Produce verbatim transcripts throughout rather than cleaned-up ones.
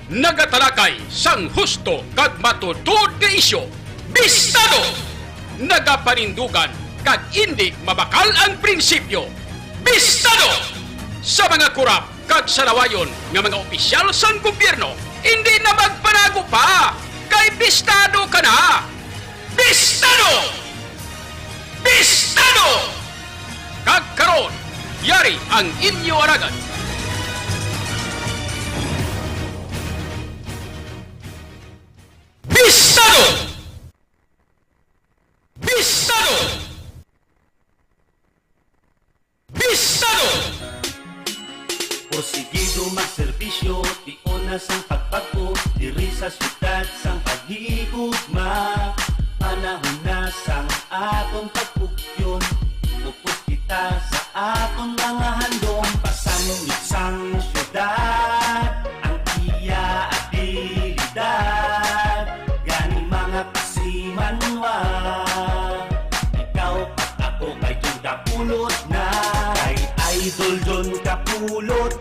Nagatalakay sang husto kag matuod nga isyu, bistado! Nagapanindugan kag indi mabakal ang prinsipyo, bistado! Sa mga kurap kag salawayon nga mga opisyal sang gobyerno, indi na magpanago pa, kay bistado ka na! Bistado! Bistado! Kag karon, yari ang inyo alagad. Bistado! Bistado! Bistado! Porsigido magserbisyo, tion na sang pagbag-o, diri sa siyudad sang paghigugma. Panahon na sang aton pagpugyon, upod kita sa aton mga handom. Pasangyot sang siyudad ang iya abilidad, gani mga kasimanwa, ikaw kag ako kay John Kapulot na. Kay Idol John Kapulot,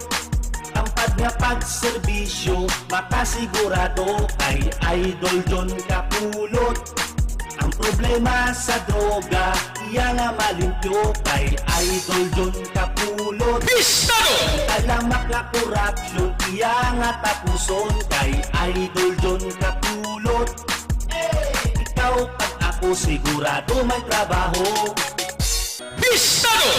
tampad nga pagserbisyo, makasigurado kay Idol John Kapulot. Ang problema sa droga, iya nga malimpyo kay Idol John Kapulot. Bistado! Ang talamak nga korupsyon, iya nga tapuson kay Idol John Kapulot. Ikaw kag ako sigurado may trabaho. Bistado!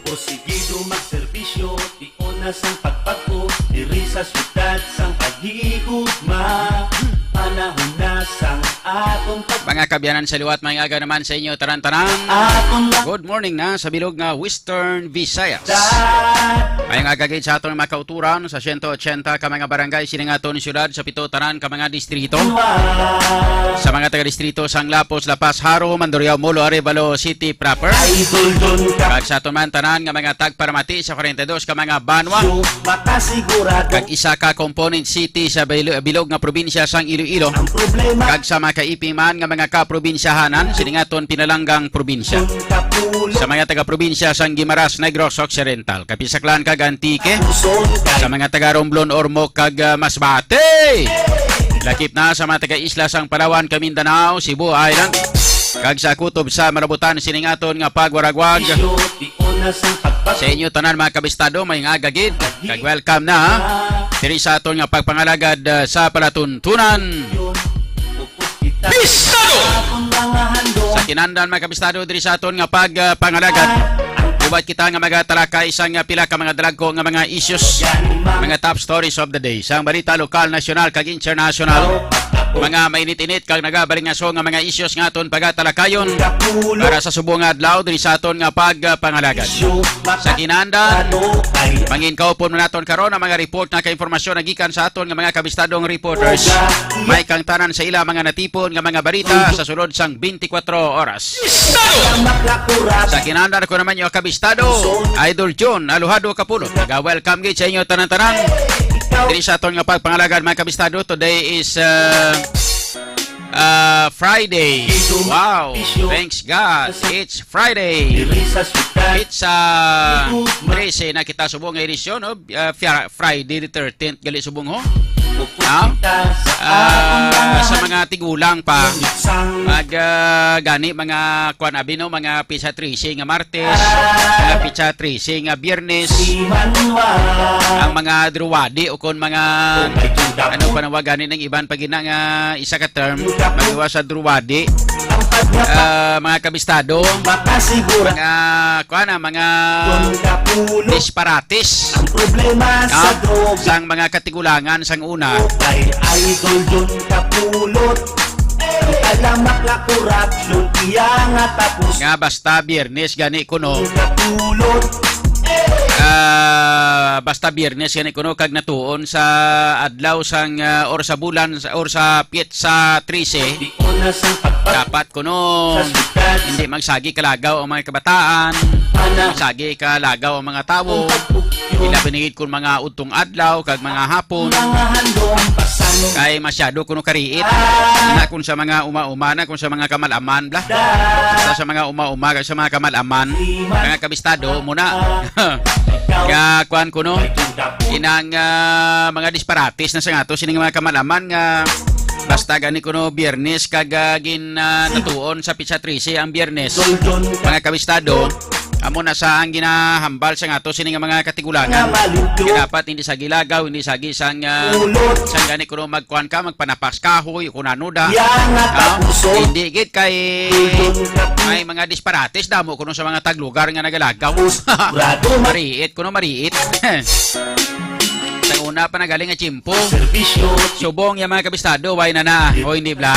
Porsigido magserbisyo, tion na sang pagbag-o, diri sa siyudad sang paghigugma. Panahon na sang aton pag- Mga kaabyanan sa liwat, maayong aga naman sa inyo tanan-tanan. Aton lang Good morning na sa bilog nga Western Visayas. Maayong aga gid sa aton mga kauturan sa siyento otsenta ka mga barangay sining aton siyudad, sa pito tanan ka mga distrito. Sa mga taga-distrito sang Lapuz, La Paz, Jaro, Mandurriao, Molo, Arevalo City proper. Idol Don Cap. Kag sa aton man tanan nga mga tagparamati sa kwarenta y dos ka mga banwa. Makasigurado. Kag isa ka component city sa bilo-, bilog nga probinsya sang Iloilo. Ang problema. Kag sa mga kaiping man nga mga kaprobinsyahanan sining aton pinalanggang probinsya. Sa mga taga-probinsya sang Guimaras, Negros Occidental, Capisac-lan kag Antique, sa mga taga Romblon, Ormoc kag, ah, Masbate. Lakip na sa mga taga-isla sang Palawan, Camindanao, Cebu Island, kag sa kutob sa malabutan sining aton nga pagwaragwag. Sa inyo tanan, mga kabistado, maayong aga gid, kag welcome na diri sa aton nga pagpangalagad, ah, sa palatuntunan. Bistado! Sa kinahanglan, mga kabistado, diri sa aton nga pagpangalagad, gubat kita nga magatalakay sang pila ka mga dalagko nga mga issues, mga top stories of the day, sang balita lokal, nasyonal, kag internasyonal, mga mainit-init kag nagabalingaso nga mga issues nga aton pagatalakayon para sa subong nga adlaw diri sa aton nga pagpangalagad. Sa kinahanglan, mangin kaupon mo naton karon ang mga report nga kay impormasyon na gikan sa aton nga mga kabistadong reporters. May kang tanan sa ila mga natipon nga mga balita sa sulod sang twenty-four oras. Sa kinahanglan, ako naman yung kabistado, Idol John Alojado Kapulot. Naga-welcome gid sa inyo tanan-tanan. Diri sa aton nga pagpangalagad, mga kabistado, today is, uh, uh, Friday. Wow! Thanks God. It's Friday. It's, uh, trese na kita subong nga edisyon, no? Uh, Fri-, Friday the thirteenth gali subong, ho. No? Ah, sa mga tigulang pa, mag, ah, gani mga kuan abi, no, mga petsa trese nga Martes, mga petsa trese nga Biyernes, ang mga druwadi o kon mga, ano pa na wa gani ng iban pa gina nga isa ka term, mag-iwas sa druwadi, ah, mga kabistado, mga kuan, ah, mga disparates, no? Sang mga katigulangan sang una. Kay Idol John Kapulot, ang talamak nga korupsyon, iya nga tapos. Nga basta Biyernes gani kuno. Kapulot. Ah, basta Biyernes gani kuno kag natuon sa adlaw sang, ah, or sa bulan sa, or sa petsa trese. Dapat kuno hindi magsagi kalagaw ang mga kabataan, hindi magsagi kalagaw ang mga tawo. Ilabi na gid kun mga udtong adlaw kag mga hapon. Kay masyado kuno kariit. Ina kun sa mga uma-uma na, kun sa mga kamal-aman, bla. Sa, sa mga uma-uma kag sa mga kamal-aman, mga kabistado, muna. Kag Ah, kuan kuno, inang, ah, mga disparates na sa ato sining mga kamalaman nga basta gani kuno Biyernes kag, ah, gin, ah, natuon sa petsa trese ang Biyernes, mga kabistado, amo na sa ang ginahambal sa ato sining mga katigulangan. Nga dapat hindi sa gilagaw, hindi sa gisang, ah, sang gani kuno magkuan ka, magpanapas kahoy, kung ano da. Ah, hindi gid kay may mga disparates damo kuno sa mga taglugar nga nagalagaw. Mariit kuno, mariit. Sa una pa nagaling nga tiyempo. Subong ya mga kabistado, way na na. O hindi bla?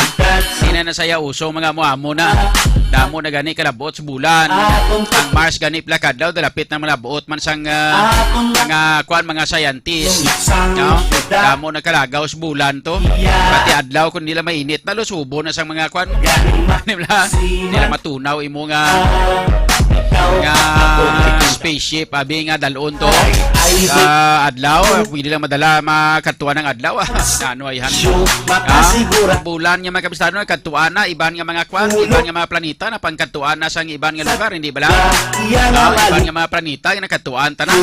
Hindi na na saya uso, mga amo-amo na. Damo na gani kalabot sa bulan. Ang Mars gani pila kadlaw, dalapit na malabot man sang, ah, mga kuan, mga scientist. No? Damo na kalagaw sa bulan to. Pati adlaw, kung nila mainit, nalusubo na sang mga kuan. Di bla? Nila matunaw imo nga, nga spaceship, abi nga dalon to. Sa adlaw, pwede lang madala, makatuan ang adlaw. Ah. Ano ay han? Ah, bulan nga mga kabistado, kadtuan na, iban nga mga kuan, iban nga mga planeta, napangkadtuan na sang iban nga lugar, hindi bala? Ah, iban nga mga planeta, nga nakadtuan ta na.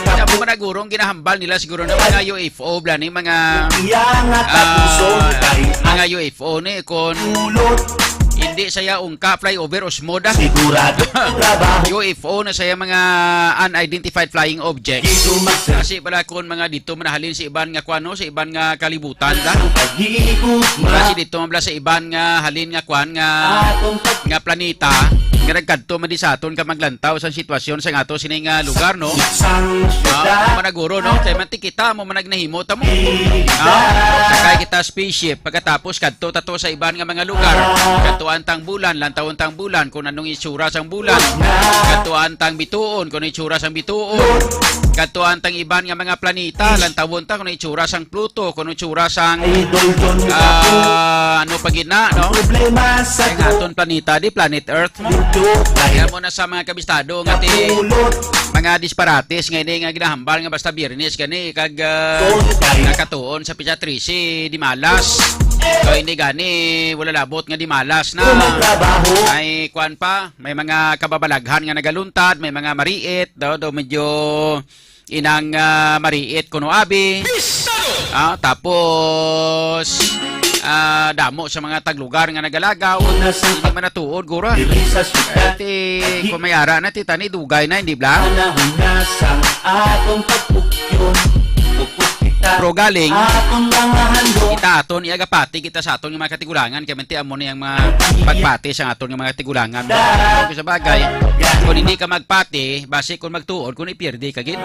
Kaya mo managurong ginahambal nila siguro na mga U F O, bla ni mga, ah, mga U F O ni, kung hindi saya ungka, flyover, usmoda. U F O na saya mga unidentified flying objects. Kasi pala kung mga dito manahalin si iban nga kuan, no, sa iban nga kalibutan da. Kasi dito mabla sa iban nga halin nga kuan nga, nga planeta nga nagkadto man di sa aton ka maglantaw sa sitwasyon sa ato sini nga lugar, no? Ah, managuro, no? Kay man ti kita mo man nagnahimo ta mo. Ah, sakay kita spaceship pagkatapos kadto tato sa iban nga mga lugar. Kadtuan tang bulan, lantawon tang bulan kung anong itsura sang bulan. Kadtuan tang bituon kung anong itsura sang bituon. Kadtuan tang iban nga mga planeta, lantawon ta kung anong itsura sang Pluto, kung anong itsura sang, ah, ano pa gina, no? Ang aton planeta di planet Earth mo. Kaya mo na sa mga kabistado nga ti mga disparates nga ini nga ginahambal nga basta Biyernes gani kag, ah, nakatuon sa petsa trese di malas. So hindi gani wala labot nga di malas na. Ay kuan pa, may mga kababalaghan nga nagaluntad, may mga mariit, daw, daw medyo inang, ah, mariit kuno abi. Ah, tapos, ah, damo sa mga taglugar nga nagalagaw. Hindi man natuod, gura. Ti, kung may ara na, ti tani, dugay na, hindi bla? Pero galing, kita aton, iagapati kita sa aton nga mga katigulangan, kaya manti amo ni ang mga pagpati sa aton nga mga katigulangan. Kung sa bagay, kung hindi ka magpati, basi kung magtuon, kung ipirdi ka gid.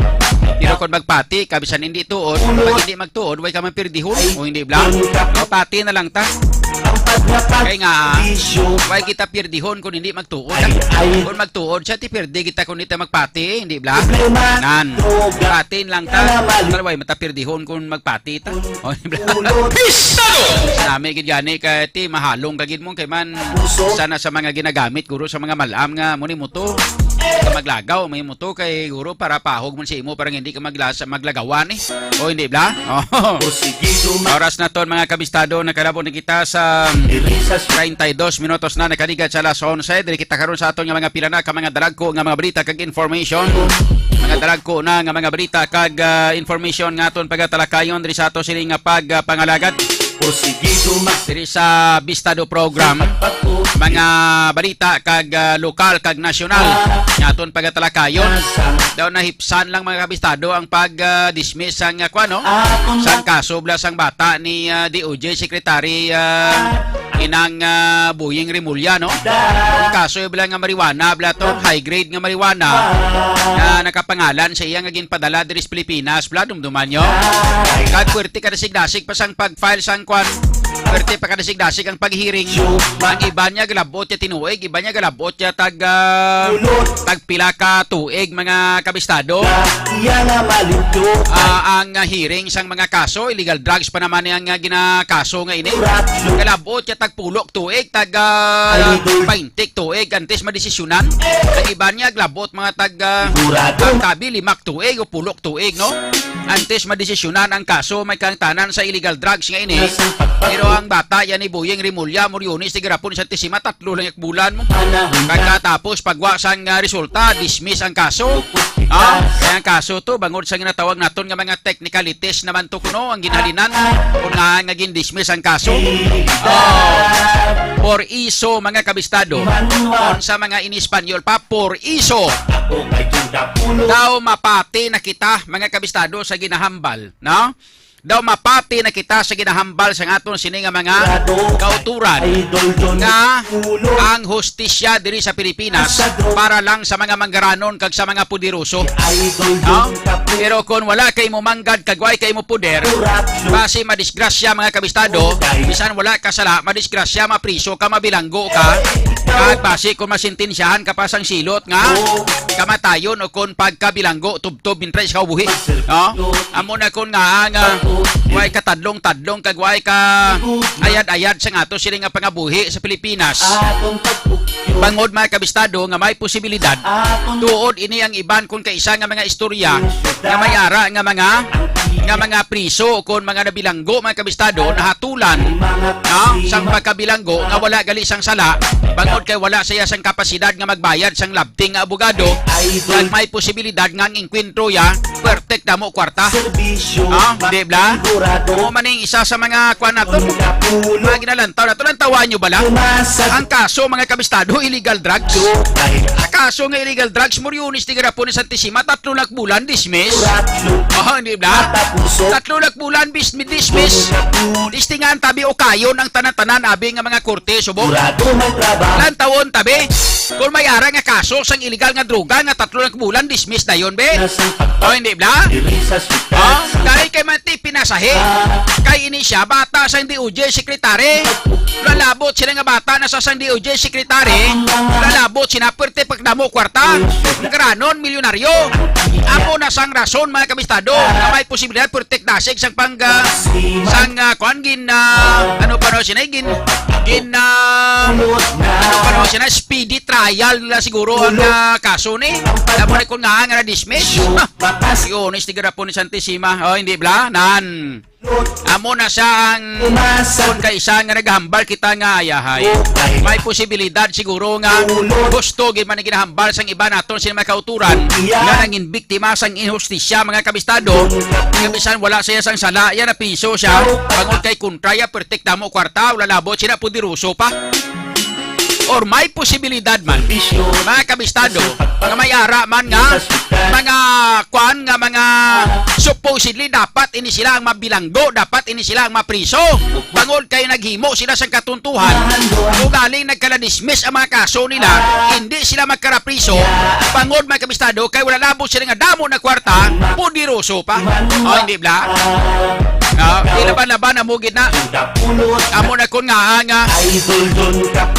Pero kung magpati ka, bisan hindi tuon, pag hindi magtuon, way ka man pirdihon, o hindi bla? O, pati na lang ta. Kay nga, ah, way kita pirdihon kung hindi magtuon, ah. Kung magtuon siya, ti pirdi kita kung hindi ta magpati, hindi bla? Nan, pati na lang ta. Tal, way mata pirdihon kung magpati ta. O, hindi bla? Nami gid gani kay ti mahalong ka gid mo kay man sana sa mga ginagamit guro sa mga malam nga mo ni muto. Sa maglagaw may muto kay guro para pahog man sa imo para hindi ka maglasa maglagawan eh. O hindi bla? Oh. Oras na ton mga kabistado, nakalabot na kita sa treinta y dos minutos na nakaligat sa alas onse. Diri kita karon sa aton nga mga pila na ka mga dalagko nga mga balita kag information. Mga dalagko na nga mga balita kag, ah, information nga aton pagatalakayon diri sa ato sini nga pagpangalagad. Diri sa Bistado Program, mga balita kag, ah, lokal kag nasyonal nga aton pagatalakayon. Daw nahipsan lang mga kabistado ang pag, ah, dismiss sang, ah, kuan, no? Sang kaso bla sang bata ni, ah, D O J Secretary, ah, inang, ah, Boying Remulla, no? Ang kaso bla nga marijuana bla to, high grade nga marijuana nga nakapangalan sa iya nga ginpadala diri sa Pilipinas, bla, dumduman nyo. Kag puwerte ka dasig-dasig pa sang pag-file sang kwan. Puwerte pa ka dasig-dasig ang pag-hearing. Ang iban niya galabot niya tinuig, iban niya galabot niya tag, ah, tag pila ka tuig, mga kabistado. Ah, ang, ah, hearing sang mga kaso, illegal drugs pa naman niya nga ginakaso nga ini. Galabot niya tag pulok tuig, tag, ah, baynte tuig, antes madesisyonan. Ang iban niya galabot mga tag, ah, ang tabi, limak tuig o pulok tuig, no? antes madesisyonan ang kaso may kahangtanan sa illegal drugs nga ini. Pero ang bata yan ni Boying Remulla, Moriones, tigarapon sa Tisima, tatlo lang yak bulan mo. Pagkatapos, pagwa sang, ah, resulta, dismiss ang kaso. Ah, kaya ang kaso to, bangod sa ginatawag naton nga mga technicalities naman to kuno, ang ginhalinan, kung nga nga gin-dismiss ang kaso. Ah, por iso, mga kabistado. Kung sa mga in Espanyol pa, por iso. Daw mapati na kita, mga kabistado, sa ginahambal, no? Daw mapati na kita sa ginahambal sa aton sini nga mga kauturan nga ang hustisya diri sa Pilipinas para lang sa mga manggaranon kag sa mga poderoso. No? Pero kung wala kay mo manggad kag way kay mo poder, basi madisgrasya, mga kabistado, bisan wala ka sala, madisgrasya, mapriso ka, mabilanggo ka, kag basi kung masintensyahan ka pa sang silot nga kamatayon o kung pagkabilanggo, tubtob, mintras ikaw buhi. No? Amo na kun nga ang, ah, way ka tadlong-tadlong kag way ka ayad-ayad sa ato sini nga pangabuhi sa Pilipinas. Bangod, mga kabistado, nga may posibilidad tuod ini ang iban kun kaisa nga mga istorya nga may ara nga mga, nga mga priso o kon mga nabilanggo, mga kabistado, nahatulan, no, sang pagkabilanggo nga wala gali sang sala, bangod kay wala siya sang kapasidad nga magbayad sang labting nga abogado, kag may posibilidad nga ang engkwentro ya pertek damo kwarta. Ah, di bla? Amo man ning isa sa mga kuan nato, mga ginalantaw nato. Lantawan nyo bala ang kaso, mga kabistado, illegal drugs. Ang kaso nga illegal drugs, Moriones, tigarapon ni Santissima, tatlo na bulan, dismiss. Oh, di bla? Tatlo na bulan, bis-, dismiss. Testingan tabi o kayon ang tanan-tanan, abi nga mga korte, subong. Lantawon tabi. Kung may ara nga kaso sang illegal nga droga nga tatlo na bulan, dismiss dayon, be. Oh, hindi bla? Oh, dahil kay Mati pinasahe. Kay ini siya, bata sang D O J secretary. Lalabot sila nga bata na sa sang D O J secretary. Lalabot sila, perte pagdamo kwarta. Granon, milyonaryo. Amo na sang rason, mga kabistado, nga may posibilidad, perte dasig sang pang, ah, sang, ah, kuan, gin, ah, ano pa no, sina, gin, gin, ah, ano pa no, sina, speedy trial nila siguro ang, ah, kaso ni. Tapos na kung nga, nga na-dismiss. Yun, istigarapon ni Santissima. Oh, hindi bla? Nan. Amo na siya ang kun kaisa nga naghambal kita nga ayahay. May posibilidad siguro nga gusto gid man ang ginahambal sang iba naton sila mga kauturan nga nangin biktima sang inhustisya, mga kabistado. Nga bisan wala siya sang sala, ya napiso siya. Bangod kay kontra ya, pertik damo kwarta, wala labot sila, poderoso pa. Or may posibilidad man, mga kabistado, nga may ara man nga mga kwan, nga mga supposedly dapat ini sila ang mabilanggo, dapat ini sila ang mapriso. Bangod kay naghimo sila sang katuntuhan, ugaling nagkala-dismiss ang mga kaso nila, hindi sila magkarapriso. Bangod, mga kabistado, kay wala labot sila nga damo na kwarta, poderoso pa. Oh, hindi bla? Ah, ilaban-laban na mo gid na. Amo na kun nga nga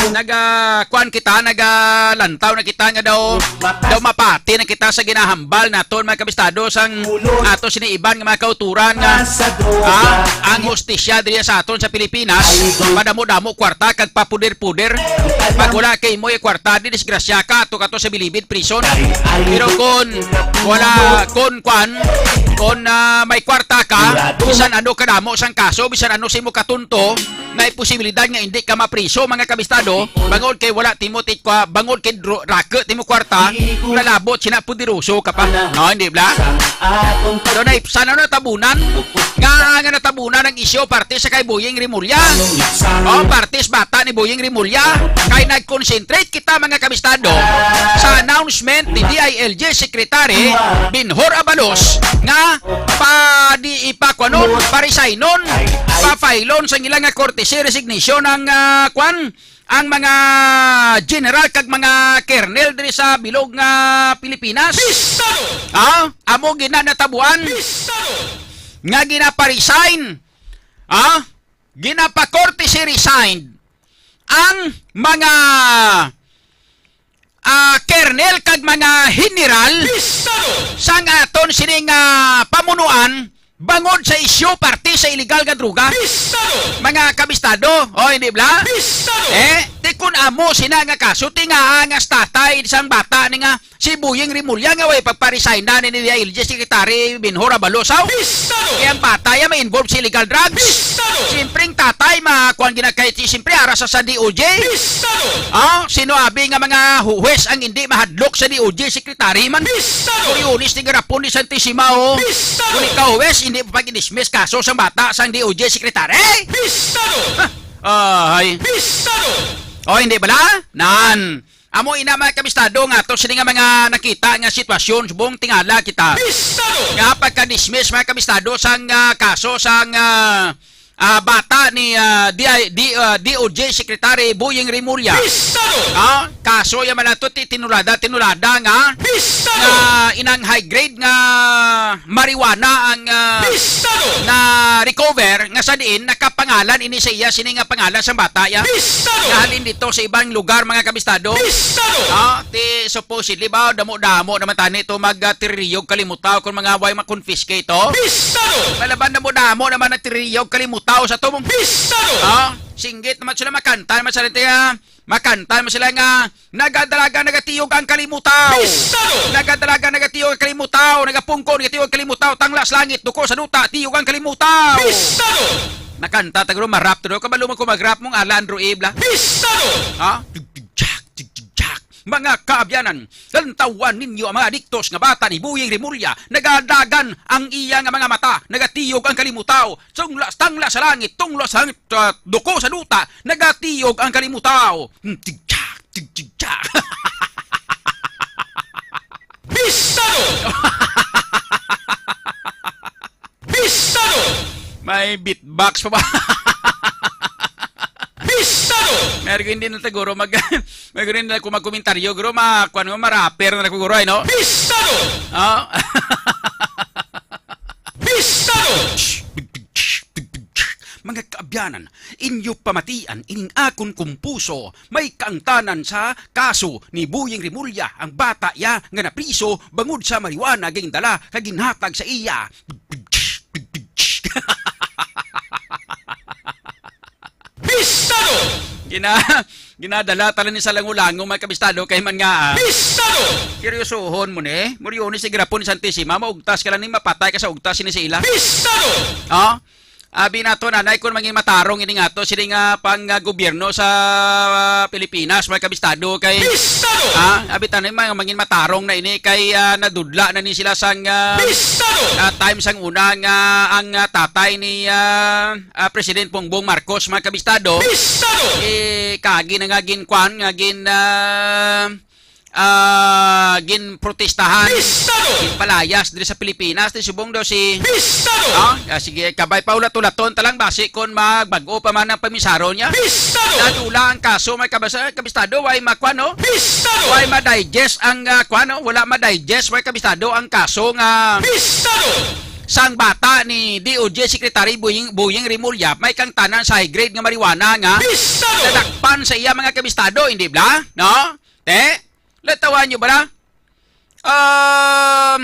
naga kuan kita, nagalantaw na kita nga daw, daw mapati na kita sa ginahambal naton, mga kabistado, sang ato sini iban nga mga kauturan nga, ah, ang hustisya diri sa aton sa Pilipinas, madamo-damo kwarta kag papuder-puder. Pag wala kay mo kwarta, di disgrasya ka, ato ka to sa bilibid prison. Pero kon wala, kon kwan, kon, ah, may kwarta ka, bisan ano kadamo sang kaso, bisan ano sa imo katunto, may posibilidad nga hindi ka mapriso, mga kabistado, bangod kay wala timo ti-, kwa-, bangod kay dro-, raket timo kwarta, lalabot sina poderoso ka pa. No, hindi bla? So, na, sana natabunan nga, nga natabunan ang isyu parte sa kay Boying Remulla. O, parte sa bata ni Boying Remulla. Kay nag-concentrate kita, mga kabistado, sa announcement ni D I L G Secretary Benhur Abalos nga pa di ipakuanon, paresignon, pa-file-on sa ila nga courtesy resignation ang, ah, kwan, ang mga general kag mga kernel diri sa bilog nga Pilipinas. Pistado! Ah, amo gina natabuan Pistado! Nga ginaparesign, ah, ginapakorte si resigned ang mga, ah, kernel kag mga general Pistado! Sang aton sining, ah, pamunuan bangod sa isyu parte sa illegal nga droga. Pistado! Mga kabistado, o hindi bla? Pistado! Eh, Ti kun amo sina nga kaso, ti ngaa nga tatay sang bata ni nga si Boying Remulla nga way pagpa-resign na ni D I L G Secretary Benhur Abalos, aw? Pistado! Kay ang bata ya ma-involve sa illegal drugs. Pistado! Siyempre ang tatay makuan gina kay ti siyempre ara sa, sa D O J. Pistado! Ah, sino abi nga mga huwes ang hindi mahadlok sa D O J secretary man? Pistado! Coriolis ni garapon ni Santissima, oh. Pistado! Kung ikaw huwes, hindi pa pag-dismiss kaso sang bata sang D O J secretary. Pistado! Ah, ay. Pistado! Oh, hindi bala? Nan. Amo ina, mga kabistado, nga ato sini nga mga nakita nga sitwasyon, subong tingala kita. Pistado! Nga pagka-dismiss, mga kabistado, sang, ah, kaso sang, ah, ah, bata ni, ah, D I, D, ah, D O J Secretary Boying Remulla. Pistado! Ah, kaso ya man ato ti tinulada, tinulada nga, Pistado! Nga inang high grade nga marijuana ang, ah, Pistado! Na-recover, nga sa diin nakapangalan ini sa iya, sini nga pangalan sang bata ya. Pistado! Nga halin dito sa ibang lugar, mga kabistado. Pistado! Ah, ti supposedly ba, damo-damo naman tani to mag, ah, tiririyog kalimutaw kung mga way ma-confiscate, oh. Pistado! Palaban damo-damo naman ang tiririyog kalimutaw sa tumong. Pistado! Ah, singgit naman sila, makanta naman sila, tiya. Makanta naman sila nga, "Nagadalagan, nagatiyog ang kalimutaw." Pistado! "Nagadalagan, nagatiyog ang kalimutaw. Nagapungko, nagatiyog ang kalimutaw. Tanglas langit, duko sa duta, tiyog ang kalimutaw." Pistado! Nakanta ta guro, ma-rap to do. Kabalo mo ko mag-rap mong ala Andrew Ibla. Pistado! Ha? Tig, tig, jak, tig, tig, jak. Mga kaabyanan, lantawan ninyo ang mga adiktos nga bata ni Boying Remulla. Nagadagan ang iya nga mga mata. Nagatiyog ang kalimutaw. Tunglas, tanglas sa langit, tunglas sa langit, ah, duko sa duta, nagatiyog ang kalimutaw. Hmm, tig-, tig-, tig-, tig-, tig-. Pistado! Pistado! May beatbox pa ba? Pistado! Meron ko hindi na siguro mag, meron ko hindi na ako magkomentaryo, guro, ma-, kuwan mo, ma-rapper na lang siguro, ay, no? Pistado! Ah? Pistado! Mga kaabyanan, inyo pamatian ining akon kumpuso, may kaangtanan sa kaso ni Boying Remulla, ang bata ya nga napriso bangod sa marijuana gindala kag ginhatag sa iya. Pistado! Gina-, ginadala tala ni sa langulango, mga kabistado, kay man nga, ah, Pistado! Seryosohon mo ni. Muriones si Grapon ni Santissima, maugtas ka lang ni, mapatay ka sa ugtas ni sa ila. Pistado! Oh? Abi nato, nanay, kung mangin matarong ini nga to, sini nga pang, ah, gobyerno sa, ah, Pilipinas, mga kabistado, kay Pistado! Ah, abi tanay, mga mangin matarong na ini kay, ah, nadudla na ni sila sang, ah, Pistado! Ah, time sang una nga ang, ah, tatay ni, ah, ah, President Bongbong Marcos, mga kabistado, Pistado! Eh, kagi na nga ginkuan, nga gin, ah, ah, ginprotestahan, Pistado! Ginpalayas diri sa Pilipinas, di subong daw si Pistado! Ah, ah, sige, kabay pa ulat-ulaton ta lang, basi kon magbag-o pa man ang pamisaron niya. Pistado! Nadula ang kaso, mga kabasa-, kabistado, way makuan, no? Pistado! Way ma-digest ang, ah, kuan, no? Wala ma-digest, mga kabistado, ang kaso nga Pistado! Sang bata ni D O J Secretary Boying, Boying Remulla, may kaangtanan sa high grade nga marijuana nga Pistado! Nadakpan sa iya, mga kabistado, hindi bala? No? Te? Latawan nyo bala? Um,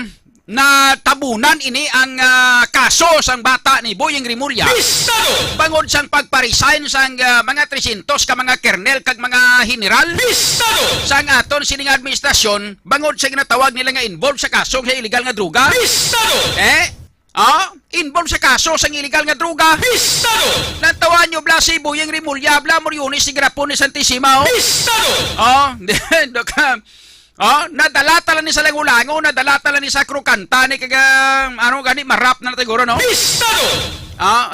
natabunan ini ang, ah, kaso sang bata ni Boying Remulla. Pistado! Bangod sang pagpa-resign sang, ah, mga trescientos ka mga kernel kag mga general. Pistado! Sang aton sining administrasyon, bangod sa ginatawag nila nga involved sa kaso sa illegal nga droga. Pistado! Eh? Ah? Involved sa kaso sang illegal nga droga. Pistado! Natawan nyo bala si Boying Remulla, bala Muriones si Grapon ni Santissima, oh. Pistado! Oh, hindi ka, oh, nadala tala ni sa langulango, nadala tala ni sa krokanta ni kaga, ano gani, marap na siguro, no? Pistado! Ah,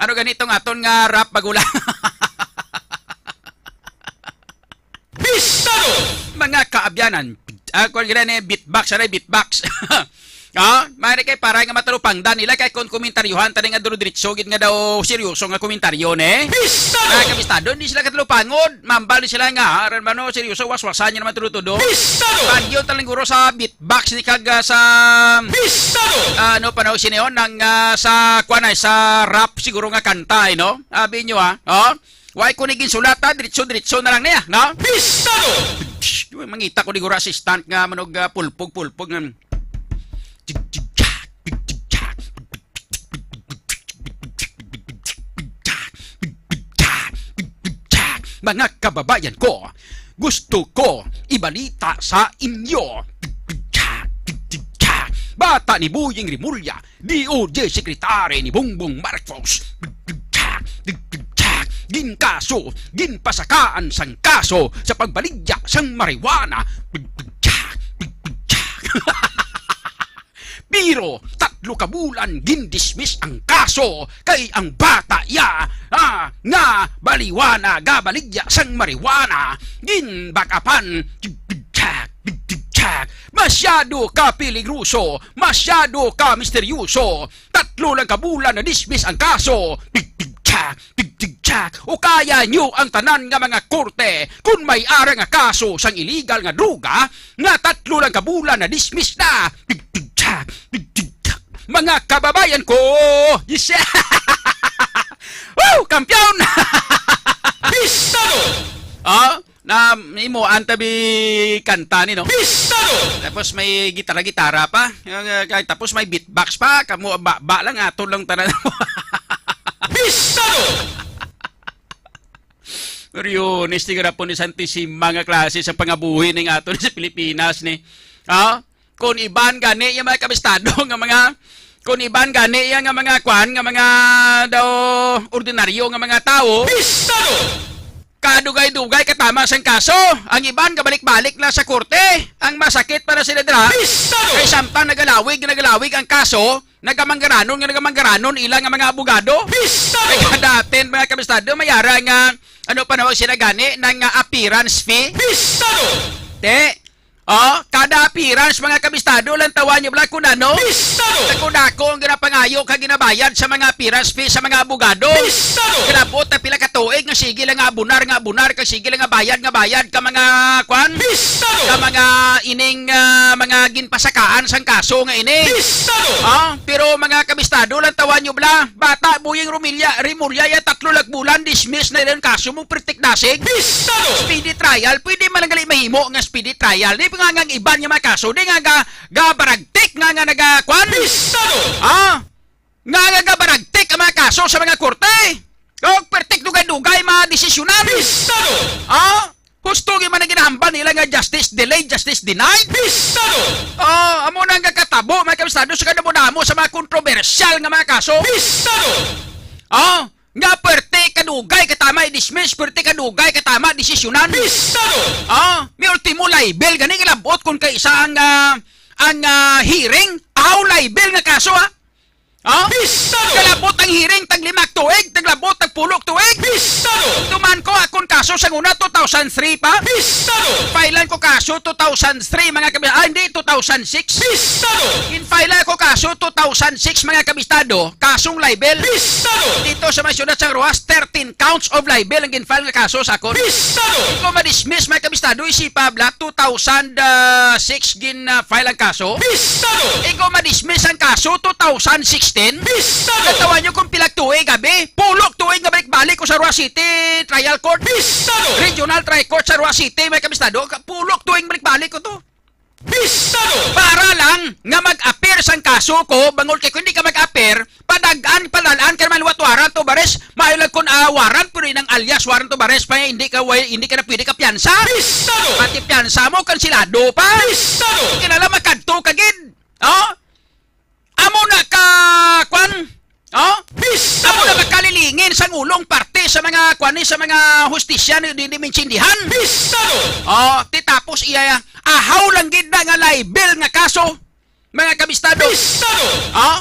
ano gani itong aton nga rap bagula? Pistado! Mga kaabyanan, ah, kuwan gani, beatbox, ano, beatbox. Ah, mari kay para nga matalupangdan nila kay kon komentaryuhan tani nga duro diretso gid nga daw seryoso nga komentaryo, ne? Pistado! Mga kabistado, hindi sila katalupangod. Mambal ni sila nga, ah, aran man, no, seryoso, waswasan niyo naman tudo-tudo. Pistado! Bagyo talang guro sa beatbox ni kag, ah, sa Pistado! Ah, ano pa na sini, oh, nang, ah, sa, kuwan ay, sa rap siguro nga kanta, eh, no? Abi nyo, ah, oh? Way ko ni ginsulat, ha? Diretso-diretso na lang niya, no? Pistado! Mangita ko ni guro assistant nga manog, ah, pulpog-pulpog nga. Mga kababayan ko, gusto ko ibalita sa inyo. Bata ni Boying Remulla, D O J Secretary ni Bongbong Marcos. Ginkaso, ginpasakaan sang kaso sa pagbaligya sang marijuana. Pero tatlo ka bulan gindismiss ang kaso kay ang bata iya, ah, nga baliwana, gabaligya sang marijuana, ginbakapan. Masyado ka peligroso, masyado ka misteryoso. Tatlo lang ka bulan na dismiss ang kaso. Tig, tig, tsak, tig, tig, tsak. O kaya nyo ang tanan nga mga korte kung may ara nga kaso sang illegal nga droga nga tatlo lang ka bulan na dismiss na. Tig, tig, tsak, tig, tig, tsak. Mga kababayan ko, yes. Woo! Kampiyon! Pistado! Ah, na imo antabi kanta ni, no? Pistado! Tapos may gitara-gitara pa. Yung, uh, kay- tapos may beatbox pa. Kamo ba, ba lang, ato lang tanan. Pistado! Pero yun, isti garapon ni Santisima nga klase sa pangabuhi ning ato sa Pilipinas ni. Ha? Kung iban gani yung mga kabistado nga mga, kung iban gani yung nga mga kwan, nga mga daw ordinaryo nga mga tao, Pistado! Kadugay-dugay katama sang kaso. Ang iban gabalik-balik na sa korte. Ang masakit para sila dira, Pistado! Kay samtang nagalawig, nagalawig ang kaso, nagamanggaranon nga nagamanggaranon ila nga mga abogado. Pistado! Kay kada atin, mga kabistado, may ara nga, ano pa nawag sila gani, ng, ah, appearance fee. Pistado! Te, oh, kada appearance, mga kabistado, lantawan nyo bala kung ano. Pistado! Dako-dako ang ginapangayo ka ginabayad sa mga appearance fee sa mga abogado. Pistado! Kalabot na pila ka tuig nga sige lang nga abunar, nga abunar, kag sige lang nga bayad, nga bayad ka mga kwan. Pistado! Ka mga ining, ah, mga ginpasakaan sang kaso nga ini. Pistado! Ah, pero mga kabistado, lantawan nyo bala, bata, Boying Rumilla, Remulla, ya tatlo lang bulan, dismiss na ilang kaso mo, pertik dasig. Pistado! Speedy trial, pwede man lang gali mahimo nga speedy trial. Di pa nga nga ang iban nga mga kaso, di nga ga, gabaragtik nga, nga nagakwan. Pistado! Ah, nga, nga gabaragtik ang mga kaso sa mga korte. O, pertik dugay-dugay mga desisyonan. Pistado! Ah, husto gyud man ang ginahambal nila nga justice delayed, justice denied. Pistado! Oh, amo na nga katabo, mga kabistado, sa kadamo-damo sa mga kontrobersyal nga mga kaso. Pistado! Oh, nga pwerte kadugay katama i-dismiss, pwerte kadugay katama desisyonan. Pistado! Oh, may ultimo libel gani nga labot kung kaisa ang, ah, ang, ah, hearing, aw libel nga kaso, ah. Oh? Pistado! Kalabot ang hearing, tag lima ka tuig, taglabot, tag pulo ka tuig. Pistado! Tuman ko, akong kaso sa una, two thousand three pa. Pistado! Filean ko kaso two thousand three, mga kabi-, ah, hindi, two thousand six. Pistado! Ginfilean ko kaso two thousand six, mga kabistado. Kasong libel. Pistado! Dito sa may siyudad sa Roxas, thirteen counts of libel ang ginfile nga kaso sa akon. Pistado! Ikaw ma-dismiss, mga kabistado, isipa bla, two thousand six gin, ah, file ang kaso. Pistado! Ikaw ma-dismiss ang kaso, two thousand sixteen. Pistado! Natawan nyo kung pila tuig, abi? Pulo tuig nga balik-balik ko sa Roxas City Trial Court. Pistado! Regional Trial Court sa Roxas City, mga kabistado. Ka-, pulo tuig balik-balik ko to. Pistado! Para lang nga mag-appear sang kaso ko, bangod kay kung hindi ka mag-appear, padag-an, padalaan ka naman liwat warrant of arrest. Maayo lang kung, ah, warrant, pero inang alias warrant of arrest pa, hindi ka, way, hindi ka na pwede ka piyansa. Pistado! Pati piyansa mo, kansilado pa. Pistado! Kinala makadto ka gid. Oh? Amo na ka, kwan? Oh? Pistado! Amo na makalilingin sang ulong parte sa mga, kwan, ni, sa mga hustisya ni, di, di maintindihan. Pistado! Oh, ti tapos iya, ahaw lang gid na nga libel nga kaso, mga kabistado. Pistado! Oh?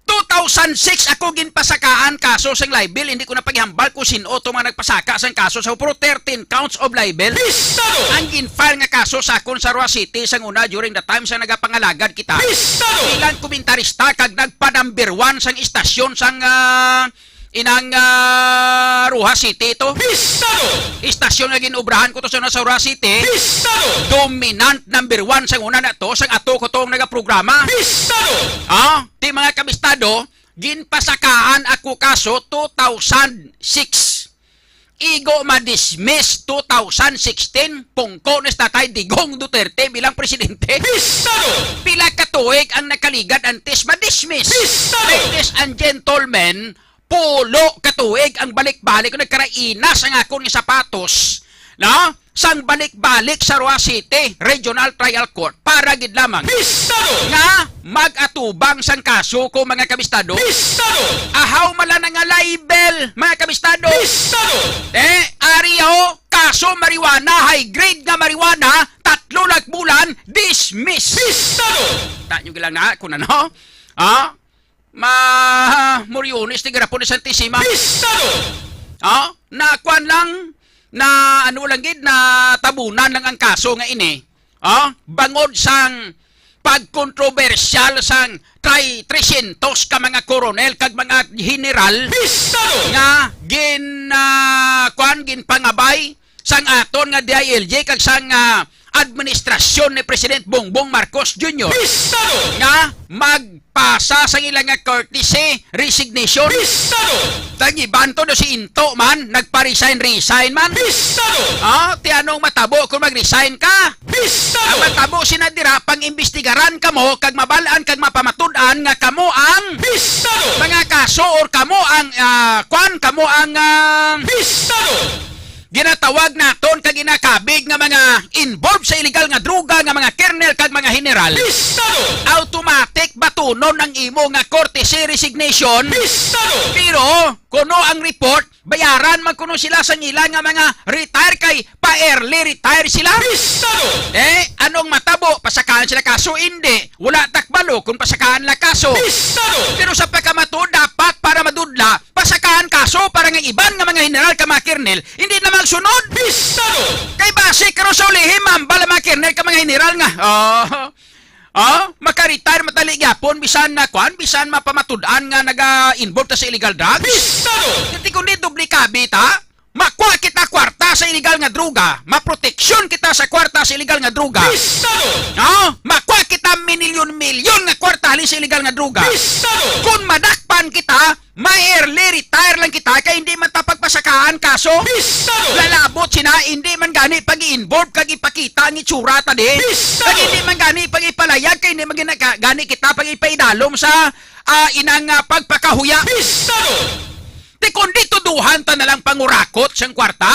Two thousand six ako ginpasakaan kaso sang libel, hindi ko na paghambal kung sin-o to mga nagpasaka sang kaso sa, pero thirteen counts of libel. Pistado! Ang gin-file nga kaso sa akon sa Roxas City sang una during the time sa nagapangalagad kita. Pistado! Bilang komentarista kag nagpa-number one sang istasyon sang, ah, inang, ah, Roxas City to. Pistado! Istasyon nga ginobrahan ko to sa una sa Roxas City. Pistado! Dominant number one sang una na to, sang ato ko tong nagaprograma. Pistado! Ah, ti mga kabistado, ginpasakaan ako kaso two thousand six. Igo ma-dismiss two thousand sixteen, pungko ni Tatay Digong Duterte bilang presidente. Pistado! Pila ka tuig ang nakaligad antes ma-dismiss. Pistado! Ladies and gentlemen, pulo ka tuig ang balik-balik ko nagkarainas ang akon nga sapatos, no? Sang balik-balik sa Roxas City Regional Trial Court para gid lamang Pistado! Nga mag-atubang sang kaso ko, mga kabistado. Pistado! Ahaw mala na nga libel, mga kabistado. Pistado! Eh, ari ho, kaso marijuana, high grade nga marijuana, tatlo lang bulan, dismiss. Pistado! Ta nyo lang na, kung ano? Ah? Ma, Moriones, tigarapon ni Santissima. Pistado! Ah? Nakuan lang, na ano lang gid, na tabunan lang ang kaso nga ini. Ah? Bangod sang pagkontrobersyal sang try tresyentos ka mga koronel kag mga general Pistado! Nga gin, ah, kuan, ginpangabay sang aton nga D I L G kag sang, ah, administrasyon ni President Bongbong Marcos Junior Pistado! Nga magpasa sang ila nga courtesy resignation. Pistado! Tagibanto do si Into man, nagpa-resign-resign man. Pistado! Ah, ti anong matabo kung mag-resign ka? Pistado! Ang matabo sina dira, pang-imbestigaran kamo kag mabalaan kag mapamatud-an nga kamo ang Pistado! Mga kaso or kamo ang, ah, kwan, kamo ang, ah, Pistado! Ginatawag naton kag ginakabig nga mga involved sa illegal nga droga nga mga kernel kag mga general. Pistado! Automatic batunon ang imo nga courtesy resignation. Pistado! Pero kuno ang report, bayaran man kuno sila sang ila nga mga retire kay pa-early retire sila. Pistado! Eh, anong matabo? Pasakaan sila kaso? Hindi. Wala takbalo kung pasakaan la kaso. Pistado! Pero sa pagkamatuod, dapat para madudla, pasakaan kaso para nga iban nga mga general ka mga kernel, hindi na magsunod. Pistado! Kay basi karon sa ulihi, mambal ang mga kernel ka mga general nga, oh, oh, maka-retire matali gyapon, bisan na kwan, bisan mapamatud-an nga naga-involve ta sa illegal drugs. Pistado! Kati kundi doble kabi ta, makuha kita kwarta sa illegal nga droga, maproteksyon kita sa kwarta sa illegal nga droga. Pistado! No? Makuha kita minilyon-milyon nga kwarta halin sa illegal nga droga. Pistado! Kung madakpan kita, may early retire lang kita kay hindi man ta pagpasakaan kaso. Pistado! Lalabot sina, hindi man gani pag-i-involve kag ipakita ang itsura ta di. Pistado! Kag hindi man gani pag-ipalayag kay hindi man gina-, gani kita pag-ipaidalom sa, ah, inang, ah, pagpakahuya. Pistado! Ti kon di tuduhan ta na lang pangurakot sang kwarta?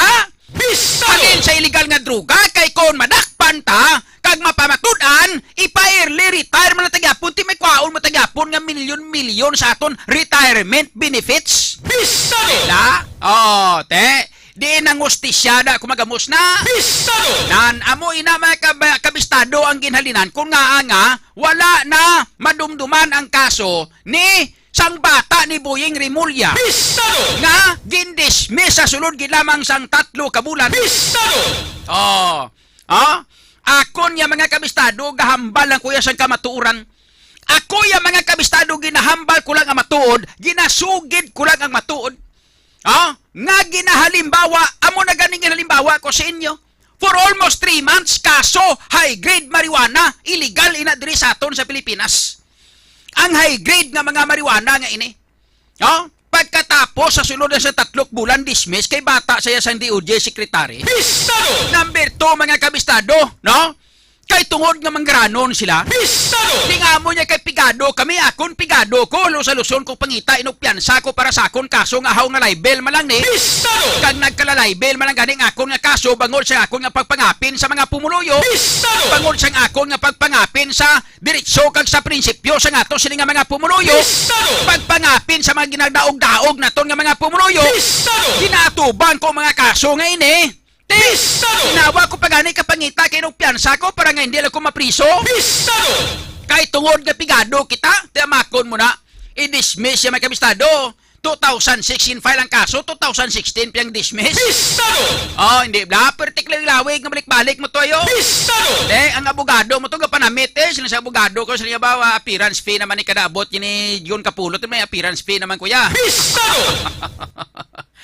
Pistado! Halin sa illegal nga droga, kay kon madakpan ta, kag mapamatud-an, ipa-early retire man ang tagyapon, ti may kwaon mo tagyapon nga milyon-milyon sa aton retirement benefits. Pistado! Diba? Oh, te. Di nang hustisyada kung magamos na. Pistado! Nan, amo ina mga kab-, kabistado ang ginhalinan kung nga nga wala na madumduman ang kaso ni sang bata ni Boying Remulla Pistado! Nga gindismiss sa sulod gid lamang sang tatlo ka bulan. Pistado! Oh. Ah? Akon ya mga kabistado, gahambal lang ko ya sang kamatuoran. Ako ya mga kabistado, ginahambal ko lang ang matuod, ginasugid ko lang ang matuod. Ah? Nga ginahalimbawa, amo na ganing ginahalimbawa ko sa inyo. For almost three months, kaso high grade marijuana, illegal ina diri sa aton sa Pilipinas. Ang high grade nga mga marijuana nga ini. Oh? Pagkatapos sa sulod na sa tatlok bulan, dismiss kay bata saya sa D O J secretary. Pistado! Number two, mga kabistado, no? Kay tungod nga manggaranon sila, Pistado! Di nga amo niya kay pigado kami, akon pigado ko, lo sa Luzon ko pangita, inugpiyansa ko para sa akon kaso nga haw nga libel man lang ni. Pistado! Kag nagkala-libel man lang gani ang akon nga kaso bangod sa akon nga pagpangapin sa mga pumuluyo. Pistado! Bangod sa akon nga pagpangapin sa diretso kag sa prinsipyo sa ato sini nga mga pumuluyo. Pistado! Pagpangapin sa mga ginadaog-daog naton nga mga pumuluyo. Pistado! Ginatubang ko mga kaso nga ini. Ti, Pistado! Ginawa ko pa gani ka pangita kay nung piyansa ko para nga hindi lang ko mapriso. Pistado! Kay tungod nga pigado kita, tiyamakon mo na, i-dismiss siya, mga kabistado. Two thousand six in file ang kaso, two thousand sixteen piyang dismiss. Pistado! Oh, hindi bla, pero tiklawig-lawig nga balik-balik mo to ayo. Pistado! Eh, ang abogado mo to, gapanamit eh, sila sa abogado ko, sila ba, ah, appearance fee naman ni kada abot, yun ni Jun Kapulot, may appearance fee naman, kuya. Pistado!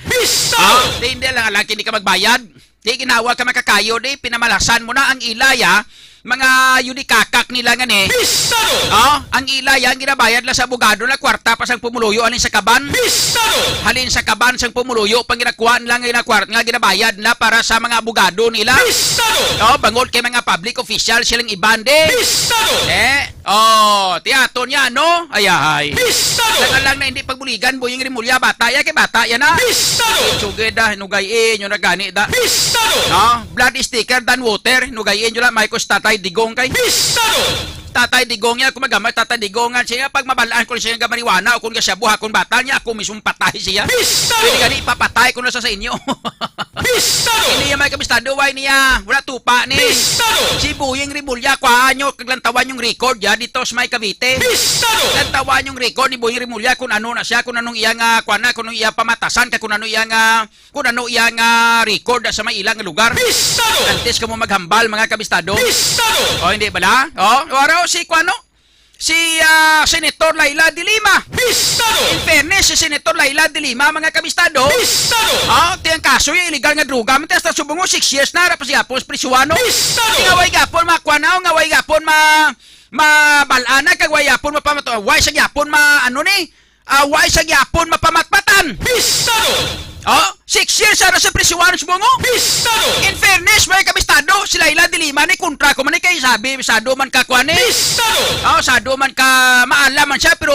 Pistado! Ah, di, hindi lang, lang, hindi ka magbayad. Di ginawa ka makakayo, di, pinamalasan mo na ang ilaya, mga yudikakak nila nga ni. Pistado! Oh, ang ila yan, ginabayad lang sa abogado na kwarta pa sang pumuluyo halin sa kaban. Pistado! Halin sa kaban sang pumuluyo, pang ginakuha nila nga ginakwar-, nga ginabayad na para sa mga abogado nila. Pistado! Oh, bangod kay mga public official silang iban di. Pistado! Eh, oh, tiyato niya, no? Ayahay. Pistado! Nagalang na hindi pagbuligan, Boying Remulla, bata ya, kay bata ya na. Pistado! Sugid da, hinugay-i, nyo na gani da. Pistado! No? Blood is thicker than water, hinugay-i, nyo lang, may kus tatay digong kay. Pistado! Tatay Digong niya, kung magamay, Tatay Digong nga siya, pag mabalaan ko siya nga marijuana o kung siya buha, kung bata niya, ako mismo patay siya. Pistado! Pwede gani, ipapatay ko na sa, sa inyo. Pistado! Hindi niya may kabistado, why niya? Wala tupa ni. Pistado! Si Boying Remulla, kuhaan nyo, kaglantawan yung record ya, dito sa may Cavite. Pistado! Lantawan yung record ni Boying Remulla kung ano na siya, kung anong iya nga, kuha na, kung anong iya pamatasan, kag kung ano iya nga, kung ano iya nga record sa may ilang lugar. Pistado! Antes kamo maghambal, mga kabistado. Pistado! O, hindi bala? O, waro si kuano? Si, ah, Senator Leila de Lima. Pistado! In fairness, si Senator Leila de Lima, mga kabistado. Pistado! O, ti ang kaso yung illegal nga droga. Mati hasta subong mo, six years na, harap pa siya po, prisuwano. Pistado! Nga way gapon, makuha na, nga way gapon, ma-, mabalana, kag way gapon, mapamato-, way sa gapon, ma-, ano ni? Ah, way sa gyapon mapamatpatan. Pistado! Oh, six years ara sa prisuhan sa Bungo. Pistado! In fairness, may kabistado, si Leila de Lima ni kontra ko man ni kay sabi, sado man ka kuan ni. Pistado! Oh, sado man ka maalam man siya, pero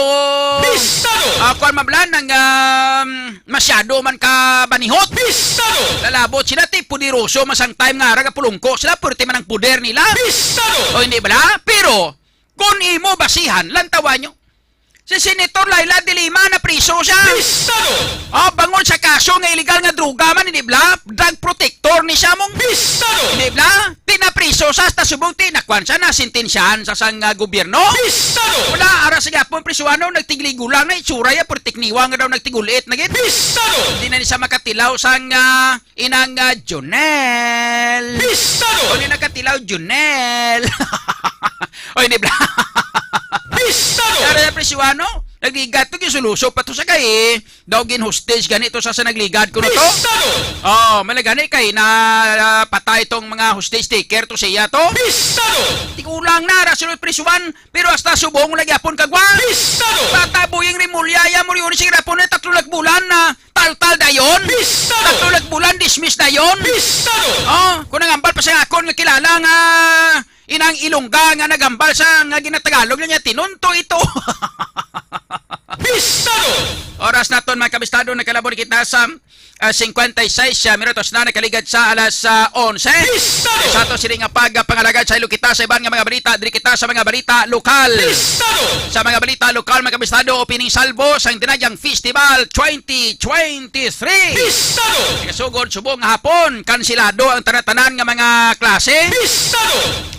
Pistado! Ah, kuan mablan ang, um, masyado man ka banihot. Pistado! Lalabot sila ti poderoso masang time nga ara gapulungko sila, purti man ang poder nila. Pistado! O hindi bala? Pero kung imo basihan, lantawan nyo. Si Senator Leila de Lima napriso siya. Pistado! Ah, bangod sa kaso nga illegal nga droga man, hindi bla? Drug protector ni siya mong. Pistado! Hindi bla? Tinapriso siya, hasta subong tinakwan siya, nasintensyahan sa sang, ah, gobyerno. Pistado! Wala, ara sa gyapon, prisuhano, nagtigligo lang na itsura ya, pero tikniwa nga daw nagtigulit na gid. Pistado! Hindi na ni siya makatilaw sang, ah, inang, ah, Jonel. Pistado! O, ni nakatilaw, Jonel. Oy, ni Bla-, Pistado! Pero yung prisuhano, nagligat to, gisuluso pa to sa kay, daw gin-hostage gani to sa, sa nagligad ko na to. Pistado! Oh, malagani kay na, ah, patay tong mga hostage taker to siya to. Pistado! Tigulang na, ra sulod prisuhan, pero hasta subong lagi apon kagwa. Pistado! Bata buying rimulya, ya mo rin siya rapon na tatlo lang bulan na taltal dayon. Pistado! Tatlo lang bulan, dismiss dayon. Pistado! Oh, kung nangambal pa sa akon nga kilala nga inang Ilongga nga nagambal sa nga ginatagalog niya, tinunto ito. Pistado! Oras naton, mga kabistado, nakalabot kita sa, ah, cincuenta y seis, ah, minutos na nakaligad sa alas, ah, onse. Pistado! Sa ato sini nga pagpangalagad sa ilo kita sa iban nga mga balita, diri kita sa mga balita lokal. Pistado! Sa mga balita lokal, mga kabistado, opening salvo sang Dinagyang Festival twenty twenty-three. Pistado! Kasugod subong nga hapon, kansilado ang tanan-tanan nga mga klase. Pistado!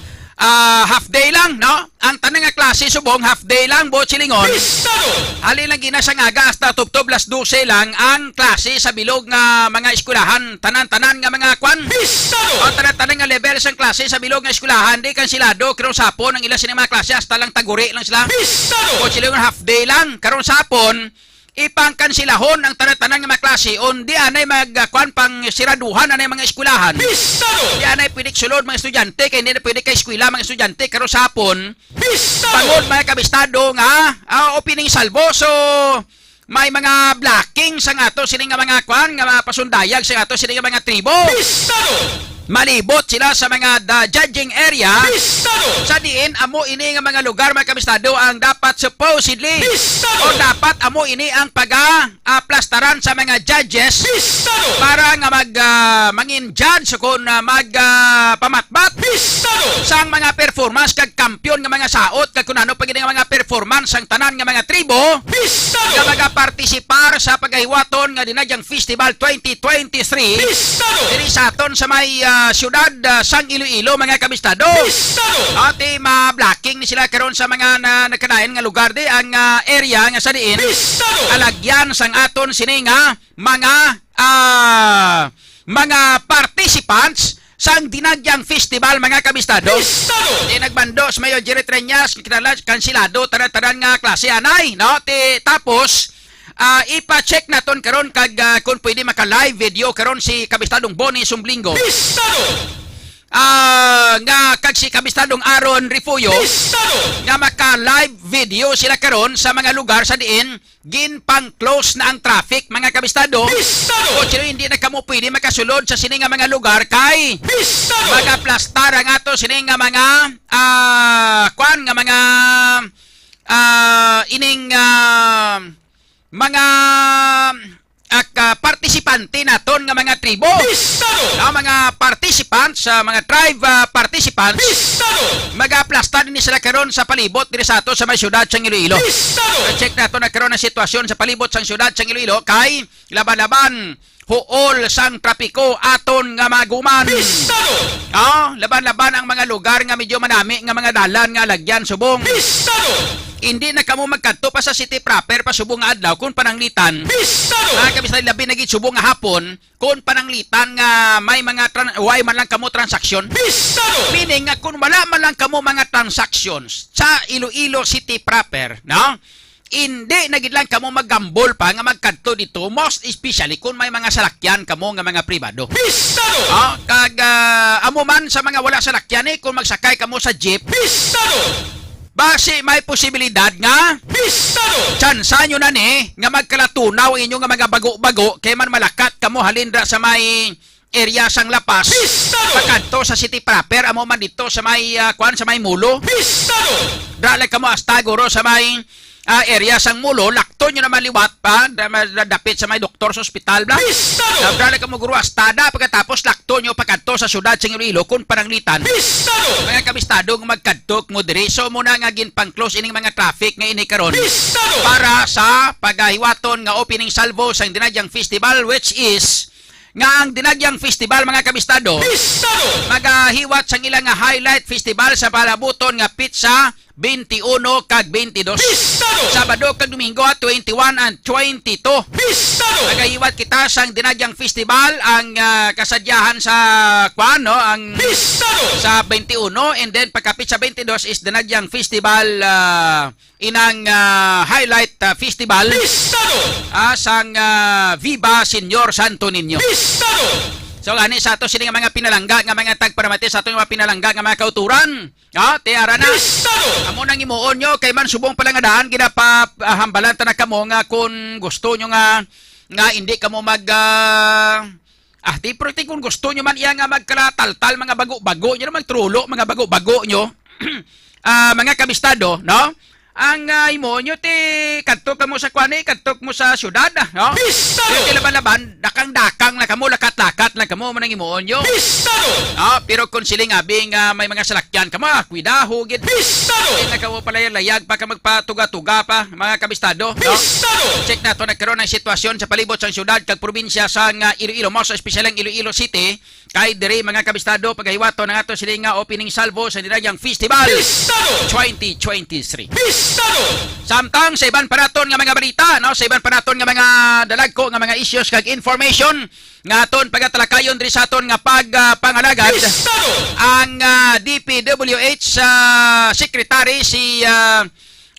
Ah, half day lang, no? Ang tanan nga klase subong half day lang, buot silingon. Pistado! Halin lang gina sa ngaga hasta tubtob las dose lang ang klase sa bilog nga mga eskwelahan, tanan-tanan nga mga kwan. Pistado! Ang tanan-tanan nga level sang klase sa bilog nga eskwelahan, di kansilado, karon sa hapon ang ila sini mga klase hasta lang taguri lang sila. Pistado! Buot silingon half day lang, karon sa hapon, ipangkansilahon ang tanan-tanan nga mga klase, undi anay mag, ah, kwan, pang siraduhan anay mga eskwelahan. Pistado! Di anay pwede sulod mga estudyante, kay hindi na pwede kay eskwela mga estudyante, karon sa hapon. Pistado! Bangod mga kabistado nga, ah, opening salvo, so may mga blocking sa ato sini nga mga kwan, nga mga pasundayag sa ato sini nga mga tribo. Pistado! Malibot sila sa mga da-, judging area. Pistado! Sa diin, amo ini nga mga lugar, mga kabistado, ang dapat supposedly Pistado! O dapat amo ini ang paga-, ah, plastaran sa mga judges Pistado! Para nga mag, ah, mangin judge kung, ah, mag, ah, pamatbat Pistado! Sang mga performance kag kampiyon nga mga saot kag kung ano pa gid nga mga performance sang tanan nga mga tribo Pistado! Nga magapartisipar sa pagahiwaton nga Dinagyang Festival twenty twenty-three Pistado! Diri sa aton sa may, ah, siyudad, ah, sang Iloilo, mga kabistado. Pistado! Ati ma-blocking ni sila karon sa mga na, nagkadayon nga lugar di ang, ah, area nga sa diin Pistado! Alagyan sang aton sini nga mga, ah, mga participants sang Dinagyang Festival, mga kabistado. Pistado! Di nagbando sa Mayor Jerry Treñas, kinala-, kansilado tanan-tanan nga klase anay, no? Ti, tapos, ah, ipa-check naton karon kag, ah, kung pwede maka-live video karon si Kabistadong Bonnie Sumblingo. Pistado! ah, nga kag si Kabistadong Aaron Refugio, Pistado! Nga maka-live video sila karon sa mga lugar sa diin ginpang-close na ang traffic, mga kabistado. Pistado! Kung sino hindi na kamo pwede makasulod sa sini nga mga lugar kay Pistado! Mag-aplastar ang ato sini nga mga, ah, kwan nga mga, ah, ining, ah, mga, ah, ka-, partisipante naton nga mga tribo. Pistado! Ang mga participants, sa mga tribe, ah, participants, Pistado! Mag-aplastar ni sila karon sa palibot diri sa ato sa may siyudad sa Iloilo. Pistado! I-check nato na karon ang sitwasyon sa palibot sang siyudad sa Iloilo kay laban-laban huol sang trapiko aton nga maguman. Pistado! Ah, laban-laban ang mga lugar nga medyo manami nga mga dalan nga alagyan subong. Pistado! Hindi na kamo magkadto pa sa city proper pa subong nga adlaw kung pananglitan. Pistado! Mga kabistado, labi na gid subong nga hapon kung pananglitan nga may mga tran-, way man lang kamo transaksyon. Pistado! Meaning nga kung wala man lang kamo mga transactions sa Iloilo City proper, no? Hindi na gid lang kamo maggambol pa nga magkadto dito, most especially kung may mga salakyan kamo nga mga pribado. Pistado! Ah, kag, ah, amo man sa mga wala salakyan, eh, kung magsakay kamo sa jeep, Pistado! Basi may posibilidad nga Pistado! Tsansa nyo na ni nga magkalatunaw inyo nga mga bago-bago kay man malakat kamo halin ra sa may area sang La Paz, Pistado! Pakadto sa city proper, amo man dito sa may, ah, kwan, sa may Mulo. Pistado! Dra lang kamo hasta guro sa may, ah, area sang Mulo, lakto nyo naman liwat pa, da-, ma-, dapit sa may doktor sa ospital, bla. Pistado! Dra lang kamo guro hasta da, pagkatapos lakto nyo pakadto sa siyudad sang Iloilo, kung pananglitan. Pistado! Mga kabistado nga magkadto mo diri, so muna nga ginpang-close ining mga traffic nga ini karon Pistado! Para sa pagahiwaton nga opening salvo sang Dinagyang Festival, which is nga ang Dinagyang Festival, mga kabistado, Pistado! Magahiwat sang ila nga highlight festival sa palabuton nga pitsa twenty-uno kag twenty-dos. Pistado! Sabado kag Domingo, ah, twenty-one and twenty-two. Pistado! Magahiwat kita sang Dinagyang Festival, ang, ah, kasadyahan sa, kwan, no, ang Pistado! Sa twenty-uno, and then pagkapit sa twenty-dos is Dinagyang Festival, ah, inang, ah, highlight, ah, festival, Pistado! Ah, sang, ah, Viva Señor Santo Niño. Pistado! So, gani sa ato sini nga mga pinalangga nga mga tagparamati, sa ato nga mga pinalangga nga mga kauturan. Ah, tiara na. Pistado! Amo nang imuon nyo, kay man subong pala nga daan, ginapa-, ah, hambalan ta na kamo nga kung gusto nyo nga, nga hindi kamo mag, ah, Ah, di, pero ti kung gusto nyo man iya nga magkalataltal, mga bago-bago nyo, magtrulo, mga bago-bago nyo, ah, mga kabistado, no? Ang, ah, imo nyo, ti, kadto kamo sa kwan, eh, kadto mo sa syudad, ah, no? Pistado! Pero ti laban-laban, dakang-dakang lang kamo, lakat-lakat lang kamo, manang imo nyo. Pistado! Ah, pero kung siling abi nga may mga salakyan kamo, ah, kuidaho gid. Pistado! Di na kamo palayag-layag pa ka magpatuga-tuga pa, mga kabistado, no? Pistado! Check nato na karon ang sitwasyon sa palibot sang syudad kag probinsya sang, ah, Iloilo, mas espesyal ang Iloilo City, kay diri, mga kabistado, pagahiwaton ang ato sini nga opening salvo sa Dinagyang Festival Pistado! Twenty twenty-three. Pistado! Samtang sa iban pa naton nga mga balita, no, sa iban pa naton nga mga dalagko nga mga issues kag information nga aton pagatalakayon diri sa aton nga pag, ah, pangalagad, Pistado! Ang, ah, D P W H, ah, Secretary si, ah,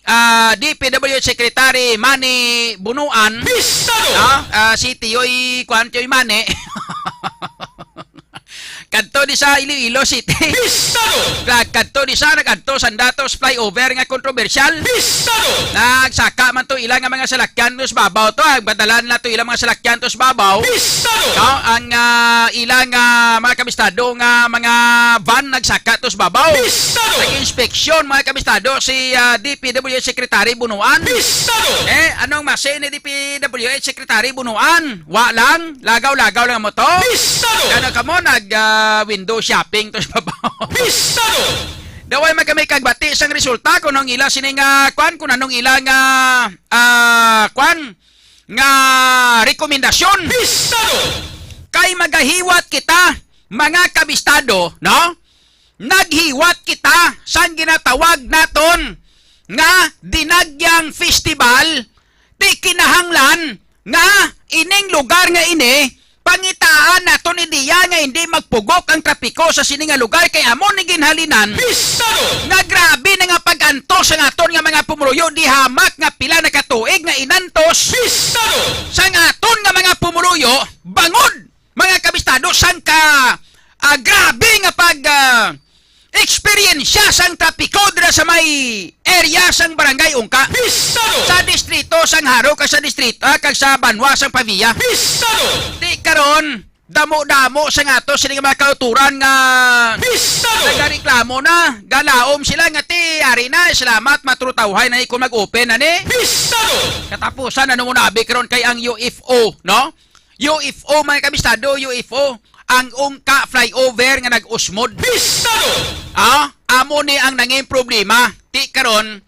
ah, D P W Secretary Manny Bunuan. Pistado! Ah, ah, si Tiyoy, kuan, Tiyoy Manny. Kadto di sa Iloilo City. Pistado! Nag-, kadto di sa, nag-adto sa Datos flyover nga kontrobersyal. Pistado! Nagsaka man to ila nga mga salakyan to sa babaw to, ah. Padalan na to ilang mga salakyan to sa babaw. Pistado! No, ang, ah, ilang, ah, mga kabistado nga mga van nagsaka to sa babaw. Pistado! Nag-inspeksyon, mga kabistado, si, ah, D P W Secretary Bunuan. Pistado! Eh, anong masi ni D P W Secretary Bunuan? Wa lang, lagaw-lagaw lang mo to. Pistado! Ano ka mo, nag, ah, window shopping to sa babaw. Pistado! Daway man kami kagbati sang resulta kung anong ila sini nga, kwan, kung anong ila nga, ah, kwan, nga rekomendasyon. Pistado! Kay magahiwat kita, mga kabistado, no? Naghiwat kita sang ginatawag naton nga Dinagyang Festival, ti kinahanglan nga ining lugar nga ini, pangitaan naton ideya nga hindi magpugok ang trapiko sa sini nga lugar, kay amo ni ginhalinan Pistado! Nga grabe na nga pag-antos sa aton nga mga pumuluyo, di hamak nga pila na ka tuig nga inantos Pistado! Sa aton nga mga pumuluyo, bangod, mga kabistado, sang ka, ah, grabe nga pag, eksperyensya sang trapiko dira sa may area sang Barangay Ungka. Pistado! Sa distrito sang Jaro kag sa distrito, ah, kag sa banwa sang Pavia. Pistado! Ti karon, damo-damo sa nga ato sini nga mga kauturan nga Pistado! Nagareklamo na, galaom sila nga ti ari na, salamat, matrutawhay na ni kung mag-open na ni. Pistado! Katapusan, ano mo nabi karon kay ang U F O, no? U F O, mga kabistado, U F O, ang Ungka flyover nga nag-usmod. Pistado! Ah, amo ni ang nangin problema. Ti karon,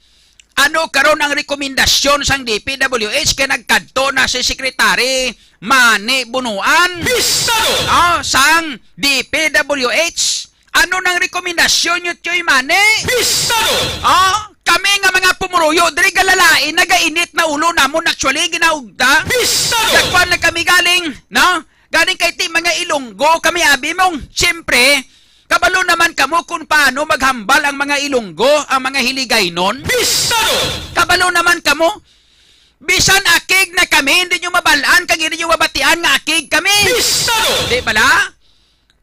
ano karon ang rekomendasyon sang D P W H kay nagkadto na si Secretary Manny Bonoan? Pistado! Ah, sang D P W H. Ano nang rekomendasyon niyo, Tioy Manny? Pistado! Ah, kami nga mga pumuruyo, diri galalain, nagainit na ulo namon, actually, ginaugda. Pistado! Nagkuan na kami galing, no? Galing kay ti mga Ilonggo kami, abi mong, siyempre, kabalo naman kamo kung paano maghambal ang mga Ilonggo, ang mga Hiligaynon. Pistado! Kabalo naman kamo, bisan akig na kami, hindi nyo mabalaan kag hindi nyo mabatian nga akig kami. Pistado! Di bala?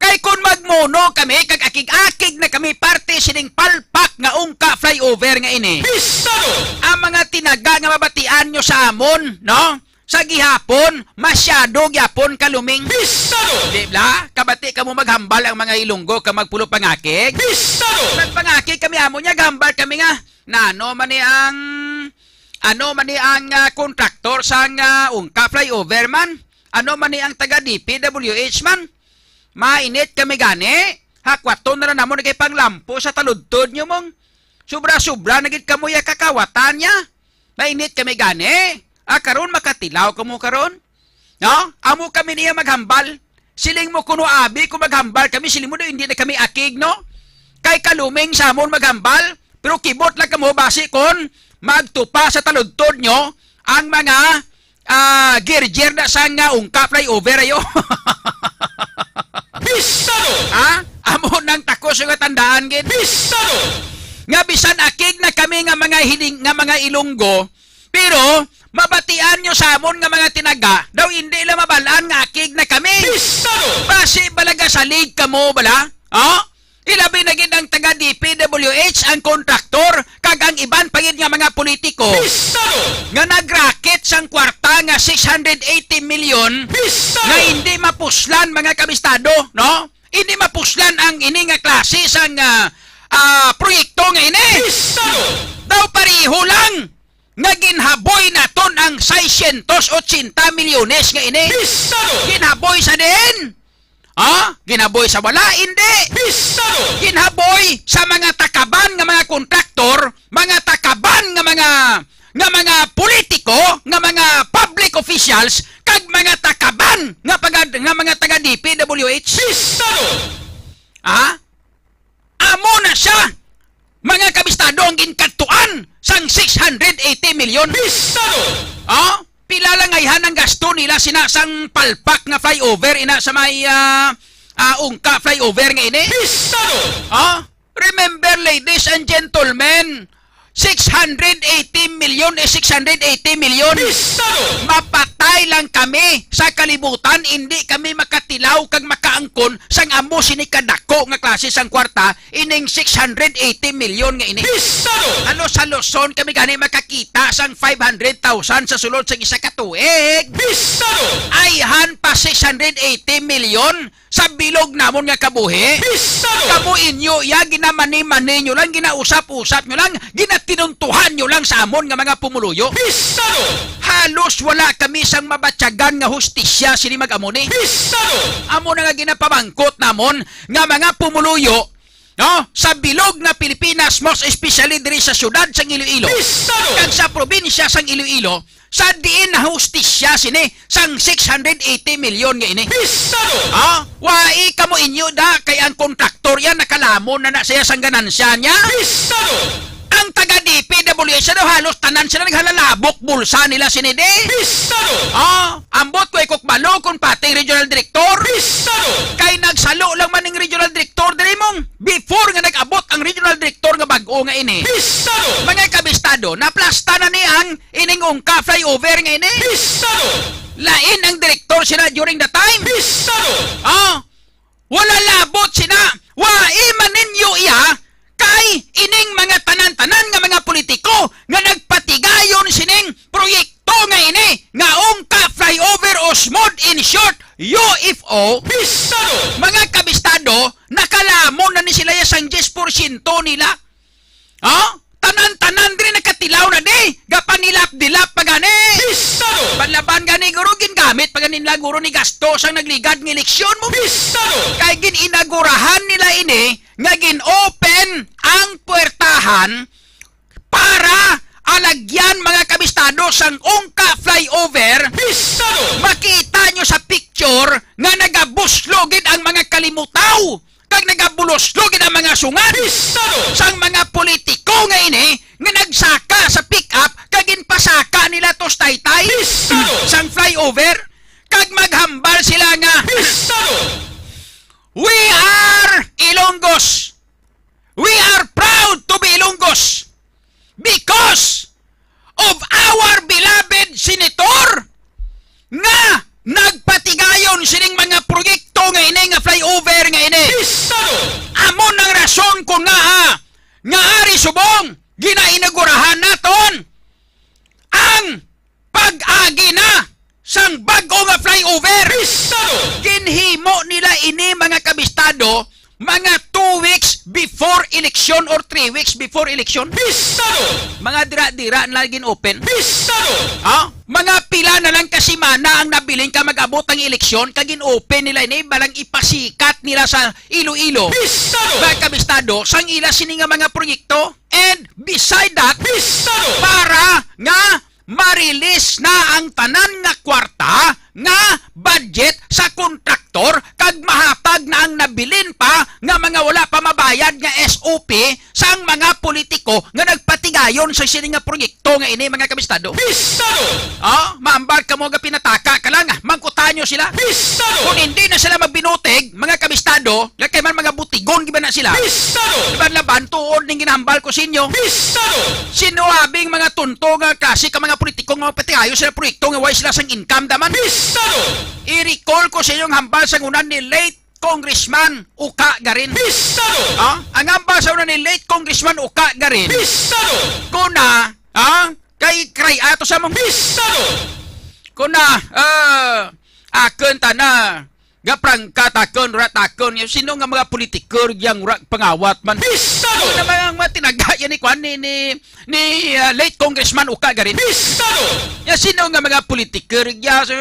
Kay kun magmuno kami, kag akig-akig na kami parte sining palpak nga Ungka flyover nga ini. Pistado! Ang mga tinaga nga mabatian nyo sa amon, no? Sa gihapon, masyado gyapon kaluming. Pistado! Di bala? Kabati kamo maghambal ang mga Ilonggo ka magpulo pangakig. Pistado! Nagpangakig kami amo niya, gahambal kami nga, nano man ni ang, ano man ni ang, ah, kontraktor sang, ah, Ungka flyover man? Ano man ni ang taga D P W H man? Mainit kami gani. Hakwaton na lang namon kay panglampo sa taludtod nyo mong. Sobra-sobra na gid kamo ya kakawatan niya. Mainit kami gani. Ah, karon makatilaw kamo karon? No? Amo kami niya maghambal. Siling mo kuno abi ko maghambal kami, siling mo do hindi na kami akig, no? Kay kaluming sa amon maghambal, pero kibot lang kamo basi kon magtupa sa taludtod nyo ang mga, ah, girgir na sang, ah, Ungka flyover ayo. Pistado! Ha? Amo nang takos nga tandaan gid. Pistado! Nga bisan akig na kami nga mga hiling, nga mga Ilonggo, pero mabatian nyo sa amon nga mga tinaga, daw hindi lang mabalaan nga akig na kami. Pistado! Basi bala gasalig kamo bala? Oh? Ilabi na gid ang taga D P W H, ang kontraktor, kag ang iban pa gid nga mga politiko Pistado! Nga nagraket sang kwarta nga six hundred eighty million Pistado! Nga hindi mapuslan, mga kabistado, no? Hindi mapuslan ang ini nga klase sang, ah, ah, proyekto nga ini. Pistado! Daw pareho lang nga ginhaboy naton ang seiscientos ochenta milyones nga ini. Pistado! Ginhaboy sa diin? Ha? Ginaboy sa wala? Hindi. Pistado! Ginaboy sa mga takaban nga mga kontraktor, mga takaban nga mga, nga mga politiko, nga mga public officials, kag mga takaban nga, pagad, nga mga taga D P W H. Pistado! Ha? Amo na siya, mga kabistado, ang ginkadtuan sang six hundred eighty million. Pistado! Oh, pila lang ayhan ang gasto nila sina sang palpak nga flyover ina sa may, ah, ah, Ungka flyover nga ini? Pistado! Oh, remember, ladies and gentlemen, six hundred eighty million is six hundred eighty million. Pistado! Mapatay lang kami sa kalibutan, hindi kami makatilaw kag makaangkon sang amo sini kadako nga klase sang kwarta, ining six hundred eighty million nga ini. Pistado! Halos-haloson kami gani makakita sang five hundred thousand sa sulod sang isa ka tuig. Pistado! Ayhan pa six hundred eighty million sa bilog namon nga kabuhi. Pistado! Kamo inyo ya, ginamani-mani nyo lang, ginausap-usap nyo lang, ginatinuntuhan nyo lang sa amon nga mga pumuluyo. Pistado! Halos wala kami sang mabatyagan nga hustisya sini mag-amo ni. Pistado! Amo na nga ginapamangkot namon nga mga pumuluyo, no, sa bilog nga Pilipinas, most especially diri sa siyudad sang Iloilo, Pistado! Kag sa probinsya sang Iloilo, sa diin nahustisya sini sang six hundred eighty million nga ini. Pistado! Ha? Wai kamo inyo da, kay ang kontraktor yan nakalamon na na siya sang ganansya niya. Pistado! Ang taga D P W H daw halos tanan sila naghalalabok bulsa nila sini di. Pistado! Ha? Ambot ko ikukbalo kung pati regional director. Pistado! Kay nagsalo lang man ning regional director diri mong before nga nag-abot ang regional director nga bag-o nga ini. Pistado! Mga kabistado, naplasta na ni ang ining Ungka flyover nga ini. Pistado! Lain ang direktor sila during the time. Pistado! Oh, Wala labot sina. Wa man ninyo iya, kay ining mga tanan-tanan nga mga politiko nga nagpatigayon sining proyekto nga ini, nga ungka flyover o smod, in short, U F O, Bistado! Mga kabistado, nakalamon na ni sila ya sang diyes porsyento nila. Ha? Tanan-tanan diri nakatilaw na di. Gapangilap-dilap pa gani. Bistado! Banlaban gani, guro, gingamit pa gani nila, guro, ni gasto sang nagligad nga eleksyon mo. Bistado! Kay gin-inagurahan nila ini nga gin-open ang puwertahan para alagyan, mga kabistado, sang ungka flyover. Bistado! Makita nyo sa picture nga nagabuslo gid ang mga kalimutaw kag nagabuloslo gid ang mga sungad. Bistado! Sang mga politiko nga ini nga nagsaka sa pick-up kag ginpasaka nila to sa Taytay. Bistado! Sang flyover, kag maghambal sila nga, Bistado! "We are Ilonggos. We are proud to be Ilonggos because of our beloved senator nga nagpatigayon sining mga proyekto nga ini, nga flyover nga ini." Bistado! Amo nang rason kon ngaa nga ari subong ginainagurahan naton ang pag-agi na sang bag-o nga flyover. Bistado! Ginhimo nila ini, mga kabistado, mga two weeks before election or three weeks before election. Bistado! Mga dira-dira na gin-open. Bistado! Ha? Mga pila na lang ka semana ang nabilin ka mag-abot ang eleksyon, kag gin-open nila ini, balang ipasikat nila sa Iloilo. Bistado! Mga kabistado, sang ila sini nga mga proyekto. And beside that, Bistado! Para nga ma-release na ang tanan nga kwarta nga budget sa kontraktor kag mahatag na ang nabilin pa nga mga wala pa mabayad nga S O P sang mga politiko nga nagpatigayon sa sini nga proyekto nga ini, mga kabistado. Bistado! Ah, maambal ka mo nga pinataka ka lang, ah. Mangkutanyo sila. Bistado! Kung hindi na sila magbinutig, mga kabistado, nga kay man mga butigon, giba na sila. Bistado! Iban laban, tuod ning ginahambal ko sa inyo. Bistado! Sino abing mga tunto nga klase ka mga politiko nga mapatigayon sila proyekto nga way sila sang income daman? Bistado! I-recall ko sa inyong hambal sa ngunan ni late Congressman Uka Garin. Bistado! Ha? Ang hambal sa una ni late Congressman Uka Garin. Bistado! Kuna, ha? Kay cry ato sa mong Bistado! Kuna, ah, akon tana. Gaprangka takon, ura takon. Sino nga mga politiker yang ura pangawat man? Bistado! Ano na mga, mga tinaga yan ni Kwan, ni, ni, ni, ah, late Congressman Uka Garin? Bistado! Ya, sino nga mga politiker ya sa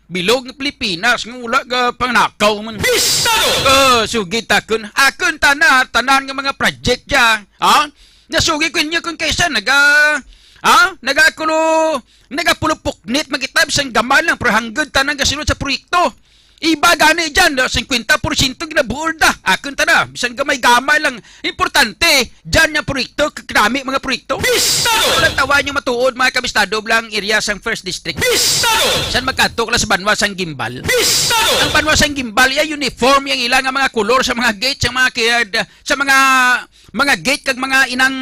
bilog nga Pilipinas nga wala ga pangnakaw man? Bistado! Oh, sugid takon. Akon tana, tanan nga mga project ya. Ha? Nasugi ko inyo kung kaysa naga, ha? Nagakulo, nagapulupuknit magitab sang gamay lang, pero hanggod tanan gasunod sa proyekto. Iba gani dyan, no? Singkwenta porsyento ginabuol da. Akon ta na, bisan gamay-gamay lang. Importante, dyan nga proyekto, k-, kanami mga proyekto. Bistado! Walang tawa nyo matuod, mga kabistado, lang area sang First District. Bistado! San magkatok lang sa banwa sang Gimbal. Bistado! Ang banwa sang Gimbal, ya uniform yang ila nga mga kulor sa mga gate, sa mga kiyad, sa mga, mga gate kag mga inang,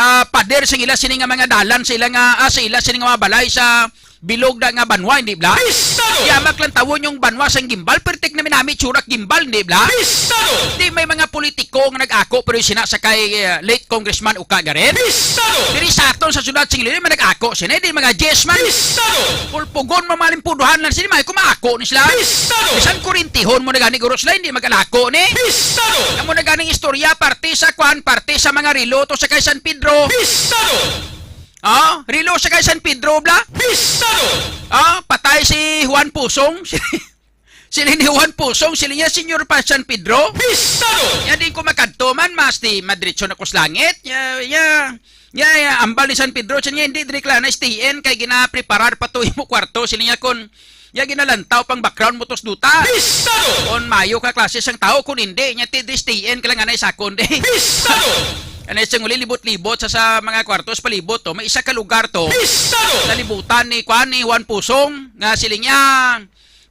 ah, pader sa ila sini nga mga dalan, sa ila nga, ah, sa ila sini nga mga balay sa bilog na nga banwa, hindi bla? Bistado! Yamak lang tawon yung banwa sang Gimbal, pertik na minami tsurak Gimbal, hindi bla? Bistado! Di may mga politiko nga nag-ako, pero sina sa kay, eh, late Congressman Uka Garin. Bistado! Diri sa aton sa syudad sing Iloilo, may nag-ako sini, di mga yes man. Bistado! Pulpugon, mamalimpuduhan lang sini, may kumako ni sila. Bistado! Bisan kurintihon mo na gani, guro, sila hindi mag-alako ni. Bistado! Amo na ganing istorya, parte sa kwan, parte sa mga relo to sa kay San Pedro. Bistado! Ah, relo sa kay San Pedro, bla? Bistado! Ah, patay si Juan Pusong. Sila ni Juan Pusong, sila niya, Senyor pa San Pedro. Bistado! Ya, di ko makadto man, mas di madiretso na ko sa langit. Ya, ya, ya, ya, ambal ni San Pedro, siya niya, hindi, diri ka lang na stayin, kay ginapreparar pa to imo kwarto, sila niya, kon, ya, ginalantaw pang background mo tos duta. Bistado! Kon mayo ka klase sang tao, kon hindi, niya, ti, di stayin ka lang, anay sakon, di. Bistado! Anay siyang uli, libot-libot sa, sa mga kwartos, palibot, to. May isa ka lugar to. Bistado! Nalibutan ni, kwan, ni Juan Pusong, nga sila niya,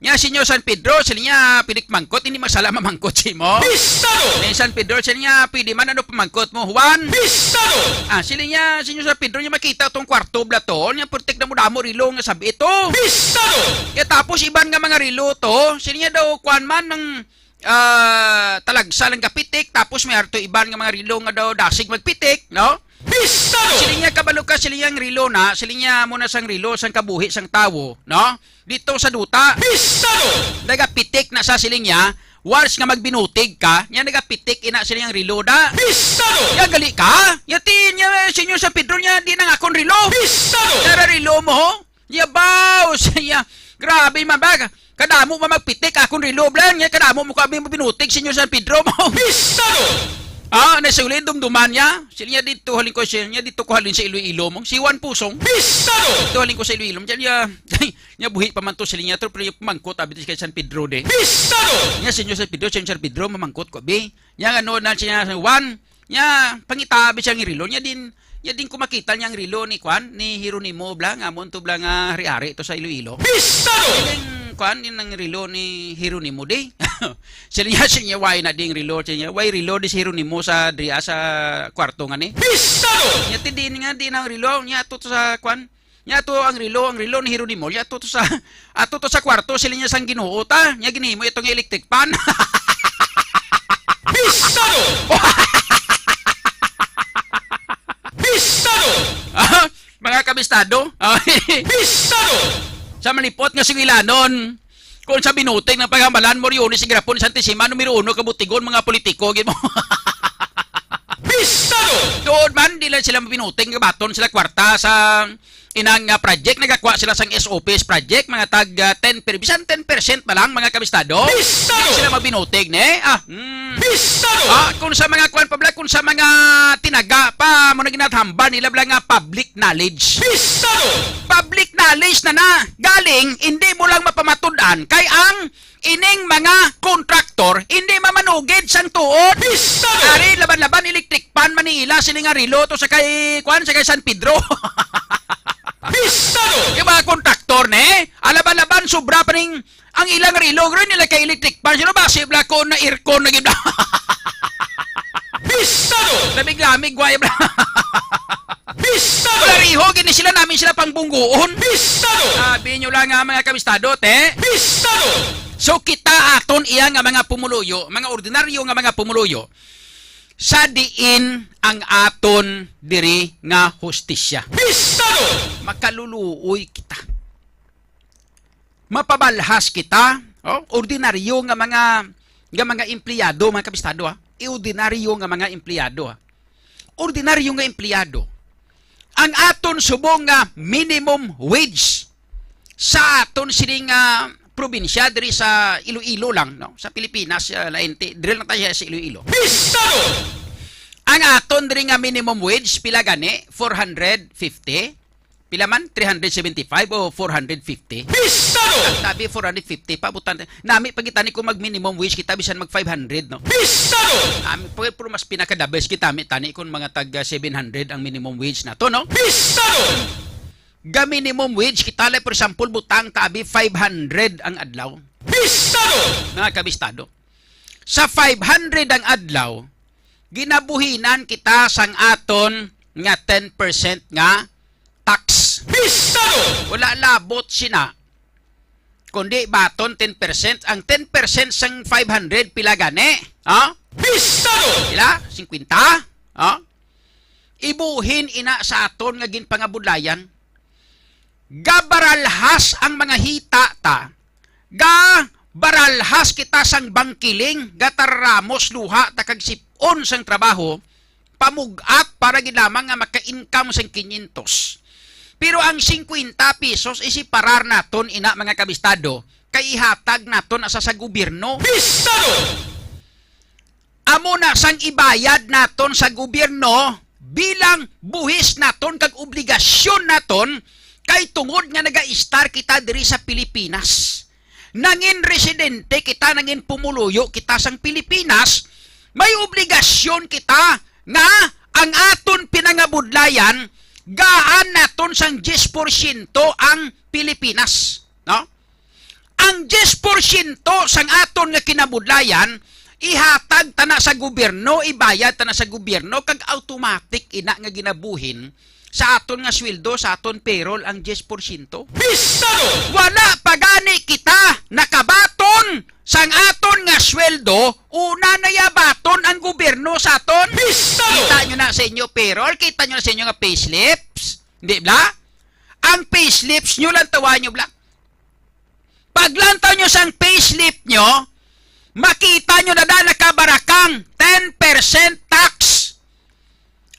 Nya, Senyor San Pedro, sila niya, pwede mangkot, hindi masala mamangkot si mo. Bistado! Ni San Pedro, sila niya, pwede man, ano pamangkot mo, Juan? Bistado! Ah, sila niya, Senyor San Pedro, niya makita tong kwarto, bla to, niya, putik na mo damo relo nga sabi ito. Bistado! Kaya tapos, iban nga mga relo to, sila niya daw, kwan man, ng, ah, talagsa lang gapitik, tapos may adto iban nga mga relo nga daw dasig magpitik, no? Pistado! Siling niya, kabalo ka, siling niya, ang relo na, siling niya, amo na sang relo, sang kabuhi sang tawo, no? Dito sa duta. Pistado! Nagapitik na sa, siling niya, once nga magbinutig ka, niya nagapitik ina, siling niya, ang relo da. Pistado! Ya gali ka? Ya ti niya, Senyor San Pedro niya, di nang akon relo. Pistado! Tara relo mo, ho? Ya baw, siya, grabe man ba? Kadamo man magpitik akon relo, blan, niya kadamo mo ko abi magbinutig, Senyor San Pedro mo. Pistado! Ah, na siling dumduman niya. Siling niya, dito halin ko siya, niya dito ko halin sa Iloilo mo. Si Juan Pusong. Pistado! Dito halin ko sa Iloilo mo. Siya niya, niya buhi pa man to, siling niya, to, pero yung pamangkot, abi, kay San Pedro de. Pistado! Niya, Senyor San Pedro, Senyor San Pedro, mamangkot ko, abi. Niya, ano na siya, Juan, niya, pangitabi siya ang relo. Niya din, niya din ko makita niya ang relo ni, kwan, ni Jeronimo, bla, nga, mo to, bla, nga, hari-hari to sa Iloilo. Pistado! Yung, kwan, yun ang relo ni Jeronimo, di. Siling niya, siling niya, why na ding relo? Siling niya, why relo di si Jeronimo sa, dria sa kwarto nga ni? Pistado! Niya, ti din nga, di na ang relo. Niya, to, to sa, kwan, niya, to ang relo, ang relo ni Jeronimo. Niya, to, to sa, ato to sa kwarto, siling niya sang Ginoo ta. Niya, ginimo itong electric fan. Pistado! Pistado! Ah, mga kabistado? Ah, Pistado! Sa malipot nga singilanon, kung sa binuting ng paghambalan mo, riyo ni si Grapon, Santissima, numero uno, kabutigon, mga politiko, gid mo. Pistado! Doon man, di lang sila mabinuting, gabaton sila kwarta sa inang, ah, project, nagakwa sila sang S O Ps project, mga tag, ah, ten per, bisan ten percent pa lang, mga kabistado. Pistado! Di sila mabinuting, ne? Ah, mm. Pistado! Ah, kung sa mga kwan pa bala, kung sa mga tinaga pa, mo na ginathamba nila bala nga public knowledge. Pistado! Public knowledge na na. Galing, hindi mo lang mapamatud-an kay ang ining mga kontraktor, hindi mamanugid sang tuod. Pistado! Ari, laban-laban, electric fan, Manila, sila nga relo to sa kay, kwan, sa kay San Pedro. Pistado! Yung mga kontraktor, ne? Alaban-laban, sobra pa ning ang ilang relo, rin nila kay electric fan. Sino ba? Si Bla ko na aircon na gid. Pistado! Lamig-lamig, guay, bla. Pistado! Wala riho, gini sila namin sila pang bungguon. Pistado! Sabi nyo lang nga, mga kabistado, te. Pistado! So, kita aton iya nga mga pumuluyo, mga ordinaryo nga mga pumuluyo, sa diin ang aton diri nga hustisya. Pistado! Makaluluoy kita. Mapabalhas kita, oh, ordinaryo nga mga, nga mga empleyado, mga kabistado, ha? Ordinaryo nga mga empleyado, ha? Ordinaryo nga empleyado. Ang aton subong nga minimum wage sa aton sining, ah, probinsya diri sa Iloilo lang, no? Sa Pilipinas, ah, lain ti, diri lang tayo sa Iloilo. Pistado! Ang aton diri nga minimum wage, pila gani? Four hundred fifty? Pila man? Three hundred seventy-five o four hundred fifty? Pistado! Ang tabi, four hundred fifty, pabutan. Nami pagitani kung mag minimum wage kita, bisan mag five hundred, no? Pistado! Nami, pero, pero mas pinaka-the best kita, mi tani kung mga tag, ah, seven hundred ang minimum wage nato, no? Pistado! Ga minimum wage kita, like, for example, butang tabi five hundred ang adlaw. Pistado! Mga kabistado. Sa five hundred ang adlaw, ginabuhinan kita sang aton nga ten percent nga tax. Pistado! Wala labot sina, kundi baton ten percent. Ang ten percent sang five hundred, pila gani? Ha? Pistado! Pila? Singkwenta? Ha? Ibuhin ina sa aton nga ginpangabudlayan. Gabaralhas ang mga hita ta. Gabaralhas kita sang bangkiling, gatararamos luha ta kag sip-on sang trabaho, pamug-at para gid lamang nga maka-income sang quinientos. Pero ang singkwenta pesos, isiparar naton ina, mga kabistado, kay ihatag naton asa sa gobyerno. Pistado! Amo na sang ibayad naton sa gobyerno bilang buhis naton kag obligasyon naton, kay tungod nga naga-estar kita diri sa Pilipinas, nangin residente kita, nangin pumuluyo kita sang Pilipinas, may obligasyon kita nga ang aton pinangabudlayan, gaan naton sang diyes porsyento ang Pilipinas, no? Ang diyes porsyento sang aton nga kinabudlayan, ihatag ta na sa gobyerno, ibayad ta na sa gobyerno, kag automatic ina nga ginabuhin sa aton nga sweldo, sa aton payroll ang diyes porsyento? Pistado! Wala pa gani kita nakabaton sang aton nga sweldo, una na yabaton ang gobyerno sa aton. Pistado! Kita nyo na sa inyo payroll, kita nyo na sa inyo nga payslips, di ba? Ang payslips nyo lang, tawa nyo, bla. Paglantaw nyo sang payslip nyo, makita nyo na da nakabarakang ten percent tax.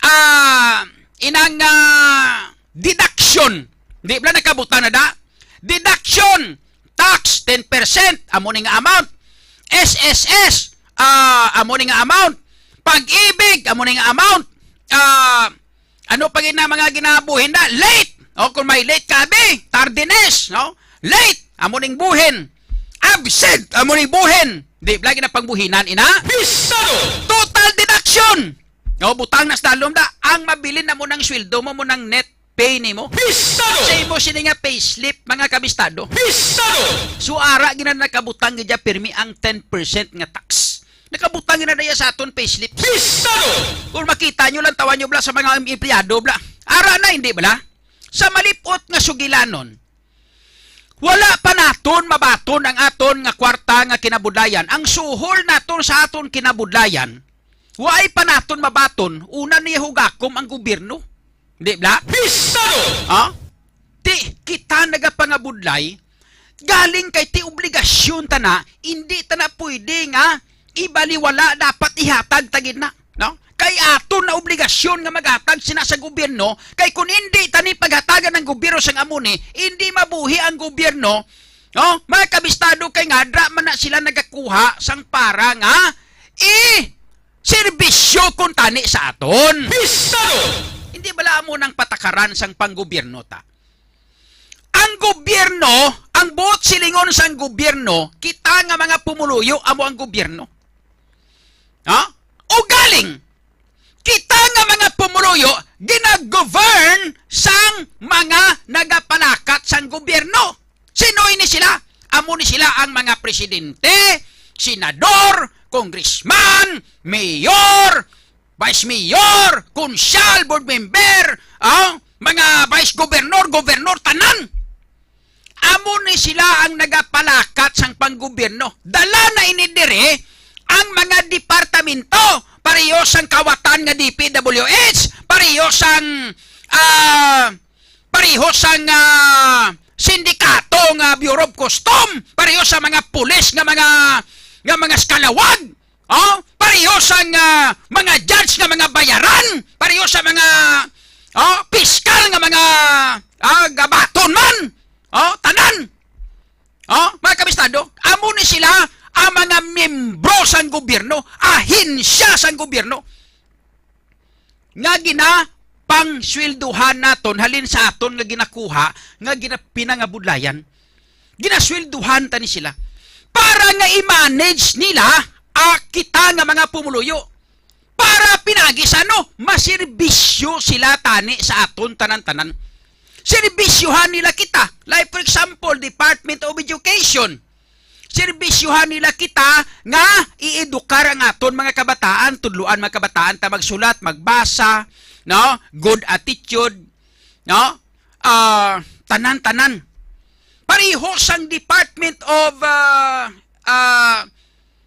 Ah, inang, ah, deduction. Di ba nakabutang na da? Deduction, tax, ten percent, amo ni nga amount. S S S, ah, amo ni nga amount. Pag-ibig, amo ni nga amount. Ah, ano pa gid na mga ginabuhin na? Late. O, kung may late ka, abi, tardiness, no? Late, amo ning buhin. Absent, amo ning buhin. Di ba lagi na pangbuhinan, ina? Pistado! Total deduction. O, butang na sa dalom da. Ang mabilin na mo ng sweldo mo, mo ng net pay nimo. Pistado! Sa imo sini nga payslip, mga kabistado. Pistado! So, ara gina nakabutang gid dya pirmi ang ten percent nga tax. Nakabutang na iya sa aton payslip. Pistado! Kung makita nyo lang, tawa nyo bla sa mga empleyado bla. Ara na, hindi bla? Sa malipot nga sugilanon, wala pa naton mabaton ang aton nga kwarta nga kinabudlayan. Ang suhol naton sa aton kinabudlayan, waay pa naton mabaton, una niya hugakom ang gobyerno. Di bla? Pistado! Ha? Ti, kita nagapangabudlay, galing kay ti obligasyon ta na, hindi ta na pwede nga ibaliwala, dapat ihatag ta gid na, no? Kay aton na obligasyon nga maghatag sina sa gobyerno, kay kun hindi ta ni paghatagan ang gobyerno sang amo ni, hindi mabuhi ang gobyerno, no? Mga kabistado, kay nga dra man na sila nagakuha sang para nga i serbisyo kuntani sa aton. Pistado! Hindi bala amo nang patakaran sang panggobyerno ta? Ang gobyerno, ang buot silingon sang gobyerno, kita nga mga pumuluyo amo ang gobyerno. Ha? Ugaling, kita nga mga pumuluyo, ginagovern sang mga nagapalakat sang gobyerno. Sino ini sila? Amo ni sila ang mga presidente, senador, congressman, mayor, vice mayor, konsyal, board member, ah, mga vice governor, governor, tanan. Amo ni sila ang nagapalakat sang panggobyerno. Dala na ini diri ang mga departamento, pareho sang kawatan nga D P W H, pareho sang, ah, pareho sang, ah, sindikato nga Bureau of Custom, pareho sa mga pulis nga mga, nga mga eskalawag. Oh, pareho sang, ah, mga judge nga mga bayaran, pareho sa mga, oh, piskal nga mga, ah, gabaton man. Oh, tanan. Oh, mga kabistado, amo ni sila ang mga miyembro sang gobyerno, ahensya sang gobyerno, nga ginapangsweldohan naton halin sa aton nga ginakuha, nga gina-, pinangabudlayan. Ginasweldohan ta ni sila para nga i-manage nila, ah, kita nga mga pumuluyo. Para pinagi sa ano? Maserbisyo sila tani sa aton tanan-tanan. Serbisyohan nila kita. Like, for example, Department of Education. Serbisyohan nila kita nga i-edukar ang aton mga kabataan, tudloan mga kabataan ta magsulat, magbasa, no? Good attitude, no? Ah, tanan-tanan. Pareho sang Department of, ah, ah,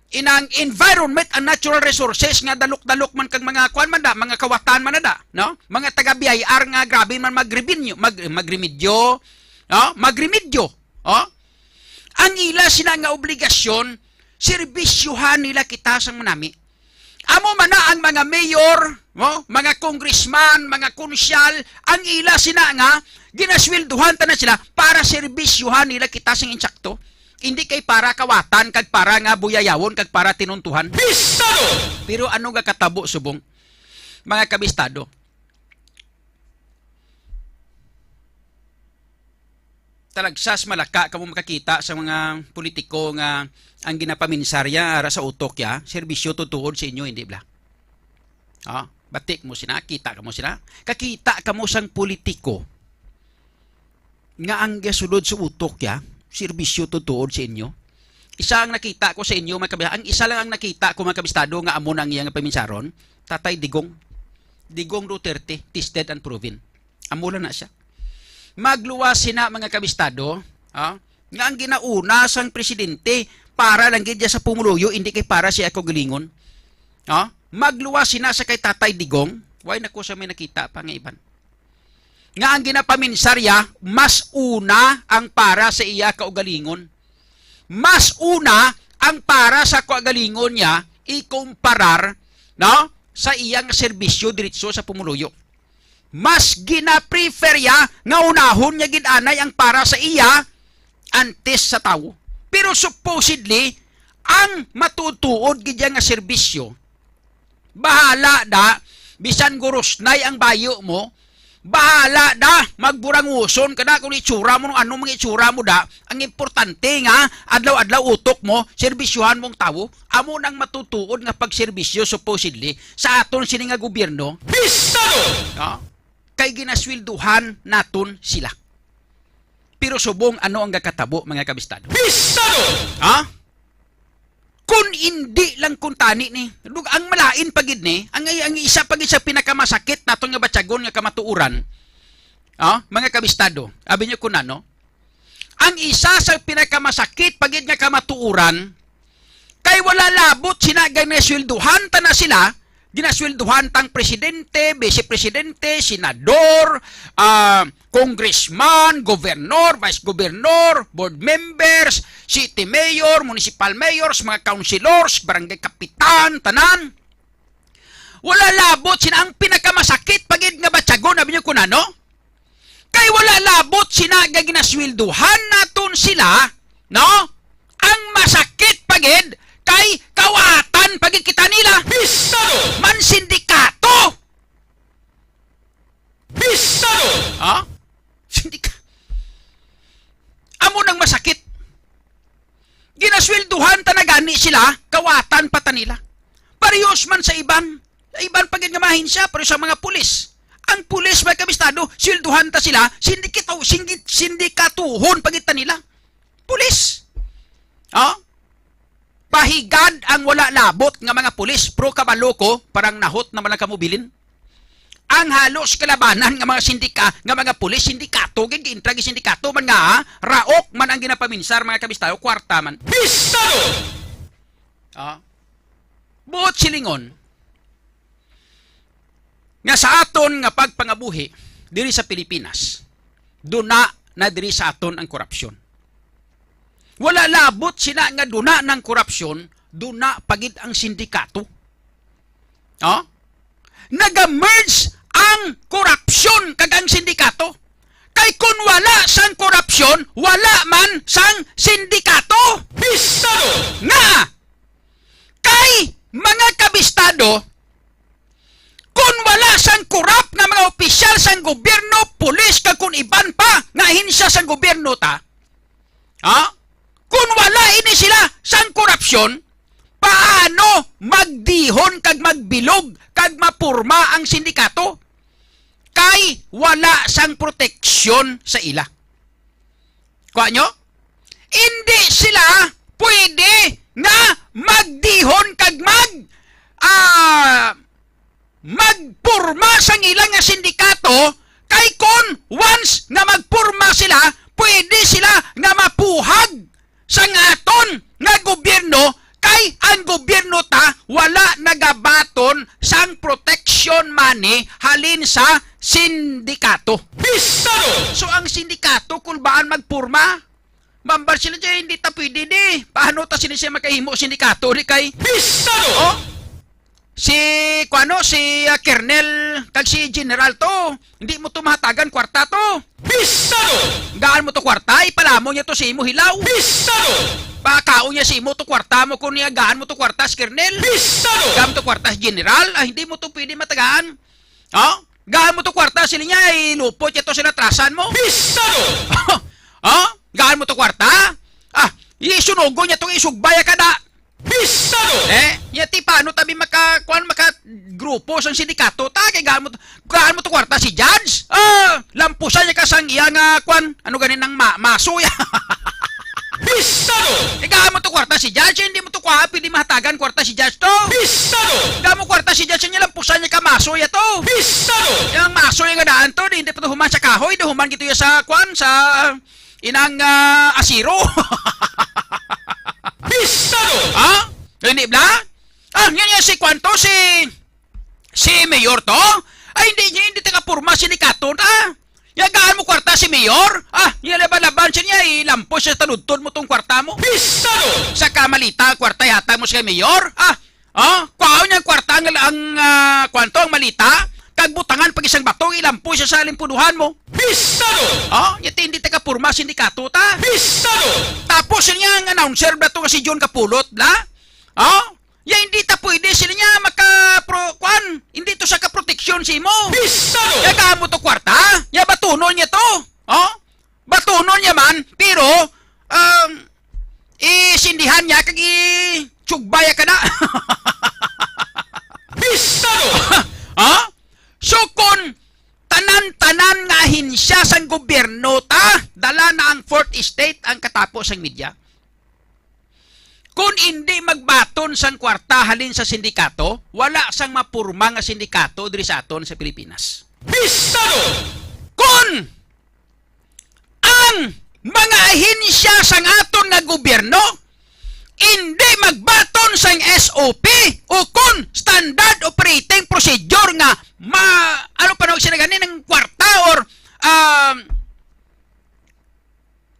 inang Environment and Natural Resources nga dalok-dalok man kag mga kuan man da, mga kawatan man na da, no? Mga taga B I R nga grabe man magrevenue, mag-, magremedyo, no? Magremedyo, oh? Ang ila sina nga obligasyon, serbisyohan nila kita sang manami. Amo man na ang mga mayor, no? Mga congressman, mga konsyal, ang ila sina nga ginasweldohan ta na sila para serbisyohan nila kita sang insakto. Hindi kay para kawatan, kag para nga buyayawon, kag para tinuntuhan. Pistado! Pero ano nga katabo subong, mga kabistado? Talagsas malaka kamo makakita sa mga politiko nga ang ginapaminsarya ara sa utok ya, serbisyo tutuod sa inyo, hindi bla? Ah, batik mo sina, kita kamo sina. Kakita kamo sang politiko nga ang gasulod sa utok ya, serbisyo tutuod sa inyo. Isa ang nakita ko sa inyo, mga kabi-, ang isa lang ang nakita ko, mga kabistado, nga amo na ang iyang paminsaron, Tatay Digong. Digong Duterte, tested and proven. Amo lang na siya. Magluwas sina, mga kabistado, ha? Nga ang ginauna sang presidente para lang gid sa pumuluyo, hindi kay para sa iya kaugalingon. Ha? Magluwas sina sa kay Tatay Digong, way nako sa may nakita pa nga iban. Nga ang ginapaminsar iya, mas una ang para sa iya kaugalingon. Mas una ang para sa kaugalingon niya ikumparar, no, sa iyang serbisyo diretso sa pumuluyo. Mas gina-prefer iya nga unahon niya gid anay ang para sa iya antes sa tawo. Pero supposedly, ang matuod-tuod gid iya nga serbisyo, bahala da, bisan gurusnay ang bayo mo, bahala da, magburanguson ka da kung itsura mo, ano mga itsura mo da. Ang importante nga, adlaw-adlaw utok mo, serbisyuhan mong tawo. Amo nang matutuod nga pagserbisyo, supposedly, sa aton sini nga gobyerno. Pistado! No? Kay ginasweldohan naton sila. Pero subong ano ang gakatabo, mga kabistado? Pistado! Ha? Kung hindi lang kuntani ni, dug-, ang malain pa gid ni, ang, ang isa pa gid sa pinakamasakit naton nga batyagon nga kamatuoran, ah, mga kabistado, abi niyo kung ano? Ang isa sa pinakamasakit pa gid nga kamatuoran, kay wala labot sina, ginasweldohan ta na sila, ginasweldohan tang presidente, vice presidente, senador, ah, congressman, governor, vice governor, board members, city mayor, municipal mayors, mga councilors, barangay kapitan, tanan. Wala labot sina, ang pinakamasakit pa gid nga batyagon, abi niyo kung ano? Kay wala labot sina nga ginasweldohan naton sila, no? Ang masakit pa gid kay kawatan pa gid kita nila. Pistado! Man sindikato! Pistado! Ha? Sindika-, amo nang masakit. Ginasweldohan ta na gani sila, kawatan pa ta nila. Parehas man sa iban. Sa iban pa gid nga mga ahensya, pero sa mga pulis. Ang pulis, mga kabistado, sweldohan ta sila, sindikato-, sindi-, sindikatuhon pa gid ta nila. Pulis. Oh? Pahigad ang wala labot nga mga pulis, pro kabalo ko, parang nahot naman lang kamo bilin. Ang halos kalabanan nga mga sindika-, nga mga pulis, sindikato, gid giintra, gid sindikato man nga, ha? Raok man ang ginapaminsar, mga kabistado, kwarta man. Pistado! Ah. Buot silingon, nga sa aton nga pagpangabuhi diri sa Pilipinas, duna na diri sa aton ang korupsyon. Wala labot sina nga duna ng korupsyon, duna pa gid ang sindikato. Oh? Naga-merge ang korupsyon kag ang sindikato. Kay kun wala sang korupsyon, wala man sang sindikato. Pistado! Nga, kay mga kabistado, kun wala sang korap nga mga opisyal sang gobyerno, pulis, kag kun iban pa nga ahensya sang gobyerno ta, ha? Kun wala ini sila sang korupsyon, paano magdihon kag magbilog kag mapurma ang sindikato? Kay wala sang proteksyon sa ila. Kuha nyo? Hindi sila pwede nga magdihon kag mag, ah, magpurma sang ila nga sindikato, kay kon once nga magpurma sila, pwede sila nga mapuhag sang aton nga gobyerno, kay ang gobyerno ta wala nagabaton sang protection money halin sa sindikato. Pistado! So, ang sindikato, kulbaan magpurma, mambar sila dyan, hindi ta pwede di. Paano ta sini siya makahimo sindikato di kay Pistado! Oh? Si, kuano, si, ah, Kernel, kag si General to, hindi mo to mahatagan kwarta to. Pistado! Gaan mo to kwarta, ipalamo niya to sa imo hilaw. Pistado! Pakaon niya sa imo to kwarta mo kung niya, gaan mo to kwarta si Kernel. Pistado! Gaan mo to kwarta si General, ah, hindi mo to pwede matagaan. Oh? Gaan mo to kwarta, sila niya, ilupot niya to sila trasan mo. Pistado! Oh? Gaan mo to kwarta? Ah, isunugo niya tong isugbay ka na. Pistado! Eh, yati, paano tabi maka, kuan, maka grupo sang sindikato? Ta, kay gaan mo, gaan mo to kwarta si Judge? Ah, lampusan niya ka sang iya nga, kuan, ano ganin ang ma-, maso ya? Pistado! Igaan mo to kwarta si judge, hindi mo to kuha, pwede mahatagan kwarta si judge to. Pistado! Igaan mo kwarta si judge, niya lampusan niya ka masoy ato. Pistado! Yung masoy nga daan to, di, hindi pa to human sa kahoy, di human gito ya sa, kwan, sa inang, ah, asiro. Pistado! Ha? Hindi bla? Ah, yan yan si kwan to, si, si Mayor to? Ay, hindi niya, hindi taga-porma sindikato ta. Yagaan mo kwarta si Mayor? Ah, niya laban-laban siya niya, ilampo siya, taludtod mo tong kwarta mo. Pistado! Sa kamalita, kwarta yata mo sa Mayor? Ah, oh, kwaon niya ang kwarta ang, ang ah, kwanto, ang malita, kag butangan pag isang bato, ilampo siya sa limpuduhan mo. Pistado! Oh, niya hindi taga-porma sindikato ta. Pistado! Tapos niya ang announcer ba to nga si John Kapulot, bla? Oh, ya hindi ta pwede sila niya maka pro, kwan, hindi to sa kaproteksyon si mo. Pistado! Ya kamo to kwarta, ya batunon niya to. Oh? Batunon niya man, pero um, isindihan niya kag i-tsugbaya ka na. Pistado! Ha? So kung tanan-tanan nga ahensya sang gobyerno ta, dala na ang fourth estate ang katapo sang media. Kon indi magbaton sang kwarta halin sa sindikato, wala sang mapurma nga sindikato diri sa aton sa Pilipinas. Pistado! Kon ang mga ahensya sang aton nga gobyerno indi magbaton sang S O P o kon standard operating procedure nga ma-, ano pa nawag sila gani, ng kwarta or um,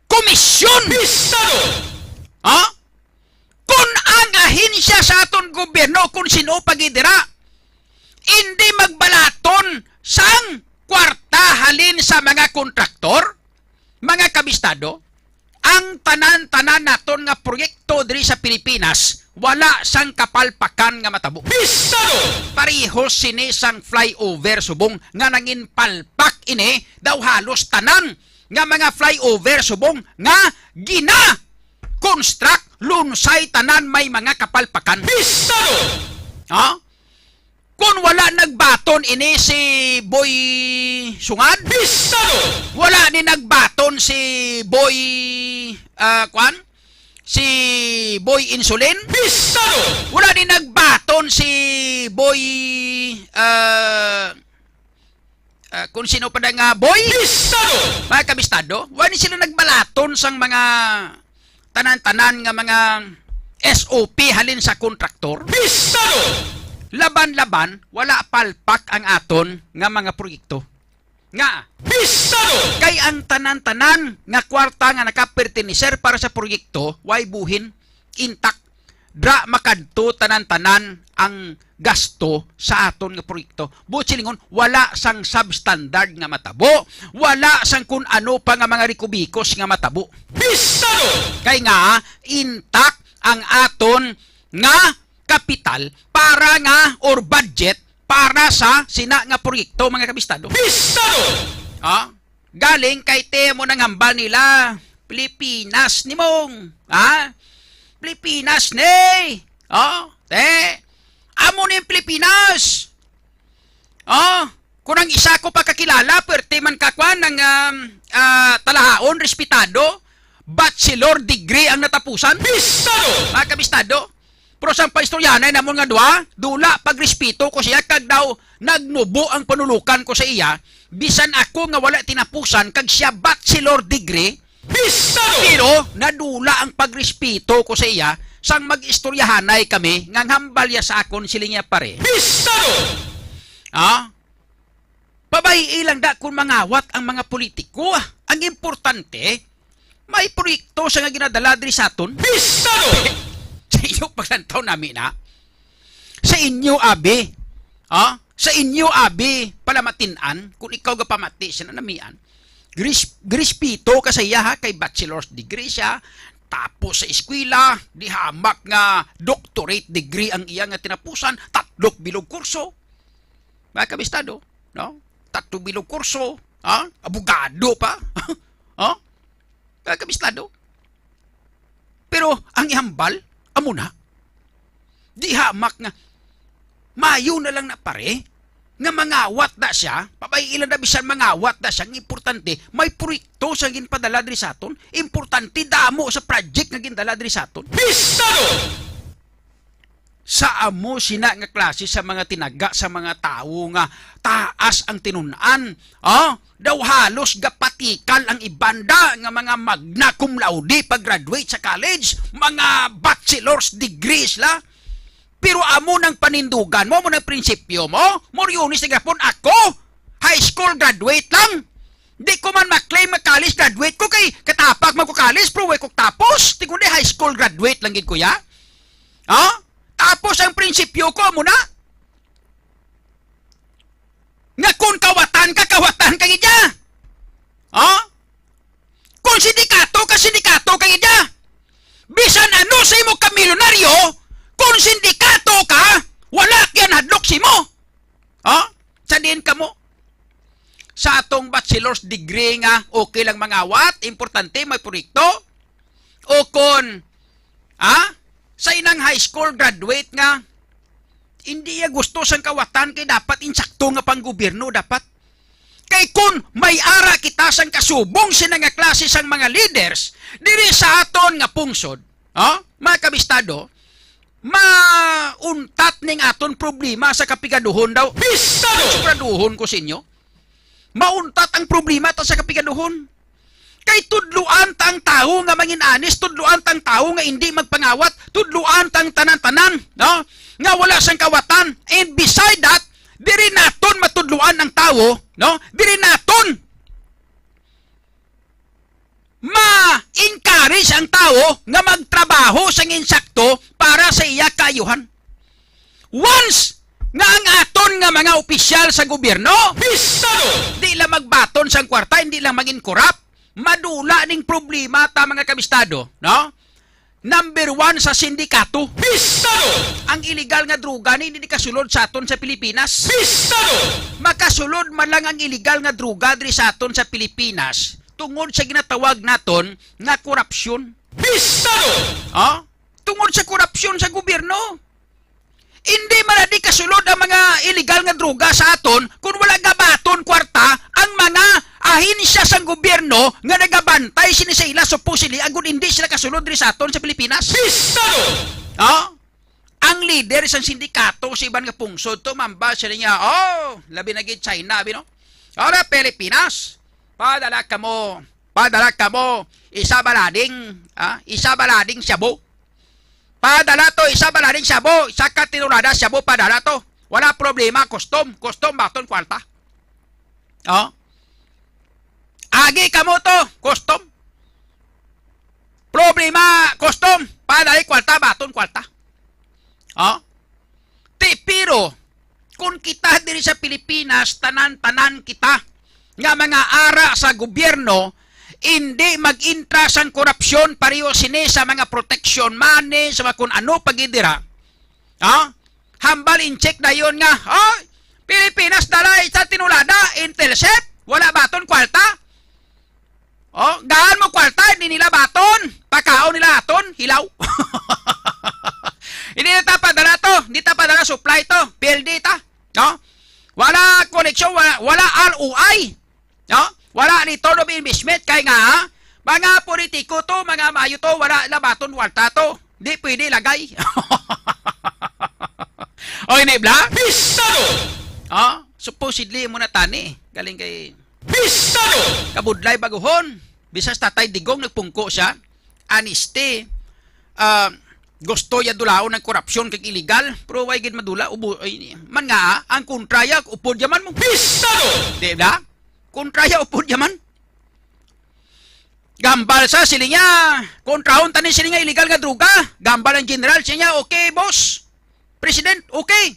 komisyon. Pistado! Ha? Kung ang ahensya sa aton gobyerno, kung sino pa gid dira, hindi magbalaton sang kwarta halin sa mga kontraktor, mga kabistado, ang tanan-tanan naton nga proyekto diri sa Pilipinas wala sang kapalpakan nga matabo. Pistado! Pareho sini sang flyover subong nga nangin palpak ini daw halos tanan nga mga flyover subong nga gina-construct lunsay tanan may mga kapalpakan. Pistado! Ha? Kung wala nagbaton ini si Boy Sungad? Pistado! Wala ni nagbaton si Boy, ah, kwan? Si Boy Insulin? Pistado! Wala ni nagbaton si Boy, ah, ah, kung sino pa na nga Boy? Pistado! Mga kabistado, wala ni sila nagbalaton sang mga tanan-tanan nga mga S O P halin sa kontraktor. Pistado! Laban-laban, wala palpak ang aton nga mga proyekto. Nga, pistado! Kay ang tanan-tanan nga kwarta nga nakaperteneser para sa proyekto, way buhin, intak. Dra makadto tanan-tanan ang gasto sa aton nga proyekto. Buot silingon, wala sang substandard nga matabo, wala sang kun ano pa nga mga rikubikos nga matabo. Pistado! Kay nga, intak ang aton nga kapital para nga, or budget para sa sina nga proyekto, mga kabistado. Pistado! Ha? Galing kay te mo nang hambal nila, Pilipinas nimong, ha? Pilipinas ni. Oh, te. Amo ni Pilipinas. Oh, kung ang isa ko pa kakilala, pwerte man kakwan ng um, ah, talahaon, respetado, bachelor degree ang natapusan. Pistado! Mga kabistado, pero sang paistoryahanay namon nga duha, dula pagrespeto ko siya kag daw nagnubo ang panulukan ko sa iya, bisan ako nga wala tinapusan kag siya bachelor degree, pistado! Pero nadula ang pagrespeto ko sa iya sang mag-istoryahanay kami nga hambal ya sa akon siling niya pare. Pistado! Ah? Pabay-i lang da kung mangawat ang mga politiko. Ang importante, may proyekto sa nga ginadala diri sa aton. Pistado! Sa inyo paglantaw nami na. Sa inyo, abi. Ha? Sa inyo, abi, palamatin-an, kung ikaw gapamati siya na namian, gris-, grispito ka sa iya, ha, kay bachelor's degree siya, tapos sa eskwela, di hamak nga doctorate degree ang iya nga tinapusan, tatlong bilog kurso. Mga kabistado, no? Tatlong bilog kurso, ha? Abogado pa. Ha? Mga kabistado. Pero ang ihambal, amo na. Di hamak nga, mayo na lang na pare. nga mangawat na siya, pabay-i lang na bisan mangawat na siya, ang importante, may proyekto sa ginpadala diri sa aton. Importante, damo sa project nga gindala diri sa aton. Pistado! Sa amo sina nga klase sa mga tinaga sa mga tawo nga taas ang tinun-an, oh, daw halos gapatikal ang ibanda nga mga magna cum laude pag-graduate sa college, mga bachelor's degrees la. Pero amo nang panindugan mo, amo nang prinsipyo mo, Moriones na gapon ako, high school graduate lang. Di ko man maklaim nga college graduate ko kay katapag man ko college, pero way ko tapos. Di kundi high school graduate lang gid ko ya. Ha? Tapos ang prinsipyo ko amo na nga kung kawatan ka, kawatan ka gid ya. Ha? Kung sindikato ka, sindikato ka gid ya. Bisan ano sa imo ka milyonaryo, kung sindikato ka, wala kay nahadlok sa imo. Ha? Sa diin kamo? Sa atong bachelor's degree nga okay lang mangawat, importante may proyekto. O kon, ha? Sa inang high school graduate nga, hindi iya gusto sang kawatan kay dapat insakto nga panggobyerno dapat. Kay kun may ara kita sang kasubong sina nga klase sang mga leaders diri sa aton nga pungsod, ha? Mga kabistado, mauntat ning aton problema sa kapigaduhon daw. Pistado! Siguraduhon ko sa inyo, mauntat ang problema ta sa kapigaduhon. Kay tudloan ta ang tawo nga mangin-anis, tudloan ta ang tawo nga indi magpangawat, tudloan ta ang tanan-tanan, no? Nga wala sang kawatan. And beside that, diri naton matudloan ang tawo, no? Diri naton ma-encourage ang tawo nga magtrabaho sang insakto para sa iya kaayuhan. Once nga ang aton nga mga opisyal sa gobyerno, pistado, di lang magbaton sang kwarta, hindi lang mangin-corrupt, madula ning problema ta, mga kabistado, no? Number one sa sindikato. Pistado! Ang illegal nga droga ni hindi kasulod sa aton sa Pilipinas. Pistado! Makasulod man lang ang illegal nga droga diri sa aton sa Pilipinas tungod sa ginatawag naton nga korupsyon. Pistado! Ha? Tungod sa korupsyon sa gobyerno. Hindi man na di kasulod ang mga illegal nga droga sa aton kung wala gabaton kwarta ang mga ahensya sang gobyerno nga nagabantay sini sa ila, supposedly, agud hindi sila kasulod diri sa aton sa Pilipinas. Pistado! Oh? Ang leader sang sindikato sa iban nga pungsod to, mamba sila niya, oh, labi na gid China, abi, no? Ora, Pilipinas, padala kamo, padala kamo, isa balading, ah, isa balading shabu. Padala to, isa balading shabu, isa ka tinulada shabu, padala to. Wala problema, custom, custom baton kwarta. Oh. Agi kamo to, custom. Problema, custom, padala kwarta, baton kwarta. Oh. Ti, pero, kung kita diri sa Pilipinas, tanan-tanan kita nga mga ara sa gobyerno, hindi mag-intra sang korupsyon, pareho sini sa mga protection money, sa mga kun ano pa gid dira. Ha? Hambal in check dayon nga, oh, Pilipinas, dala sa tinulada, Intelcep, wala baton kwarta. Oh, gaan mo kwarta, hindi nila baton. Pakaon nila aton, hilaw. Hindi na ta padala to, hindi ta padala supply to, P L D ta. No? Wala koneksyon, wala, wala R O I. No? Wala return of investment kay nga, ha? Mga politiko to, mga maayo to, wala labaton kwarta to. Di pwede lagay. Oy, ni bla? Pistado! Ha? Supposedly, mo na tani. Galing kay Pistado! Kabudlay baguhon. Bisas Tatay Digong nagpungko siya. Honesty. Ah, gusto ya dulaon ang korupsyon kag illegal. Pero way gid madula. Ubo, ay, man nga, ang kontra ya, upod yaman mo. Pistado! Di ba? Kontra ya, upod yaman. Gambal sa, siling niya, kontrahon tani siling niya illegal nga droga. Gambal ang general, siling niya, okay, boss. President, okay.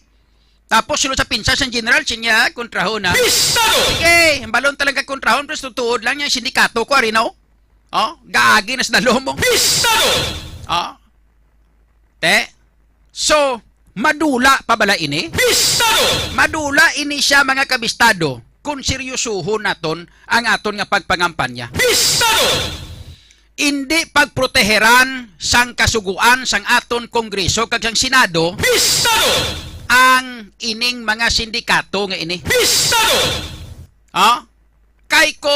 Tapos sulod sa pinsang sang general, siling niya, kontrahon na. Pistado! Sige, hambalon talaga kontrahon, pero tutuod lang niya, sindikato ko, ari na, oh. Oh, gaagi na sa dalo mo. Pistado! Oh. Te, so, madula pa bala ini? Pistado! Madula ini siya, mga kabistado, kung seryosohon naton ang aton nga pagpangampanya. Pistado! Indi pagproteheran sang kasugoan sang aton Kongreso kag sang Senado. Pistado! ang ining mga sindikato nga ini. Pistado! Ha? Kay ko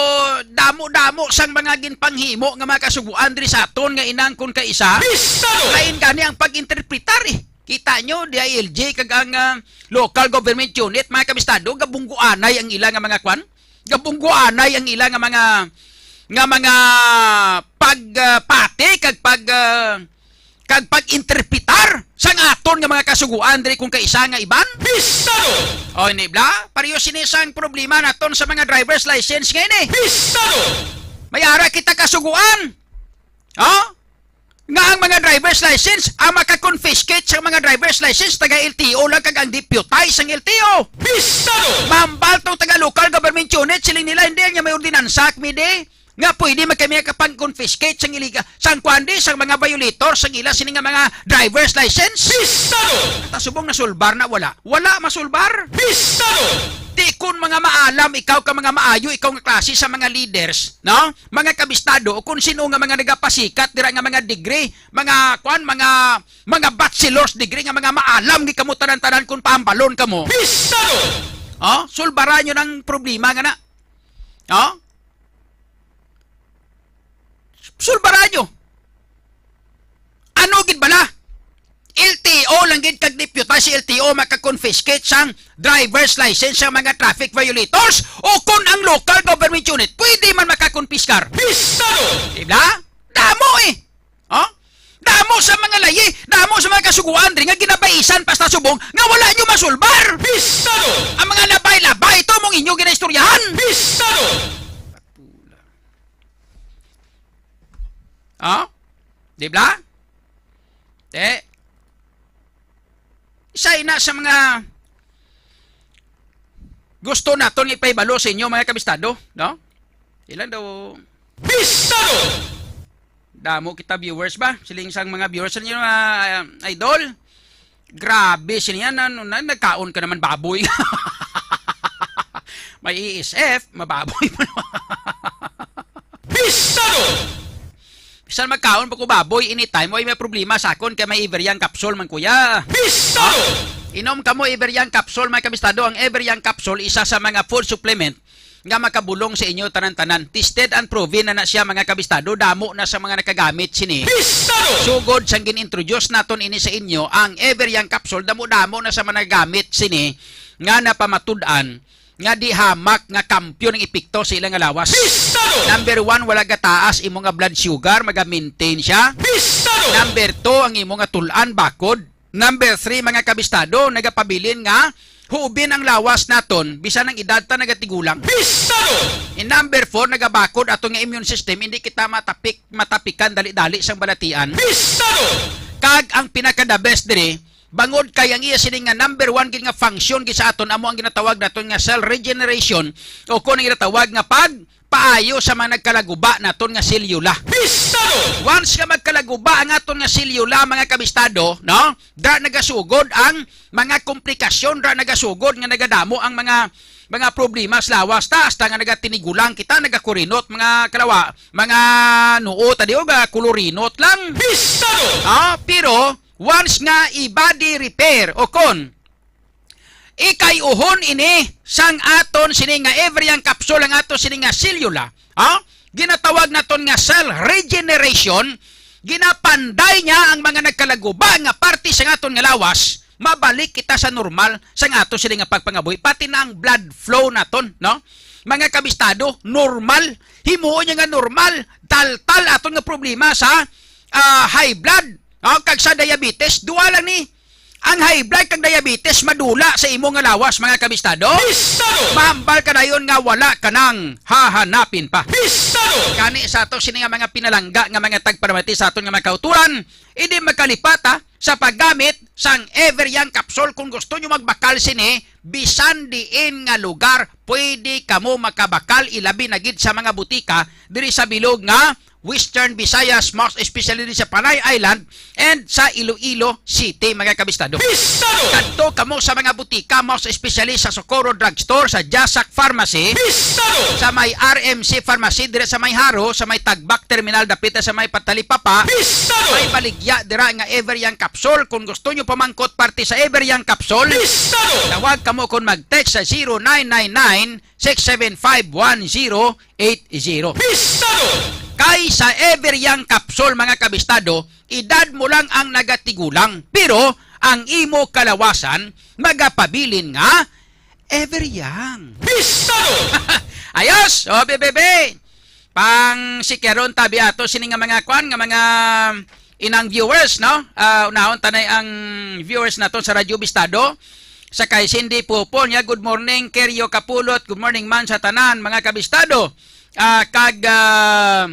damo-damo sang mga ginpanghimo nga mga kasugoan diri sa aton nga inangkon kaisa. Pistado! Lain gani ang pag-interpretar eh. Kita nyo, D I L G kag ang, ah, local government unit, mga kabistado, gabungguanay ang ila nga mga kwan. Gabungguanay ang ila nga mga, nga mga pag, ah, pati kag pag, ah, kag pag-interpretar sang aton nga mga kasugoan diri kung kaisa nga iban. Pistado! O, ini bala, pareho sini sang problema naton sa mga driver's license nga ini. Pistado! May ara kita kasugoan. Ha? Nga ang mga driver's license, ang maka-confiscate sa mga driver's license, taga L T O lang kag ang deputize sang L T O. Pistado! Mambal tong taga local government unit, siling nila, hindi niya may ordinansa, kami di, nga pwede man kami kapang-confiscate sang iliga, sang kwan di, sang mga violator, sang ila sini nga mga driver's license. Pistado! Ta subong nasulbar na wala. Wala masulbar. Pistado! Di kun mga maalam ikaw ka mga maayo ikaw nga klase sa mga leaders, no? Mga kabistado o kung sino nga mga nagapasikat dira nga mga degree, mga kwan, mga mga bachelor's degree nga mga maalam gid kamo tanan-tanan kung paambalon kamo. Pistado! Oh, sulbaran nyo ng problema nga na. Oh? Sulbaran nyo. Ano gid bala? L T O lang gid kag deputize sa L T O maka-confiscate sang driver's license sa mga traffic violators o kung ang local government unit pwede man makakonpiskar. Pistado! Di ba? Damo eh. Oh? Damo sa mga layi, damo sa mga kasuguan diri nga ginabaisan pa sa subong nga wala nyo masulbar. Pistado! Ang mga labay-labay to mong inyo ginaistoryahan. Pistado! Ha? Di ba? Te, isa ina sa mga gusto naton nga ipahibalo sa inyo, mga kabistado, no? Ilan daw? Pistado! Damo kita viewers ba? Siling sang mga viewers ninyo, mga, ah, idol. Grabe, siniya na, na, nagkaon ka naman baboy. May E S F, mababoy mo naman. Pistado! Bisan magkaon pa ko baboy anytime, way may problema sa akon kay may Everyang capsule man, kuya. Pistado! Inom kamo Everyang capsule, mga kabistado. Ang Everyang capsule, isa sa mga food supplement nga makabulong sa inyo tanan-tanan. Tested and proven na na siya, mga kabistado. Damo na sa mga nakagamit sini. Pistado! Sugod sang gin-introduce naton ini sa inyo, ang Everyang capsule, damo-damo na sa mga nagagamit sini nga napamatud-an nga di hamak nga kampyo ang epekto sa ila nga lawas. Pistado! Number one, wala gataas imo nga blood sugar, maga-maintain siya. Pistado! Number two, ang imo nga tul-an bakod. Number three, mga kabistado, nagapabilin nga huubin ang lawas naton bisan ang edad ta nagatigulang. Pistado! And number four, nagabakod ato nga immune system, hindi kita matapik matapikan dali-dali sang balatian. Pistado! Kag ang pinaka the best diri, bangod kay ang iya sini nga number one gid nga function gid sa aton amo ang ginatawag naton nga cell regeneration o kon ang ginatawag nga pagpaayo sa mga nagkalaguba naton nga selyula. Pistado! Once nga magkalaguba ang aton nga selyula, mga kabistado, no? Da nagasugod ang mga komplikasyon, da nagasugod nga nagadamo ang mga mga problema sa lawas ta, hasta nga nagatinigulang kita, nagakurinot, mga kalawa, mga noo ta di, o ga kulurinot lang. Pistado! Ah, pero once nga i-body repair o kon ikay-uhon ini sang aton sini nga Everyang capsule ang aton sini nga selyula, ha? Ginatawag naton nga cell regeneration, ginapanday niya ang mga nagkalaguba nga parte sa aton nga lawas, mabalik kita sa normal sang aton sini nga pagpangabuhi, pati na ang blood flow naton, no? Mga kabistado, normal, himuon niya nga normal, taltal aton nga problema sa, ah, high blood, oh, kag sa diabetes, duha lang ni. Ang high blood kag diabetes madula sa imo nga lawas, mga kabistado. Bistado! Mahambal ka dayon nga wala ka nang hahanapin pa. Bistado! Gani sa ato sini nga mga pinalangga nga mga tagparamati sa aton nga mga kauturan, hindi magkalipata sa paggamit sang Everyang capsule. Kung gusto nyo magbakal sini, bisan diin nga lugar, pwede kamo makabakal, ilabi na gid sa mga butika diri sa bilog nga Western Visayas, most especially sa Panay Island and sa Iloilo City, mga kabistado. Bistado! Kadto kamo sa mga butika, most especially sa Socorro Drugstore, sa Jasak Pharmacy, Bistado! Sa may R M C Pharmacy, dira sa may Jaro, sa may Tagbak Terminal, dapit sa may Patalipapa, Bistado! May baligya dira nga Everyang Capsule. Kung gusto nyo pamangkot parte sa Ever Young Capsule, Bistado! Tawag kamo kon mag-text sa zero nine nine nine, six seven five, one zero eight zero. Bistado! Kay sa Ever Young Capsule, mga kabistado, edad mo lang ang nagatigulang, pero ang imo kalawasan magapabilin nga Ever Young. Bistado! Ayos! O, bebe! Pang sikyaron tabi ato sini nga mga kwan, nga mga inang viewers, no? Ah, unahon tanay ang viewers naton sa Radyo Bistado. Sa kay Cindy Pupo niya, "Good morning, Kerio Kapulot. Good morning man sa tanan, mga kabistado." Ah, kag, ah,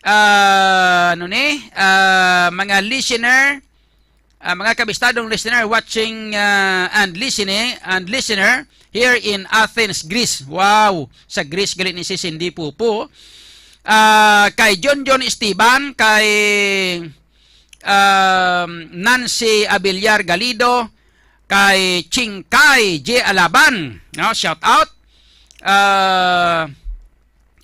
ah, ano ni? Ah, mga listener, ah, mga kabistadong listener watching, ah, and listening, and listener here in Athens, Greece. Wow! Sa Greece gali ni si Cindy Pupo. Ah, kay John John Esteban, kay, um, Nancy Abiliar Galido, kay Chingkay J Alaban, no? Shout out. Ah,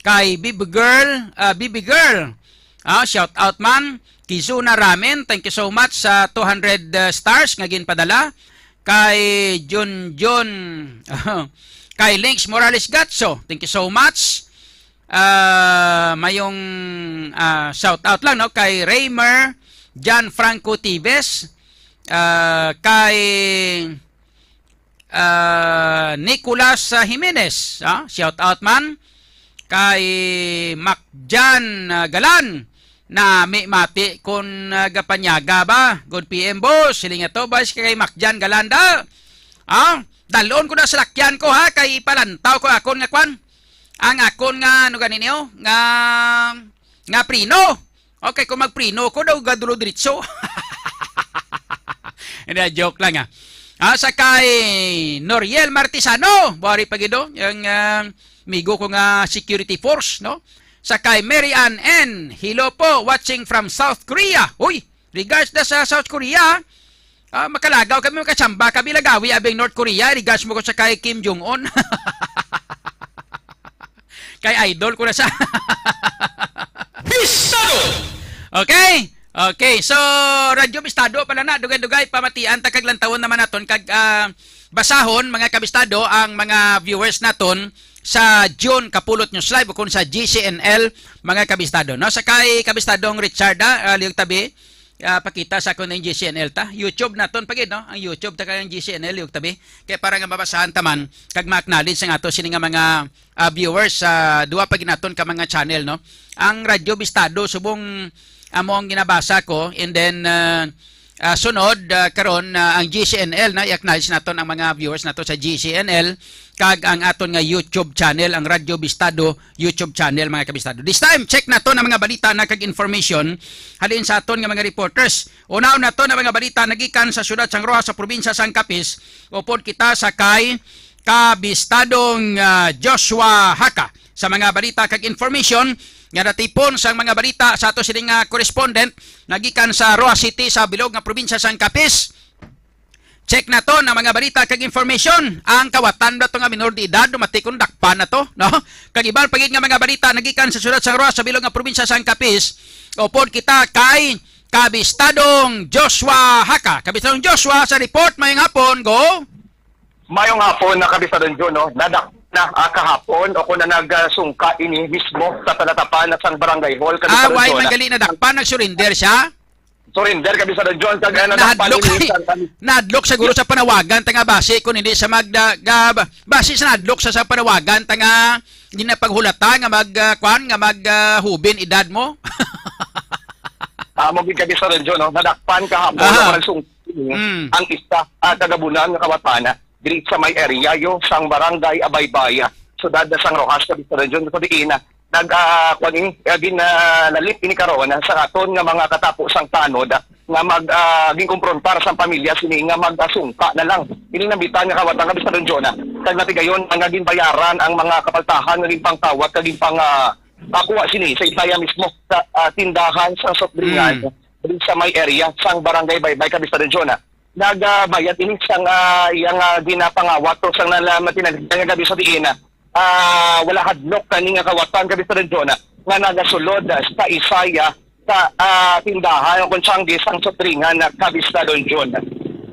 kay Bibi Girl, ah, Bibi Girl. Ah, shout out man. Kizuna Ramen, thank you so much sa two hundred, ah, stars nga ginpadala. Kay Junjun, kay Links Morales Gatso, thank you so much. Ah, mayong, ah, shout out lang, no, kay Raymer John Franco Tibes, ah, kay ah, Nicolas, ah, Jimenez, ah, shout out man. Kay Macjan, ah, Galan, nami mati kon, ah, gapanyaga ba. Good P M, boss. Siling ato, boss, kay Macjan Galan da. Ah, dalon ko na sa lakyan ko, ha, kay ipalantaw ko akon nga kwan. Ang akon nga, ano gani niyo? Nga, nga prino. Okay, kung magprino ko daw, gadulo diretso. Hindi, joke lang, ah. Ah, sa kay Noriel Martisano, buhari pa gid, oh, yung, ah, amigo ko nga security force, no? Sa kay Mary Ann N, "Hello po, watching from South Korea." Uy, regards na sa South Korea. Ah, makalagaw kami, makachamba kami, lagawi abing North Korea, regards mo ko sa kay Kim Jong Un. Kay idol ko na sa Bistado! Okay? Okay, so Radyo Bistado pala na, dugay-dugay, pamatian ta kag lantawon naman naton kag, ah, basahon, mga kabistado, ang mga viewers naton sa June Kapulot News Live o kung sa G C N L, mga kabistado, no? Sa kay kabistadong Richard, ah, ah, Liog Tabi, ah, pakita sa akon ang G C N L ta. YouTube naton pa gid, no? Ang YouTube ta kay ang G C N L, Liog Tabi. Kay para nga mabasahan ta man, kag ma-acknowledge ang ato sini nga mga, ah, viewers sa duha pa gid naton ka mga channel, no? Ang Radyo Bistado, subong amo ang ginabasa ko, and then, ah, ah, sunod, ah, karon, ah, ang G C N L, na i-acknowledge naton ang mga viewers nato sa G C N L, kag ang aton nga YouTube channel, ang Radyo Bistado YouTube channel, mga kabistado. This time, check naton ang mga balita na kag information halin sa aton nga mga reporters. Unahon naton ang mga balita nagikan sa siyudad sang Roxas sa probinsya sang Capiz. Upod kita sa kay kabistadong, ah, Joshua Haka. Sa mga balita kag information nga natipon sang mga balita sa ato sining nga correspondent nagikan sa Roxas City sa bilog nga probinsya sang Capiz. Check naton ang mga balita kag information. Ang kawatan na to nga minor de edad, dumati kung dakpan na to, no? Kag iban pa gid nga mga balita nagikan sa siyudad sang Roxas sa bilog nga probinsya sang Capiz. Upod kita kay Kabistadong Joshua Haka. Kabistadong Joshua, sa report, mayong hapon, go. Mayong hapon na Kabistadong John, no? Nadak na, ah, kahapon o kung na nagsungka ini mismo sa talatapan na sang barangay hall, Ah, Kabistadong why John. Magali nadakpan, nag-surrender siya? Surrender, Kabistadong John, kag, ah, nadakpan Nahadlok, ini sa kami. Nahadlok siguro sa panawagan ta nga basi kung hindi sa magda, ga, basi sa nahadlok sa, sa panawagan ta nga hindi na paghulata nga mag, ah, kwan, nga mag, ah, hubin edad mo. Amo gid, Kabistadong John, no? Nadakpan kahapon Aha. Ang nagsungka Mm. ang isa, ah, kagabunan nga kawatan diri sa may area yo sang Barangay Abaybay, siyudad na sang Roxas, Kabistadong John, sa diin, ah, nag, ah, kuwan ini, ah, gin, ah, lalip ini karon, ah, sa aton nga mga katapo sang tanod, ah, nga mag, ah, ginkumprontar sang pamilya sini nga mag, ah, sungka na lang. Ini nambitan nga kawatan, Kabistadong John, ah, kag natigayon nga ginbayaran ang mga kapaltahan nga ginpangtawat kag ginpang, ah, ah, kuha sini sa isaya mismo sa, ah, tindahan sa soft drinkan Mm. diri sa may area sang Barangay Baybay, Kabistadong John, ah. Nagabayad ini sang, ah, iyang, ah, ginapangawat o sang nalaman tinagdan nga gabi sa diin, ah, ah, wala hadlok kani nga kawatan, Kabistadong John, ah, nga nagasulod, ah, sa isaya sa, ah, tindahan o kung sanggi sang sutringan na Kabistadon Jun.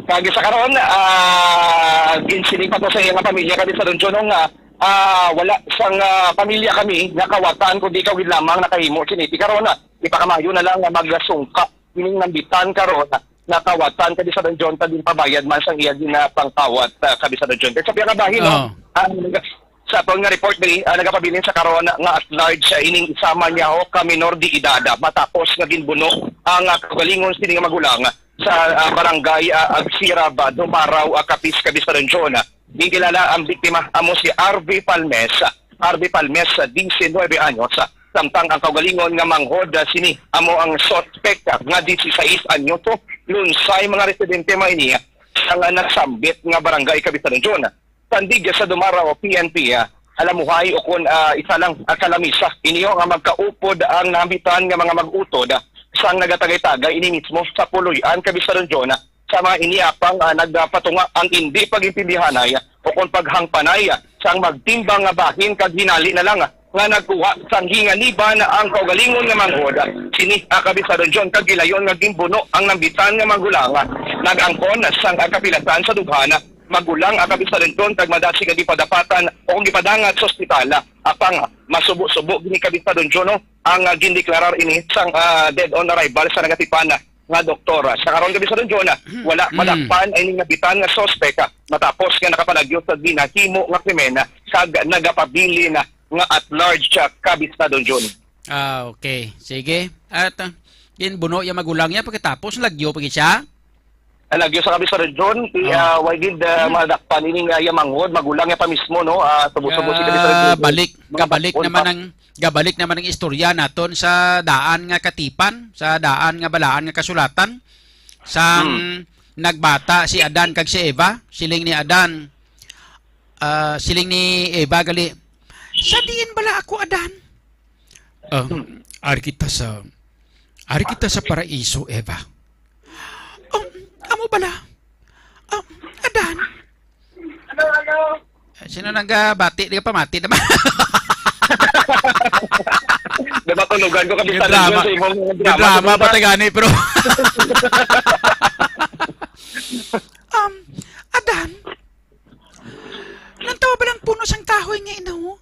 Kag sa karon, ah, ginsiling pa to sa iya nga pamilya, Kabistadon Jun, no, nga, ah, wala sang, ah, pamilya kami nakawatan, kundi ikaw gid lamang nakahimo sini. Ti karon, ah, ipakamayo na lang nga magsungka ining nambitan karon nakawatan, Kabistadon Jun, kag ginpabayad man sang iya ginapangkawat, ah, Kabistadon Jun. Kag sa pihak nga bahin, no, Oh. ang sa aton nga report diri, ah, nagapabilin sa karon nga at large, ah, ining isa man niya ho ka minor de edad, ah, matapos nga ginbuno ang, ah, kaugalingon sini nga magulang sa, ah, barangay, ah, Agsirab, ah, Dumaraw, ah, Capiz, Capiz Region. Ginkilala ang biktima amo si R V Palmes, ah, R V Palmes, ah, diecinuebe anyos, ah, samtang ang kaugalingon nga manghod, ah, sini amo ang suspect, ah, nga dieciséis anyos, oh, lunsay mga residente man ini, ah, sa nga nasambit nga barangay, Capiz Region. Sandig sa Dumaraw P N P, ah, alamuhay o kon, ah, isa lang, ah, ka lamisa. Ini nga magkaupod ang naambitan nga mga mag-utod, ah, sang nagatagay-tagay ini mismo sa Puloy-an, Capiz Region, ah, sa mga ini apang, ah, nagpatunga ang indi pag-intindihanay, ah, o kon paghangpanay, ah, sang magtimbang nga bahin kag hinali na lang, ah, nga nagkuha sang hinganiban ang kaugalingon nga manghod, ah, sini, ah, Capiz Region, kag gilayon nga ginbuno ang nambitan nga magulang, ah, nag-angkon sang, ah, kapilasan sa dughan, ah, magulang ang Capiz Region kag madasig nga gipadapatan o gipadangat sa ospital. Apang masubo-subo gini, Capiz Region, no, ang, ah, gindeklarar ini sang, ah, dead on arrival sa nagatipan nga doktor. Sa karon, Capiz Region, wala Mm. madakpan ang ining nabitan nga suspek, ah, matapos nga nakapalagyo sa ginahimo nga krimen, ah, kag nagapabilin, ah, nga at large, ah, Capiz Region. Ah, okay. Sige. At, ah, ginbuno iya magulang niya pagkatapos lagyo pa gid siya? Ang lagyo sa Capiz Region, ti, Oh. ah, way gid, ah, Hmm. madakpan ini nga iya manghod, magulang niya pa mismo, no? Ah, subo-subo si Capiz Region. Gabalik, Mga gabalik dakpon naman pa. ang, gabalik naman ang istorya naton sa daan nga katipan, sa daan nga balaan nga kasulatan, sang Hmm. nagbata si Adan kag si Eva, siling ni Adan, ah, siling ni Eva gali, "Sa diin bala ako, Adan?" Ah, Hmm. ari kita sa, ari kita sa paraiso, Eva. Oh, amo bala? Ah, Adan? Hello, hello. Eh, sino nang gabati? Di ka pamati naman. Di ba, tulugan ko, Capiz Region, Drama. Sa imong mga drama, drama, tulugan. Pati gani, pero Um, Adan, nantawa ba lang puno sang kahoy nga inaho?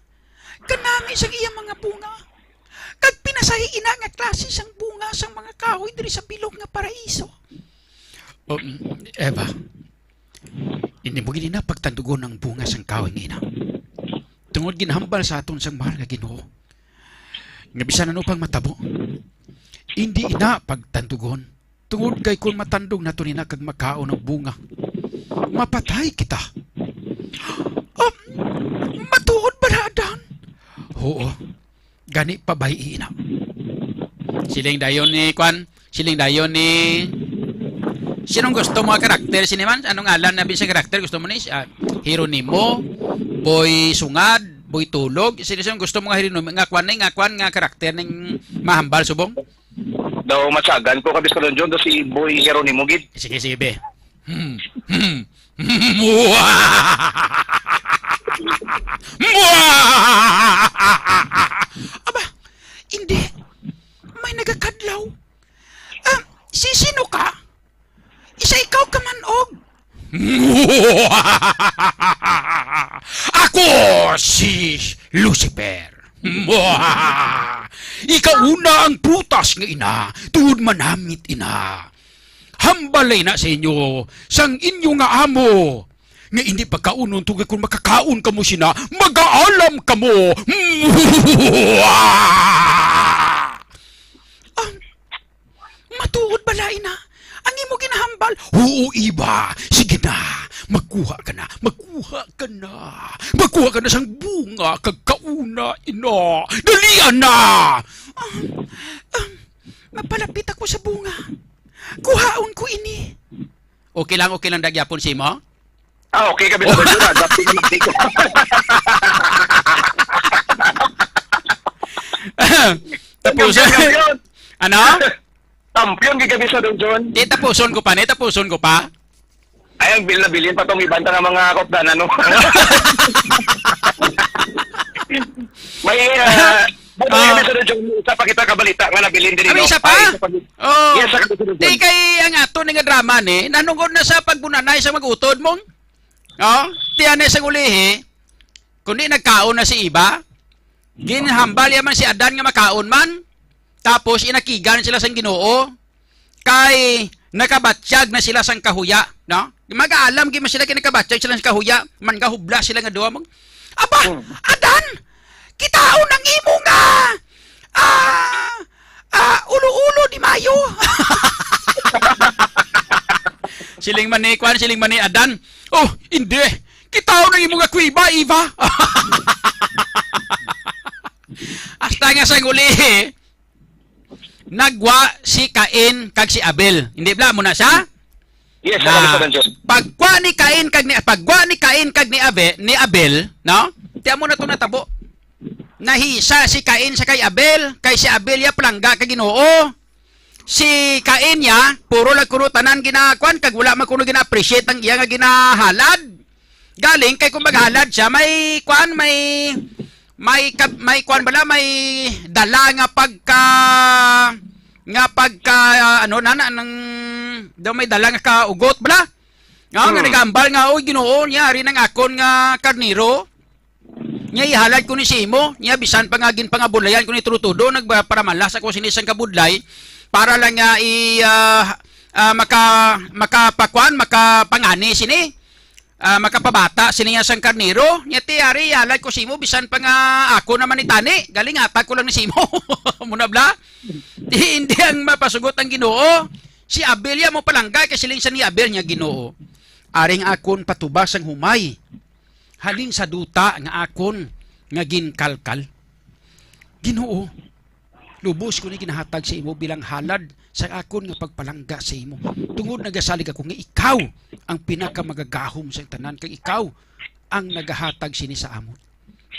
Kanami sang iya mga bunga. Kag pinasahi ina nga klase sang bunga sang mga kahoy diri sa bilog nga paraiso. Um, Eva, hindi mo gid ina pagtandugon ang bunga sang kahoy nga ina. Tungod ginhambal sa aton sang mahal nga Ginoo, nga bisan ano pang matabo, hindi ina pagtandugon. Tungod kay kon matandog naton ina kag makaon ang bunga, mapatay kita. Ah, matuod bala, Adan? Oo. Gani, pabay-i ina. Siling dayon ni, kwan, siling dayon ni, sinong gusto mo nga karakter sini man? Anong ngalan na bisan karakter gusto mo ni? Ah, Jeronimo, Boy Sungad, Boy Tulog. Sino, sinong gusto mo nga Jeronimo? Nga kwan ni, nga kwan, nga karakter ning mahambal subong? Daw matyagan ko, Capiz Region, daw si Boy Jeronimo gid. Sige, sige, be. Hmm. Hmm. Aba, hindi. May nagakadlaw. Ah, si sino ka? Isa ikaw ka man, og? Ako si Lucifer. Ikauna ang prutas nga ina, tuod manamit ina. Hambal na ina sa inyo sang inyo nga amo, nga indi pagkaunon, tungod kung makakaon kamo sina, magaalam kamo. Ah, matuod bala ina ang imo ginahambal? Huo, Eva. Sige na. Magkuha ka na. Magkuha ka na. Magkuha ka na sang bunga kag kauna, ina. Dali na. Ah, ah, mapalapit ako sa bunga. Kuhaon ko ini. Okay lang, okay lang, dagyapon si mo? Ah, okay, Capiz Region, ah. Dati na, dati ko. Tapos, Kampiyon, kampiyon. Ano? Kampiyon, di, Capiz Region. Di, tapuson ko pa, ni, tapuson ko pa. Ay, ang bil na bilin pa tong iban ta nga mga kaupdanan, no? May, ah, By the way, Ah. Mister John, isa pa kita kabalita nga nabilin diri, Ano, no? isa pa? Ay, isa pa. Oh. Yes, sir, Mister John. Di kay ang ato ni nga drama ni, nanungod na sa pagbunanay sa mag-utod mong. Oh, tiyan na sa ulihi, kundi nagkaon na si Eva, ginhambal niya man si Adan nga makaon man, tapos inakigan sila sang Ginoo, kay nakabatyag na sila sang kahuya, no? Mag-aalam gid man sila kay nakabatyag sila sang kahuya, man gahubla sila nga duha mag, "Aba, Hmm. Adan, kitaon ang imo nga, ah, ah, ulo-ulo di mayo." Siling man ni, kuan, siling man ni Adan, "Oh, hindi. Kitaon ang imo nga kuweba, Eva." Hasta nga sang ulihi, nagwa si Cain kag si Abel. Hindi bala, amo na siya? Yes, sir, Ah, Mister John. Pagwa ni Cain kag ni, pagwa ni Cain kag ni Abe-, ni Abel, no? Ti amo na to natabo. Nahisa si Cain sa kay Abel, kay si Abel ya palangga kag Ginoo. Si Cain ya, puro lang kuno tanan ginakuan, kag wala man kuno gina-appreciate ang iya nga ginahalad. Galing kay kung maghalad siya, may kuan, may, may kab-, may kuan bala, may dala nga pagka, nga pagka, ano na, na, nang, daw may dala nga kaugot bala. Nga, nga Hmm. nagambal nga, "Oy, Ginoo, niya, ari nang akon nga karnero. Niya, ihalad ko ni sa imo. Niya, bisan pa nga ginpangabudlayan ko ni tudo-tudo, nagparamala sa ko sini sang kabudlay, para lang nga i, ah, ah, maka-, makapakuan, makapangani sini, ah, makapabata sini nga sang karnero. Niya, ti, ari, ihalad ko sa imo, bisan pa nga ako naman itani. Galing, hatag ko lang ni sa imo." Amo na bala. Di, hindi ang mapasugot ang Ginoo. Si Abel ya mo palangga, kay siling sa ni Abel niya, "Ginoo, aring akon patubas ang humay halin sa duta nga akon nga ginkalkal. Ginoo, lubos ko ni ginahatag sa imo bilang halad sa akon nga pagpalangga sa imo. Tungod nagasalig ako nga ikaw ang pinakamagagahom sa tanan, kag ikaw ang nagahatag sini sa amon."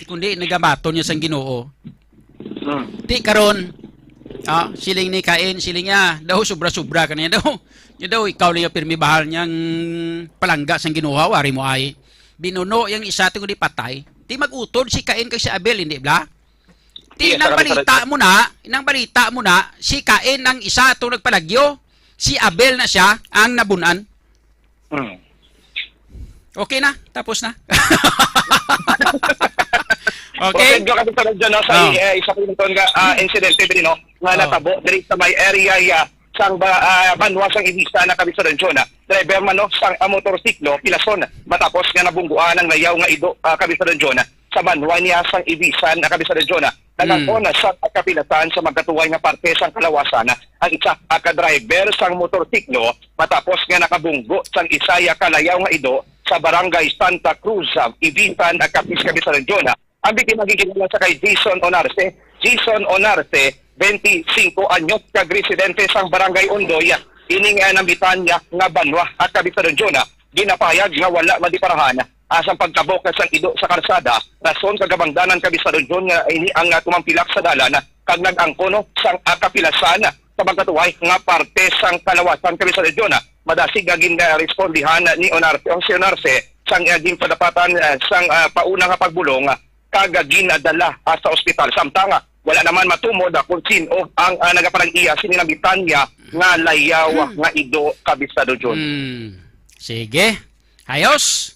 Kundi nagabaton niya sang Ginoo. Hmm. Ti karon, ah, siling ni Cain, siling niya, daw sobra-sobra ka niya daw. Niya daw, ikaw lang yung pirmi bahal niyang palangga sang Ginoo, wari mo ay. Binuno yang isa, tungod di patay. Ti mag-utod si Cain kag si Abel, hindi bala? Ti Yes, nang maraming balita salamat. mo na, nang balita mo na, si Cain ang isa atong nagpalagyo, si Abel na siya ang nabunan. Hmm. Okay na, tapos na. Okay? Okay, Joe, kasi sa radyo, no, sa Oh. eh, isa po yung nga, ah, insidente din, no, nga Oh. natabo diri sa may area, ya, sang ba, ah, banwa sang Ibisan na Kabisaran, Joe, na driver man, no, sang, ah, motorsiklo, pilason, matapos nga nabungguan ang layaw nga ido, ah, Kabisaran, Joe, na sa banwa niya sang Ibisan na Kabisaran, Joe, na nag-angkon Hmm. na sa kapilasan sa magkatuway nga parte sang kalawasan ang isa ka driver sang motorsiklo matapos nga nakabunggo sang isa ya ka layaw nga ido sa Barangay Santa Cruz, Ibisan, Capiz, Capiz Region. Ang biktima ginkilala sa kay Jason Onarce. Jason Onarce, twenty-cinco anyos, kag residente sang Barangay Ondoy, ining, ah, nambitan niya nga banwa, Capiz Region. Ginapahayag nga wala madiparahan, ah, sang pagkabok sang ido sa karsada, rason kag kabangdanan, Capiz Region, nga ini ang, ah, tumampilak sa dalan, ah, kag nag-angkon sang, ah, kapilasan sa magkatuway nga parte sang kalawasan, Capiz Region. Madasig nga gin-, ah, respondihan ni Onarce, o si Onarce, sang, ah, ginpadapatan, ah, sang, ah, pauna nga pagbulong, ah, kag, ah, ginadala, ah, sa ospital. Samtang, ah, wala naman matumod, ah, kung sin-o ang, ah, nagapalag-iya sini nambitan niya nga layaw Hmm. nga ido, Capiz Region. Hmm. Sige. Ayos.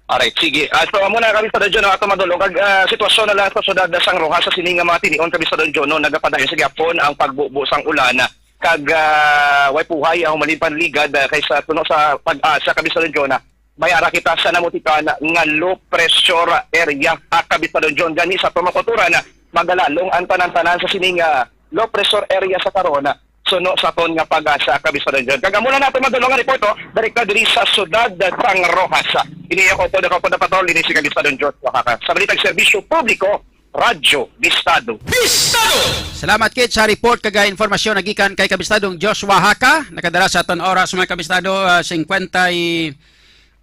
Alright, sige. Ah, so, amo na, Kapitan John, ang ato madulong. Kag, ah, sitwasyon na lang sa syudad sang Roxas sa sini nga mga tinion, Kapitan John, no, nagapadayon sa gihapon ang pagbubo sang ulan. Kag, ah, way puhay ang humalin panligad, ah, kaysa tuno sa PAGASA, Kapitan John, ah, may ara kita sa namutikan nga low pressure area, ah, Kapitan John. Gani sa tumakuturan, ah, magalalong ang tanan-tanan sa sini nga low pressure area sa karon, ah, suno sa aton nga PAGASA, Kapitan John. Kag amo lang nato madulong nga report, oh, direkta diri sa syudad sang Roxas. Ini ako po, ako po na patrol, ini si Kapitan John Oaxaca. Sa balitang serbisyo publiko, Radyo Bistado. Bistado! Salamat kit sa report kag, ah, informasyon nagikan kay Kabistadong Joshua Haka. Nakadala sa aton oras, mga kabistado, ah, singkwenta y,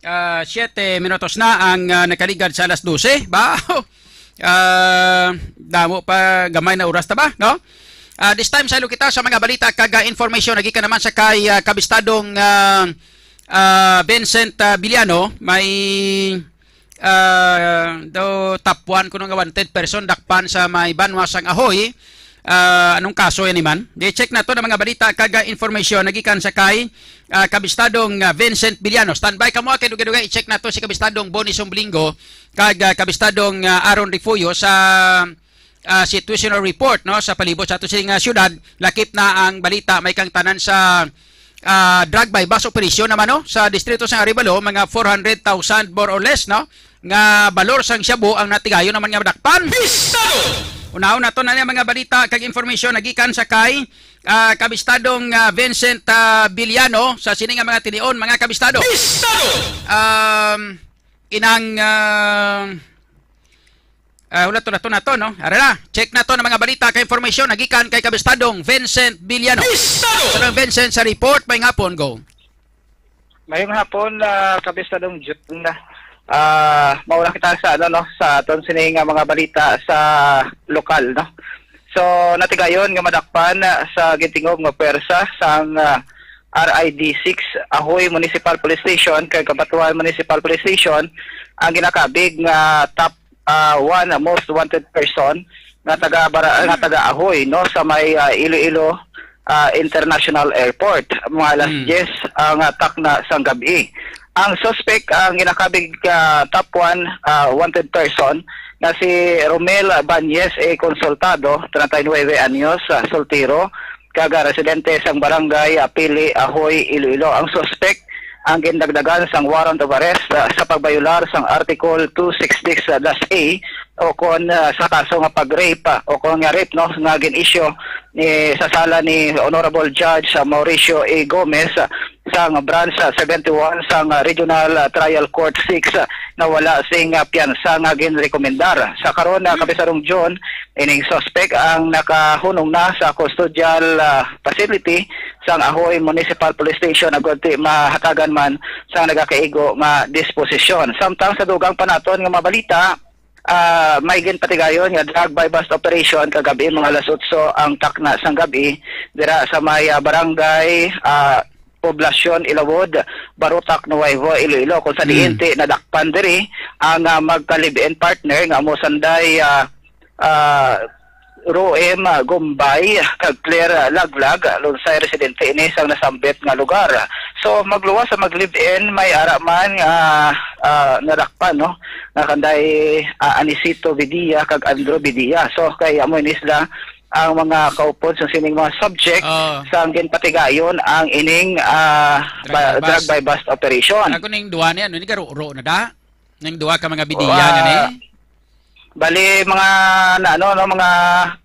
ah, siyete minutos na ang, ah, nakaligad sa alas dose. Ba? Ah, damo pa, gamay na oras ta ba, no? Ah, this time, saylo kita sa mga balita kag, ah, information. Nagikan naman sa kay, ah, Kabistadong, ah, ah, Vincent, ah, Villano. May, ah, do top one kuno nga wanted person dakpan sa may banwa sang Ahoy. Ah, anong kaso yan, man? Di-check nato ang mga balita kag, ah, information nagikan sa kay, ah, Kabistadong, ah, Vincent Villano. Standby kamo, kay dugay-dugay i-check nato si Kabistadong Bonnie Sumblingo kag, ah, Kabistadong, ah, Aaron Refugio sa, ah, situational report, no, sa palibot sa ato sing, ah, syudad. Lakip na ang balita, may kangtanan sa, ah, drug buy-bust operation naman, no, sa distrito sa Arevalo, mga four hundred thousand more or less, no, nga balor sang shabu ang natigayon naman nga madakpan. Bistado! Unahon nato na niya mga balita kag information nagikan sa kay, ah, Kabistadong, ah, Vincent, ah, Villano sa sini nga mga tinion, mga Kabistado. Bistado! Um, inang, ah, ah, hulaton nato nato, no? Ara na, check nato ang mga balita kag information nagikan kay Kabistadong Vincent Villano. Bistado! Sa Vincent sa report, may hapon, go. Mayong hapon, ah, Kabistadong Jun. Ah, mauna kita sa, ano, no, sa aton sini nga mga balita sa lokal, no. So, natigayon nga madakpan, ah, sa gintingob nga pwersa sang, ah, R I D six Ahoy Municipal Police Station kag Cabatuan Municipal Police Station ang ginakabig nga top, ah, one most wanted person nga taga Bara-, nga taga Ahoy, no, sa may, ah, Iloilo, ah, International Airport, mga alas Mm. diyes ang, ah, takna sang gab-i. Ang suspek ang ginakabig, ah, top one, ah, wanted person nga si Romel Banyes A. Consultado, treinta y nueve anyos, ah, soltero, kag, ah, residente sang barangay, ah, Pili, Ahoy, Iloilo. Ang suspek ang gindagdagan sang warrant of arrest, ah, sa pagbayolar sang Article two six six dash A o kon, ah, sa kaso nga pag-rape, ah, o kon nga rape, no, nga gin-issue ni, sa sala ni Honorable Judge, ah, Mauricio A. Gomez, ah, sang Branch, ah, seventy-one sang, ah, Regional, ah, Trial Court six, ah, nga wala sing, ah, piyansa nga ginrekomendar. Sa karon, ah, Kapisadong Jun, ining suspek ang nakahunong na sa custodial, ah, facility sang Ahoy Municipal Police Station agud ti mahatagan man sang nagakaigo nga disposisyon. Samtang sa dugang pa naton nga mga balita, ah, may ginpatigayon nga drug buy-bust operation kagab-i mga alas otso ang takna sang gab-i dira sa may, ah, barangay, ah, Poblacion Ilawod, Barotac, Nuevo, Iloilo, kung sa Mm. diin ti nadakpan diri ang, ah, magka-live-in partner nga amo sanday, ah, ah, Roem, ah, Gumbay kag Claire, ah, Laglag, ah, lunsay residente ini sang nasambit nga lugar. So, magluwas sa mag-live-in, may ara man nga, ah, nadakpan, no, nga kanday, ah, Anisito Bidia kag Andrew Bidia. So, kay amo ini sila ang mga kaupod sa sining mga subject Oo. sa ginpatigayon ang ining, ah, Drug ba-, buy-bust. drug buy-bust operation. Ako ning duha ni, ano, ni Garuro na da? Ning duha ka mga bidiya Wa-, na ni? Bali, mga na, ano, no, mga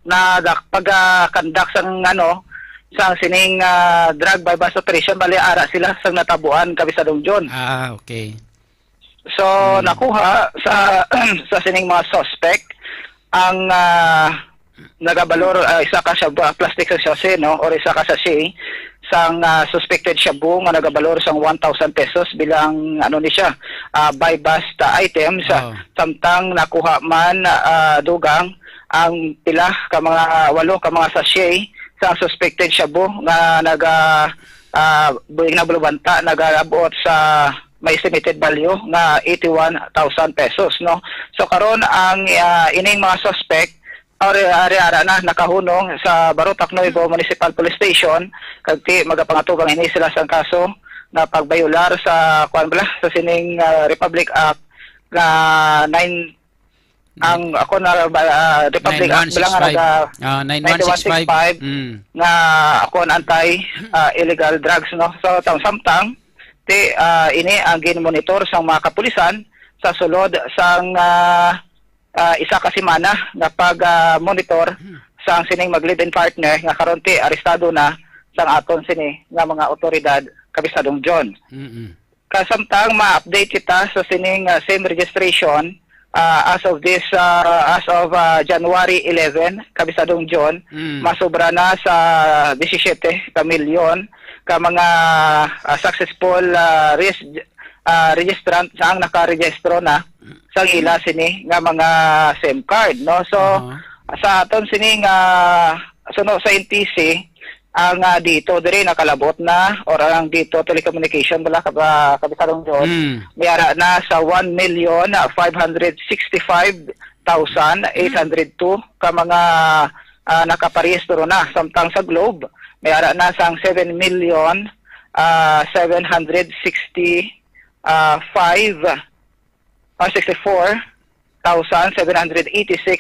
na, pag, ah, conduct sang, ano, sang sining, ah, drug buy-bust operation, bali, ara sila sang natabuan, Kapisadong Jun. Ah, okay. So, Hmm. nakuha sa, sa sining mga suspect ang, ah, nagabalor, ah, isa ka shabu, ah, plastic sa sachet, no, or isa ka sachet sang, ah, suspected shabu nga nagabalor sang one thousand pesos bilang, ano ni siya, ah, buy-bust, ah, items. Oo. Samtang nakuha man, ah, dugang ang pila ka mga, walo ka mga sachet sa suspected shabu nga naga, ah, buwing na bulubanta, nagaabot sa may estimated value nga eighty-one thousand pesos, no? So, karon ang, ah, ining mga suspect, ari, ari, ara na, nakahunong sa Barotac Nuevo Municipal Police Station, kag ti, magapangatugang ini sila sa kaso nga pagbayular sa, kuwan bala, sa sining, ah, Republic Act nga nine, ang ako na ba, ah, Republic Act bala nga nine one six five. Naga Ah, nine one six five. Nine one six five Mm. nga ako ang anti, ah, illegal drugs, no? So, tam-, samtang, ti, ah, ini ang ginmonitor sang mga kapulisan sa sulod sang, ah, ah, isa ka semana nga pag, ah, monitor sang sining mag-live-in partner nga karon ti arestado na sang aton sini nga mga awtoridad, Kapisadong Jun. Mm-mm. Kasamtang ma-update kita sa sining, ah, same registration, ah, as of this, ah, as of, ah, January eleven, Kapisadong Jun, Mm. masubra na sa disisiete ka milyon ka mga, ah, successful, ah, res-, ah, registrant sa ang nakarehistro na sa ila sini nga mga SIM card, no? So, Aha. sa aton sini nga suno sa N T C, ang, ah, dito diri nakalabot na, or ang dito telecommunication bala, kab-, ah, Kapisadong John, Mm. may ara na sa one million five hundred sixty-five thousand eight hundred two ka mga, ah, nakaparehistro na. Samtang sa Globe, may ara na sang seven million, ah, seven hundred sixty, ah, five, ah, sixty-four thousand seven hundred eighty-six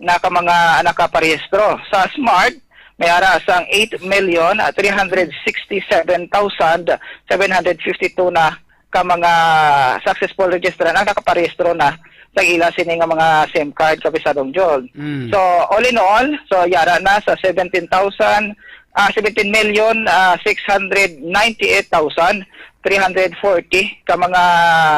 na ka mga nakaparehistro. Sa Smart, may ara sang eight million three hundred sixty-seven thousand seven hundred fifty-two na ka mga successful registrant ang nakaparehistro na sa ila sini nga mga SIM card, Kapisadong John. Mm. So, all in all, so yara na sa seventeen thousand, ah, seventeen million, ah, six hundred ninety-eight thousand three hundred forty ka mga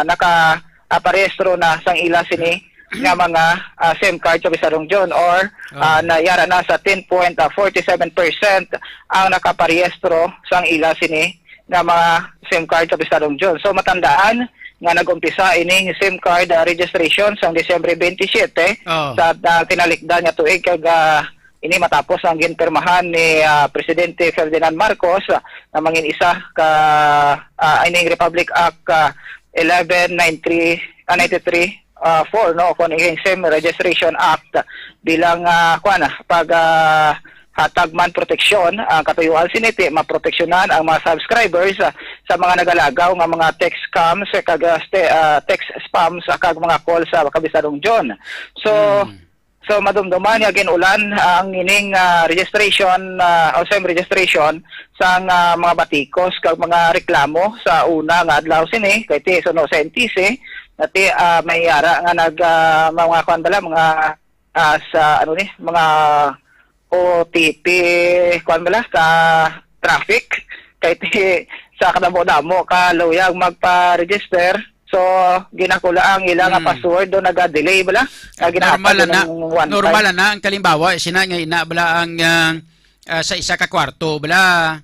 naka, ah, parehistro na sang ila sini nga mga, ah, SIM card, Kapisadong John, or, Oh. ah, nayara na sa ten point forty-seven percent ang nakaparehistro sang ila sini nga mga SIM card, Kapisadong John. So, matandaan nga nag-umpisa ining SIM card, ah, registration sang Disyembre twenty-seven, Oh. sa, ah, tinalikdan nga tuig, kag, ah, ini matapos ang ginpirmahan ni, ah, Presidente Ferdinand Marcos, ah, nga mangin isa ka, ah, ining Republic Act, ah, eleven nine three, ah, ninety-three, ah, four, no, kon ining SIM Registration Act bilang, ah, kuwan, ah, pag, ah, hatag man proteksyon ang katuyuan sini ti maproteksyonan ang mga subscribers, ah, sa mga nagalagaw nga mga text scams, eh, kag, ah, ste-, ah, text spams, ah, kag mga call sa Kapisadong John. So, Hmm. so madumduman nga gin-ulan ang ining, ah, registration, ah, o SIM registration sang, ah, mga batikos kag mga reklamo sa una nga adlaw sini, kay ti suno sa N T C, nga ti, ah, may ara nga nag, ah, mga kuwan bala, mga, ah, sa, ano ni, mga O T P, kuwan bala, ka traffic, kay ti sa kadamo-damo ka luyag magpa-register, so ginakula ang ila nga Hmm. password, do naga-delay bala, nga Ah, ginhatag normal na, ng one normal time. Na ang kalimbawa, sina nga ina bala ang, ah, ah, sa isa ka kwarto bala,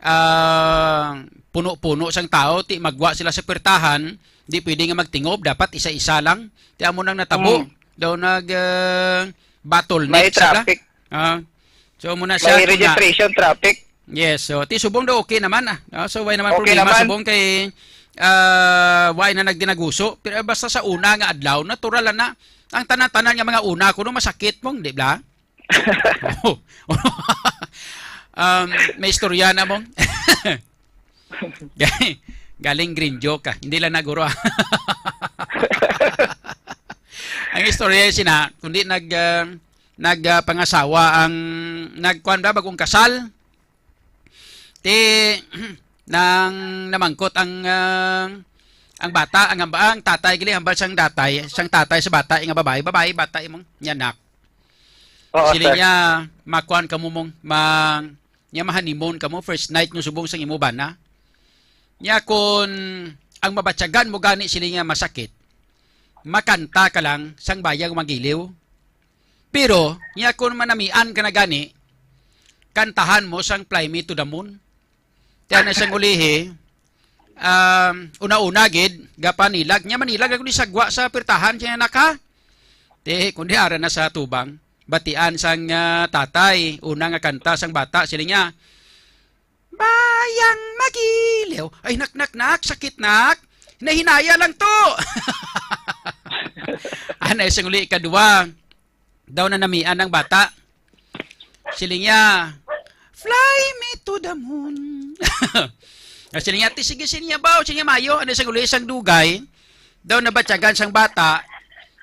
ah, puno-puno sang tao, ti magwa sila sa pertahan, di pwede nga magtingob, dapat isa-isa lang. Ti amo nang natabo. Mm. Daw nag, ah, bottleneck May sila. Traffic. Ah. So, muna siya May kung na registration traffic. Yes, so, ti subong daw okay naman, ah. Ah, so, why naman Okay problema, naman. Subong kay, ah, why na nagdinaguso? Pero basta sa una nga adlaw, natural lang na. Ang tanan-tanan nga mga una, kuno masakit mong, di ba? Um, may istorya na mo. Galing green joke ka. Hindi lang naguro. Ang istorya ay sina, kundi nag, ah, nag, ah, pangasawa ang, nagkuan ba, bagong kasal? Ti, nang namangkot ang, ah, ang bata, ang, ang tatay, gali, hambal sang datay, sang tatay sa bata, nga babae, babae, bata imong, nya anak. Oo, Sili sir. Niya, makuan ka mo mong, ma-, niya mahanimon ka mo, first night nyo subong sang imo bana. Niya kun ang mabatyagan mo gani sili nga masakit, makanta ka lang sang bayang magiliw. Pero, niya kun manamian ka na gani, kantahan mo sang Fly Me to the Moon. Tiyan na sang ulihi, um, una-una gid, gapanilag. Niya manilag ako ni sagwa sa pirtahan, siya naka. Ti, kundi ara na sa tubang. Batian sang, ah, tatay, una nga kanta sang bata, sila niya, "Bayang magiliw. Ay, nak, nak, nak, sakit, nak. Nahinaya lang to." Anay sang uli kadua. Daw na namian ang bata. Siling niya, "Fly me to the moon." Ah, siling niya, "Ti, sige, siling niya, baw, siling niya, mayo." Ano sa uli sang dugay? Daw nabatyagan sang bata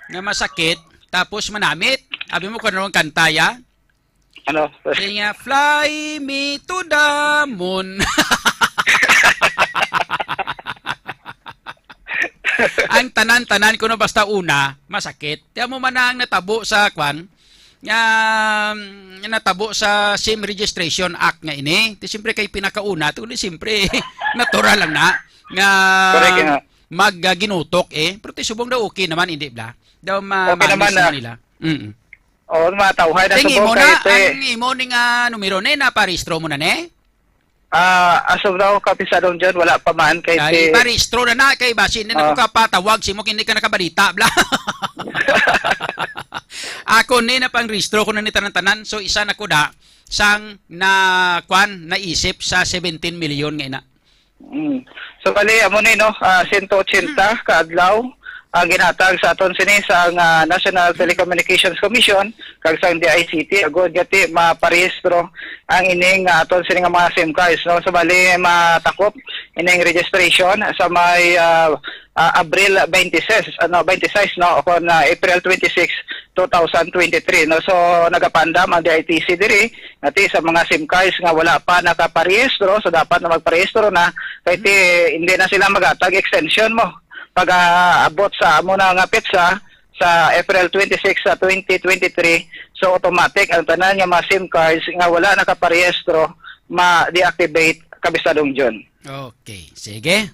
nga masakit, tapos manamit. Abi mo kung anong kanta, ya? Ano? Siling niya, "Fly me to the moon." Ang tanan-tanan kuno basta una, masakit. Tiyan mo man ang natabo sa kwan, nga, mm, natabo sa SIM Registration Act nga ini. Ti siyempre kay pinakauna, ti kundi siyempre natural lang na nga Correct, nga. mag, ah, ginutok eh. Pero ti subong daw okay naman, hindi bla? Daw ma-, Okay naman malis na. Nila. Mm. Oo, matawhay na Ting subong imo kay na, ti ang imo ni nga numero ni, naparehistro mo na ni? Ah, as of now, Kapisadong John, wala pa man kay Ay, ti parehistro na na, kay basin na Ah. ako kapatawag, simo kini ka nakabalita, bla. Ako ni na pangrehistro ko na ni tanan-tanan, so isa na ko da. sang na, kwan, naisip sa seventeen million nga ina. Mm. So, bali, amo ni, no, ah, sento ochenta ka adlaw ang ginhatag sa aton sini sa, ah, National Telecommunications Commission kag sang D I C T agod nga ti maparehistro ang ining, ah, aton sini nga mga SIM cards, no. So, bali, matakop ining registration sa may, ah, ah, Abril twenty-six, ano, twenty-six, no, o kon, ah, April twenty-six, two thousand twenty-three, no. So, nagapandam ang D I T C diri nga ti sa mga SIM cards nga wala pa nakaparehistro, so dapat na magparehistro na kay ti hindi na sila magatag extension mo pag-aabot sa amo na nga petsa sa April twenty-six sa twenty twenty-three. So, automatic ang tanan nga mga SIM cards nga wala nakaparehistro ma-deactivate, Kabistadong John. Okay, sige.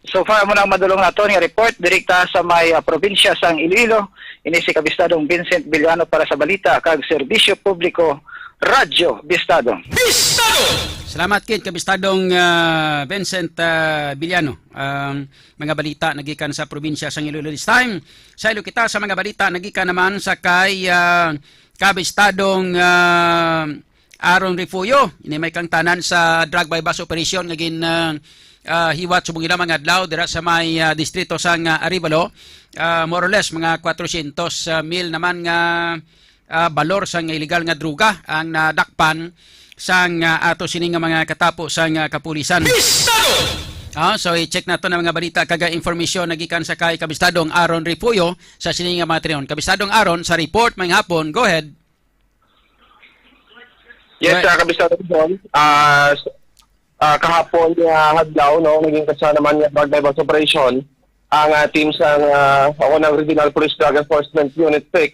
So far, amo na ang madulong naton nga report direkta sa may, ah, probinsya sang Iloilo. Ini si Kabistadong Vincent Villano para sa Balita kag Serbisyo Publiko, Radyo Bistado. Bistado! Salamat kid, Kabistadong, ah, Vincent, ah, Villano. Ang mga balita nagikan sa probinsya sang Iloilo this time. Sa ilo kita sa mga balita nagikan naman sa kay, ah, Kabistadong, ah, Aaron Refugio. Ini may kangtanan sa drug buy-bust operation nga gin, ah, ah, hiwat subong ila mga adlaw dira sa may, ah, distrito sang, ah, Arevalo. Ah, more or less, mga kwatrocientos mil naman nga, ah, balor sang illegal nga droga ang nadakpan sang, ah, ato sini nga mga katapo sang, ah, kapulisan. Bistado! Ah, so i-check nato na mga balita kag, ah, informasyon nagikan sa kay Kabistadong Aaron Refugio sa sini nga mga triyon. Kabistadong Aaron, sa report, may hapon. Go ahead. Yes, Right. uh, Kabisado John. Ah, s- ah, kahapon nga adlaw, no, naging kasa naman nga drug buy-bust operation ang, ah, team sa, ah, ako ng Regional Police Drug Enforcement Unit six,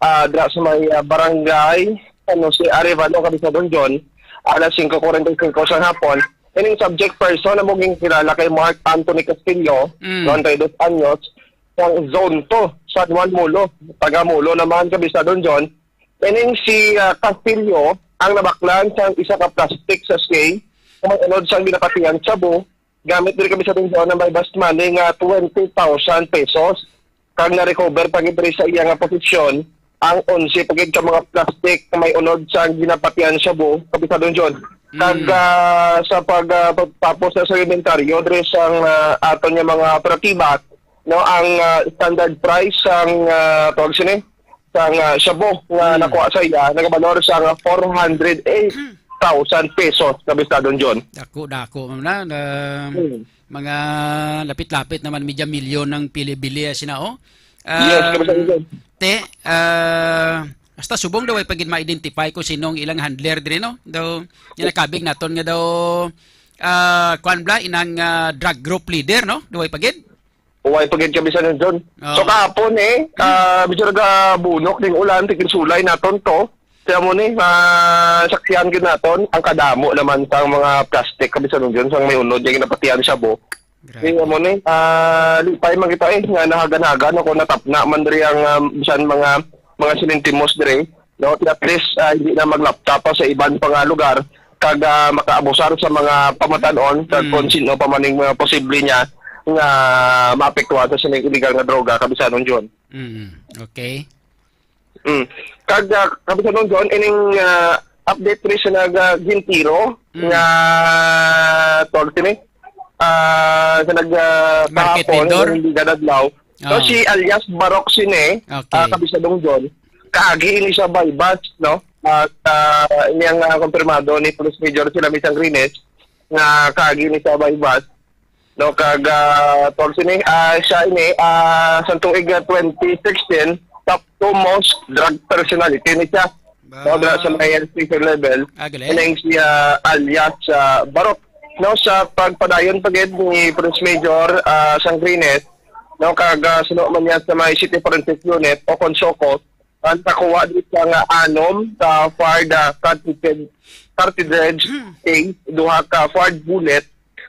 ah, dra sa may, ah, barangay, ano, si Arevalo, Kabisado John, alas singko kuwarenta y singko sa hapon. Ining subject person na muging kilala kay Mark Anthony Castillo, Mm. treinta y dos anyos, sang Zone two, San Juan Molo, taga Molo naman, Kabisado John. Ining si, ah, Castillo ang nabaklan sang isa ka plastic sachet nga may unod sang ginapatihan shabu, gamit diri, Kabisado John, ang may bust money nga twenty thousand pesos. Kag na-recover pa gid diri sa iya nga posisyon ang onse pa gid ka mga plastic nga may unod sang ginapatihan shabu, Kabisado John. Kag, Mm. ah, sa pag, ah, pagtapos na sa inventaryo diri sang, ah, aton nga mga operatiba, no, ang, ah, standard price sang, ah, tawag sini, sang, ah, shabu nga Hmm. nakuha sa iya, nagabalor sa nga four hundred eight thousand pesos, Kabistadong John. Dako, dako man na, na Hmm. mga lapit-lapit naman, medya milyon ang pili-bili, ah, sina, oh. Yes, Um, Kabistadong John. Te, ah, hasta subong daw ay pagid ma-identify kung sino ang ilang handler diri, no? Daw, yung nakabig naton nga daw, ah, kwan bla, inang, ah, drug group leader, no? Daw ay pagid? Uway pa gid kami sa Luzon. Oo. So, kahapon, eh, ah, medyo nagabunok ding ulan, tigin sulay naton to. Kaya mo ni, ah, saksihan gid naton ang kadamo naman sang mga plastic kami sa Luzon, sang may unod, yung napatihan shabu. Grabe. Kaya mo ni, ah, lipay man kita, eh, nga nahagan-hagan o kung natapna man diri ang, ah, bisan mga, mga sinintimos diri. No, at least, ah, hindi na maglapta pa sa iban pa nga lugar kag, ah, makaabusar sa mga pamatan-on kag Mm. kung sino pa man ning mga posible niya nga maapektuhan sa sining illegal nga droga, Kabisanon John. Mm, okay. Mm. Kag, ah, Kabisanon John, ining, ah, update rin sa nag, ah, gintiro Mm. nga tawag sini, ah, sa nag, ah, Market kahapon, vendor? Hindi gadadlaw. So, Oo. Si alias Barok Sine, Okay. ah, Kabisadong John, kaagi ini sa buy-bust, no? At, ah, ini ang, ah, kumpirmado ni Police Major Silami Sangrines nga kaagi ini sa buy-bust, no? Kag, ah, tawag sini, ah, siya ini, ah, sa tuig nga twenty sixteen, top two most drug personality ni siya. Ba- No, dra sa may station level. Ah, galing. Ining siya alias sa Barok. No, sa pagpadayon pa gid ni Police Major, ah, Sangrines, no, kag, ah, suno man niya sa may City Forensic Unit o kon SOCO, ang nakuha dito nga anom ka fired, ah, cartridge, cartridge case, duha ka fired bullet,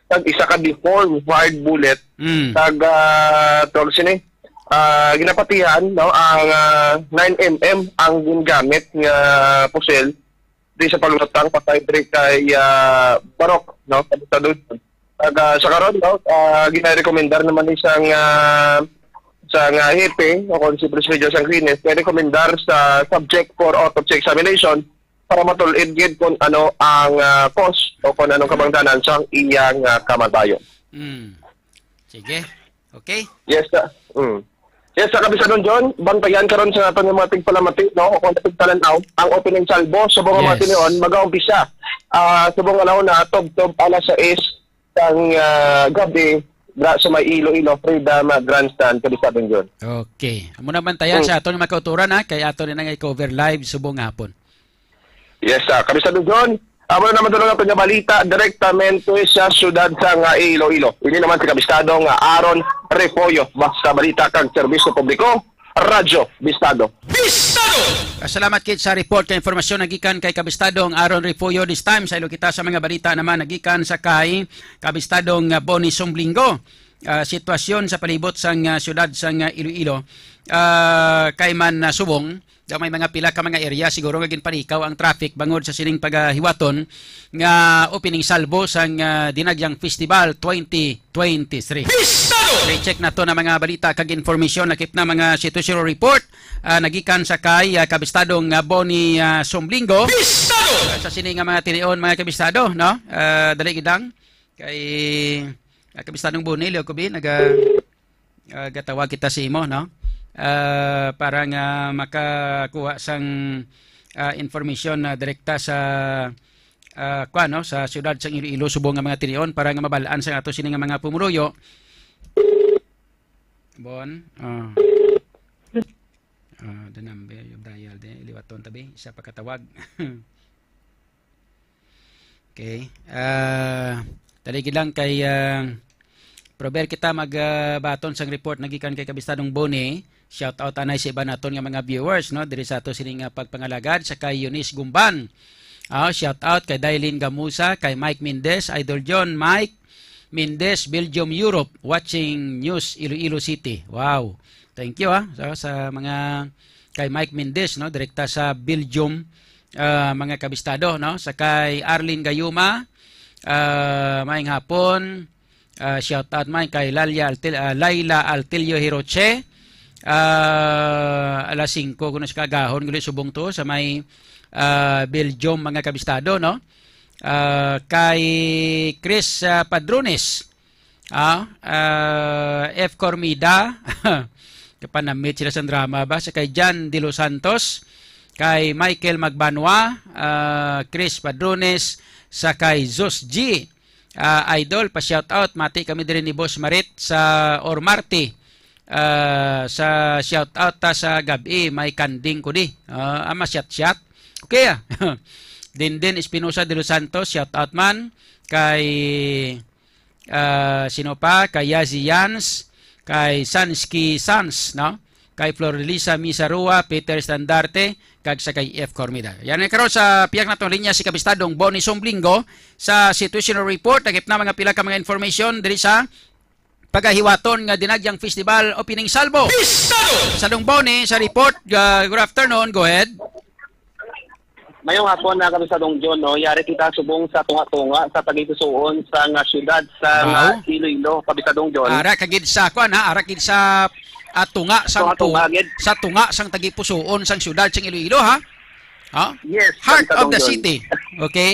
kag isa ka deformed fired bullet, Mm. kag, ah, tawag sini, ah, ginapatihan, no, ang, ah, nine M M ang gingamit nga pusil di sa paglutang patay diri kay, ah, Barok, no, sa Dudon. Kag, ah, sa karon, no, ah, ginarekomendar naman ni sang, ah, sang, ah, hepe o kon si Presidio Sangrines, ginarekomendar sa subject for autopsy examination para matul-id gid kung ano ang, ah, cause o kung anong kabangdanan sang iyang, ah, kamatayon. Mm. Sige. Okay. Yes, sir. Mm. Yes, sir, Kabisado John, bantayan karon sa aton nga mga tigpalamati, no? O kung tigpalan-aw, ang opening salvo subong nga mga Yes. tinion, mag-aumpisa, ah, subong nga na tubtob alas sais sang, ah, gabi, dra sa may Iloilo Freedom, ah, Grandstand, Kabisado John. Okay. Amo na bantayan Mm. sa aton nga mga kauturan, ha, kay ato na nga i-cover live subong hapon. Yes, sir. Kabisado John, amo na naman doon ang aton nga balita direktamente sa siyudad sa nga Iloilo. Ini naman si Kabisado nga Aaron Refollo, basta balita kag serbisyo publiko, Radyo Bistado. Bistado! Ah, salamat kit sa report kay informasyon nagikan kay Kabistado ang Aaron Refollo. This time, sa ilo kita sa mga balita naman nagikan sa kay Kabistado nga Bonnie Sumblingo. Ah, sitwasyon sa palibot sang, ah, siyudad sang, ah, Iloilo, ah, kay man, ah, subong, daw may mga pila ka mga area siguro nga ginpanikaw ang traffic bangod sa sining pagahiwaton nga opening salvo sang, ah, Dinagyang Festival twenty twenty-three. Bistado! Okay, check nato na mga balita kag information, lakip na mga situational report, ah, nagikan sa kay, ah, Kabistado nga Bonnie, ah, Sumblingo. Bistado! Ah, sa sini nga mga tinion, mga kabistado, no? Ah, dali gid lang. Kay, ah, Kabistadong Bonnie, Leo Kubi, naga-, ah, gatawag kita sa imo, no? Ah, para nga makakuha sang, ah, information na direkta sa, ah, kuwan, no? Sa siyudad sang Iloilo, subong nga mga tinion, para nga mabalaan sa ato sini nga mga pumuluyo. Bon, ah. Ah, the number you dial, de, liwaton tabi, isa pa katawag. Okay. Ah, dali gid lang kay, ah, prober kita mag, ah, baton sang report nagikan kay Kabistadong Boni. Shout out anay sa iban naton nga mga viewers, no, diri sa ato sini nga pagpangalagad sa kay Eunice Gumban. Ah, shout out kay Dailin Gamusa, kay Mike Mendez, Idol John, Mike Mendez, Belgium, Europe, watching news Iloilo City. Wow. Thank you, ah. So, sa mga kay Mike Mendez, no, direkta sa Belgium, ah, mga kabistado, no? Sa kay Arlene Gayuma, ah, maayong hapon. Ah, shout out man kay Lalia Altil-, ah, Laila Altilio Hiroche. Ah, alas singko kuno sa kagahon, gali subong to sa may, ah, Belgium, mga kabistado, no? Ah, kay Chris, ah, Padrones. Ah, ah, F Cormida. Kapanamit sila sa drama ba? Sa kay Jan De Los Santos, kay Michael Magbanwa, ah, Chris Padrones, sa kay Zos G. Ah, Idol, pa-shout out. Mati kami diri ni Boss Marit sa Ormarte. Ah, sa shout out ta sa gabi, may kanding ko di. Ah, ama, shout, shout. Okay, ah. Dindin Espinosa de los Santos, shout out man. Kay, ah, sino pa? Kay Yazi Yans, kay Sanski Sans, no? Kay Florelisa Misarua, Peter Standarte, kag sa kay F Cormida. Yan na karon sa pihak naton linya si Kabistadong Bonnie Sumblingo sa situational report. Nagip na mga pila ka mga information diri sa pagahiwaton nga Dinagyang Festival Opening Salvo. Bistado! Sa Dong Bonnie, sa report, uh, good afternoon, go ahead. Mayong hapon na kami sa Dong John, no? Yari kita subong sa tunga-tunga sa tagipusuon sa nga syudad sa nga Wow. Iloilo, Kabisadong John. Ara ka gid sa, kuan, ha? Ara gid sa, ah, tunga sang Tunga-tunga tu-, gid. Sa tunga sang tagipusuon sang syudad sang Iloilo, ha? Ha? Yes, Heart of Kabisadong the John. City. Okay?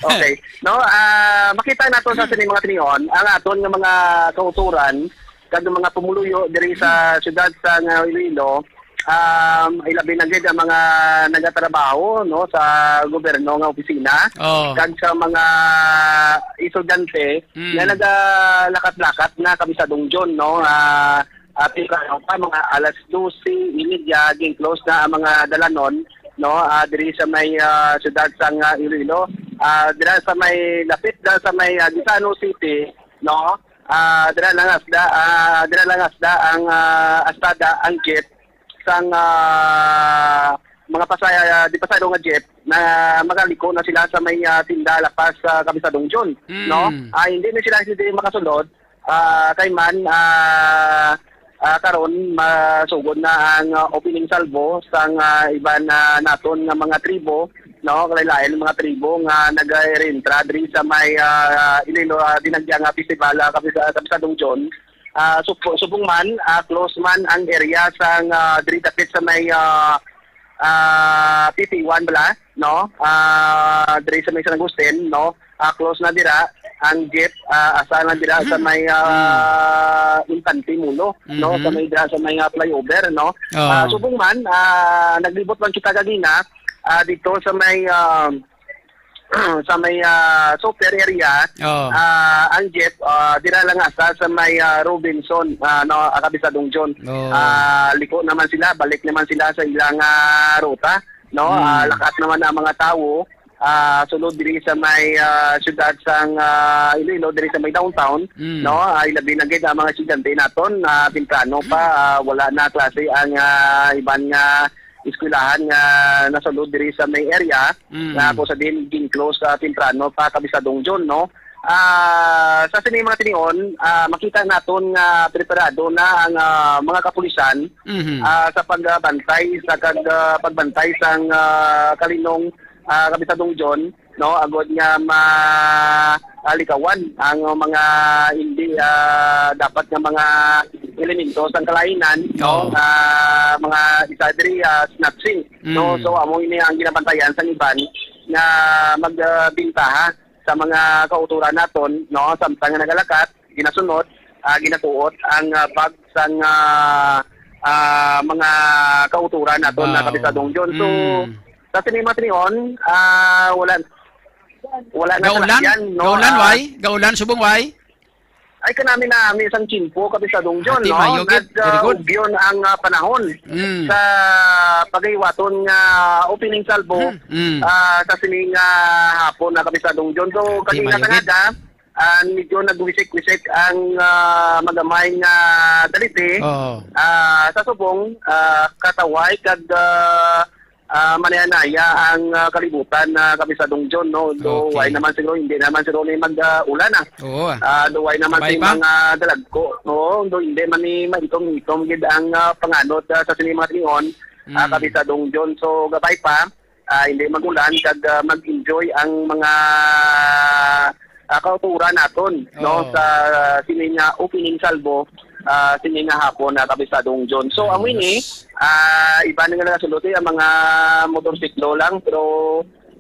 Okay. No, ah, makita nato sa sini mga tinion, ang aton nga mga kauturan, kag mga pumuluyo diri sa syudad sa nga Iloilo, um, ilabi na gid ang mga nagatrabaho, no, sa gobyerno nga opisina, Oh. kag sa mga estudyante Mm. nga nagalakat-lakat na, Kabisadong John, no, ah, ah, pila pa, mga alas dose y media, ging-close na ang mga dalanon, no, ah, diri sa may, ah, syudad sa nga Iloilo. Ah, dira sa may lapit na sa may, ah, Gisano City, no, ah, dira lang asda, ah, dira lang asda ang, ah, astada, ang jeep sang, ah, mga pasay-, ah, di pasahero nga jeep na magaliko na sila sa may, ah, tinda lapas sa Kabisadong John, Mm. no? Ah, hindi na sila hindi makasulod, ah, kay man, ah, ah, karon masugod na ang, ah, opening salvo sang, ah, iban, ah, naton nga mga tribo, no? Kalain-lain mga tribo nga nag-reentra diri sa may, ah, Iloilo, ah, Dinagyang, ah, Festival, ah, Kabis-, ah, Kabisadong John. Ah, supo-, subong man, ah, close man ang area sang, ah, diri dapit sa may, ah, ah, P P one bala, no? Ah, diri sa may San Agustin, no? Ah, close na dira ang jeep, ah, asa na dira sa may, ah, Infante Mulo, no? Sa Mhm. may dira sa may, ah, flyover, no? Ah, Oo. Subong man, ah, naglibot man kita kagina, ah, dito sa may, ah, sa may, ah, super area, Oo. ah, ang jeep, ah, dira lang asa sa may, ah, Robinson, ah, no, ah, Kabisadong John. Oo. Ah, liko naman sila, balik naman sila sa ilang, ah, ruta, no? Mm. Ah, lakat naman ang mga tawo, ah, sulod diri sa may, ah, siyudad sang, ah, Iloilo, diri sa may downtown, Mm. no? Ah, ilabi na gid ang mga estudyante naton, ah, temprano pa, ah, wala na klase ang, ah, iban nga eskwelahan nga nasulod diri sa may area, Mm. nga kung sa din gin-close sa temprano pa, Kabisadong John, no? Ah, sa sini mga tinion, ah, makita naton nga preparado na ang, ah, mga kapulisan, Mhm. ah, sa pagbantay sa kag, ah, pagbantay sang, ah, kalinong, ah, Kabisadong John, no, agod nga ma-, ah, likawan ang mga hindi, ah, dapat nga mga elemento sang kalainan, no, Oo. nga mga isa diri, ah, snatching, no. Mm. So, amo ini ang ginabantayan sang iban nga mag, ah, bintaha sa mga kauturan naton, no, samtang nga nagalakat, ginasunod, ah, ginakuot ang, ah, bag sang, ah, ah, mga kauturan naton na Wow. Kapisadong John. So, Mm. sa sini mga tinion, ah, wala, wala na Gaulan? salakyan, no? Gaulan, Ah, why? Gaulan, subong, why? Ay, kanami na, may isang tiyempo, Kapisadong John, Ati, no? Mayo, gid. Very good. Nag, ah, ugyon ang, ah, panahon Mm. sa pagahiwaton nga opening salvo, Mm. ah, sa sining, ah, hapon na, Kapisadong John. So, Ati, kanina mayo, gid. Tangaga, ah, medyo nagwisik-wisik ang, ah, magamay nga daliti, Oo. ah, sa subong, ah, kataway kag, ah, ah, manaya-naya ang, ah, kalibutan na, Kapisadong John, no? Do, Okay. why naman siguro, hindi naman siguro ni mag, ah, ulan, ah. Oo, ah. Ah, do, why naman Kabay si pa? mga dalagko, no? Do, hindi man ni maitom-itom gid ang, ah, panganod, ah, sa sini mga tion, ah, Mm. Kapisadong John. So, gabay pa, ah, hindi mag-ulan, kag, ah, mag-enjoy ang mga, ah, kauturan naton, no? Oo. Sa sini nga opening salvo, ah, sini nga hapon, ah, Kapisadong John. So, amo ini, Ayos. ah, iban nga nagasulod, eh, ang mga motorsiklo lang, pero,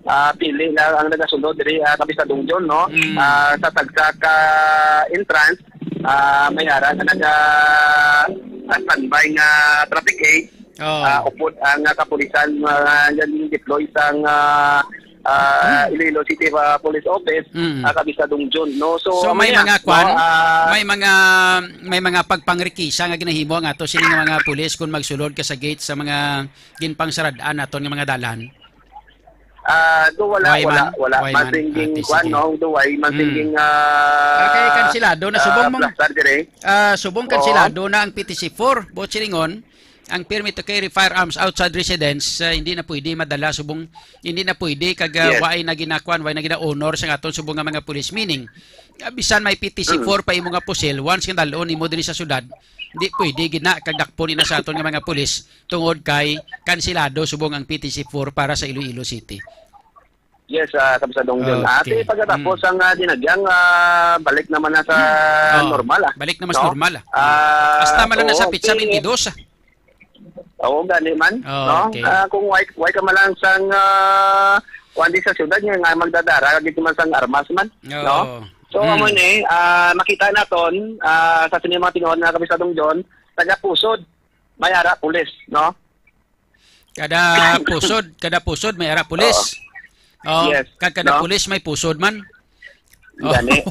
ah, pili lang ang nagasulod diri, ah, Kapisadong John, no? Mm. Ah, sa tagsa ka entrance, ah, may ara nga naga, ah, standby nga traffic aid. Oh. Ah, upod ang, ah, kapulisan, ah, nga deploy sang, ah, ah, Hmm. Iloilo City, ah, Police Office, Mm. ah, Kapisadong John, no? So, So, amo may niya, mga kwan, no? Ah, may mga, may mga pagpangrikisa nga ginahimo ang ato sini nga mga pulis kung magsulod ka sa gate sa mga ginpangsarad-an naton nga mga dalan? Ah, do wala, Why wala, man? wala. Why man? Masingging Ah, kwan, sige. no? Do why? Masingging, Mm. ah, Ah, kay kansilado na ah, subong mong, plastar dire. ah, subong Oh. kansilado na ang P T C four, buot silingon, ang permit to carry firearms outside residence, ah, hindi na pwede madala subong, hindi na pwede kag, ah, Yes. why na ginakwan, why na gina-honor sa aton subong nga mga pulis. Meaning, ah, bisan may P T C four Mm. pa imo nga pusil, once nga dalon nimo diri sa syudad, hindi pwede gina kag dakpon ina sa aton nga mga pulis tungod kay kansilado subong ang P T C four para sa Iloilo City. Yes, ah, Kapisadong John. Ah, Okay. sige, pagkatapos Mm. ang, ah, dinagyang, ah, balik naman na sa Mm. Oh, normal, ah. balik naman sa No? normal, ah. Ah, Hasta man lang na sa oo, petsa sige. twenty-two, ah. Oo, gani man, Oh, no? okay. Ah, kung why, why ka man lang sang, ah, kuwan di sa syudad nga, nga magdadara, dito man sang armas man, Oo. no? So, Mm. amo ni, ah, makita naton, ah, sa sini mga tinuod na Kapisadong John, taga Pusod, may ara pulis, no? Kada pusod, kada pusod may ara pulis. Oo. Oh, Yes. kag kada No? pulis may pusod man. Oh. Gani.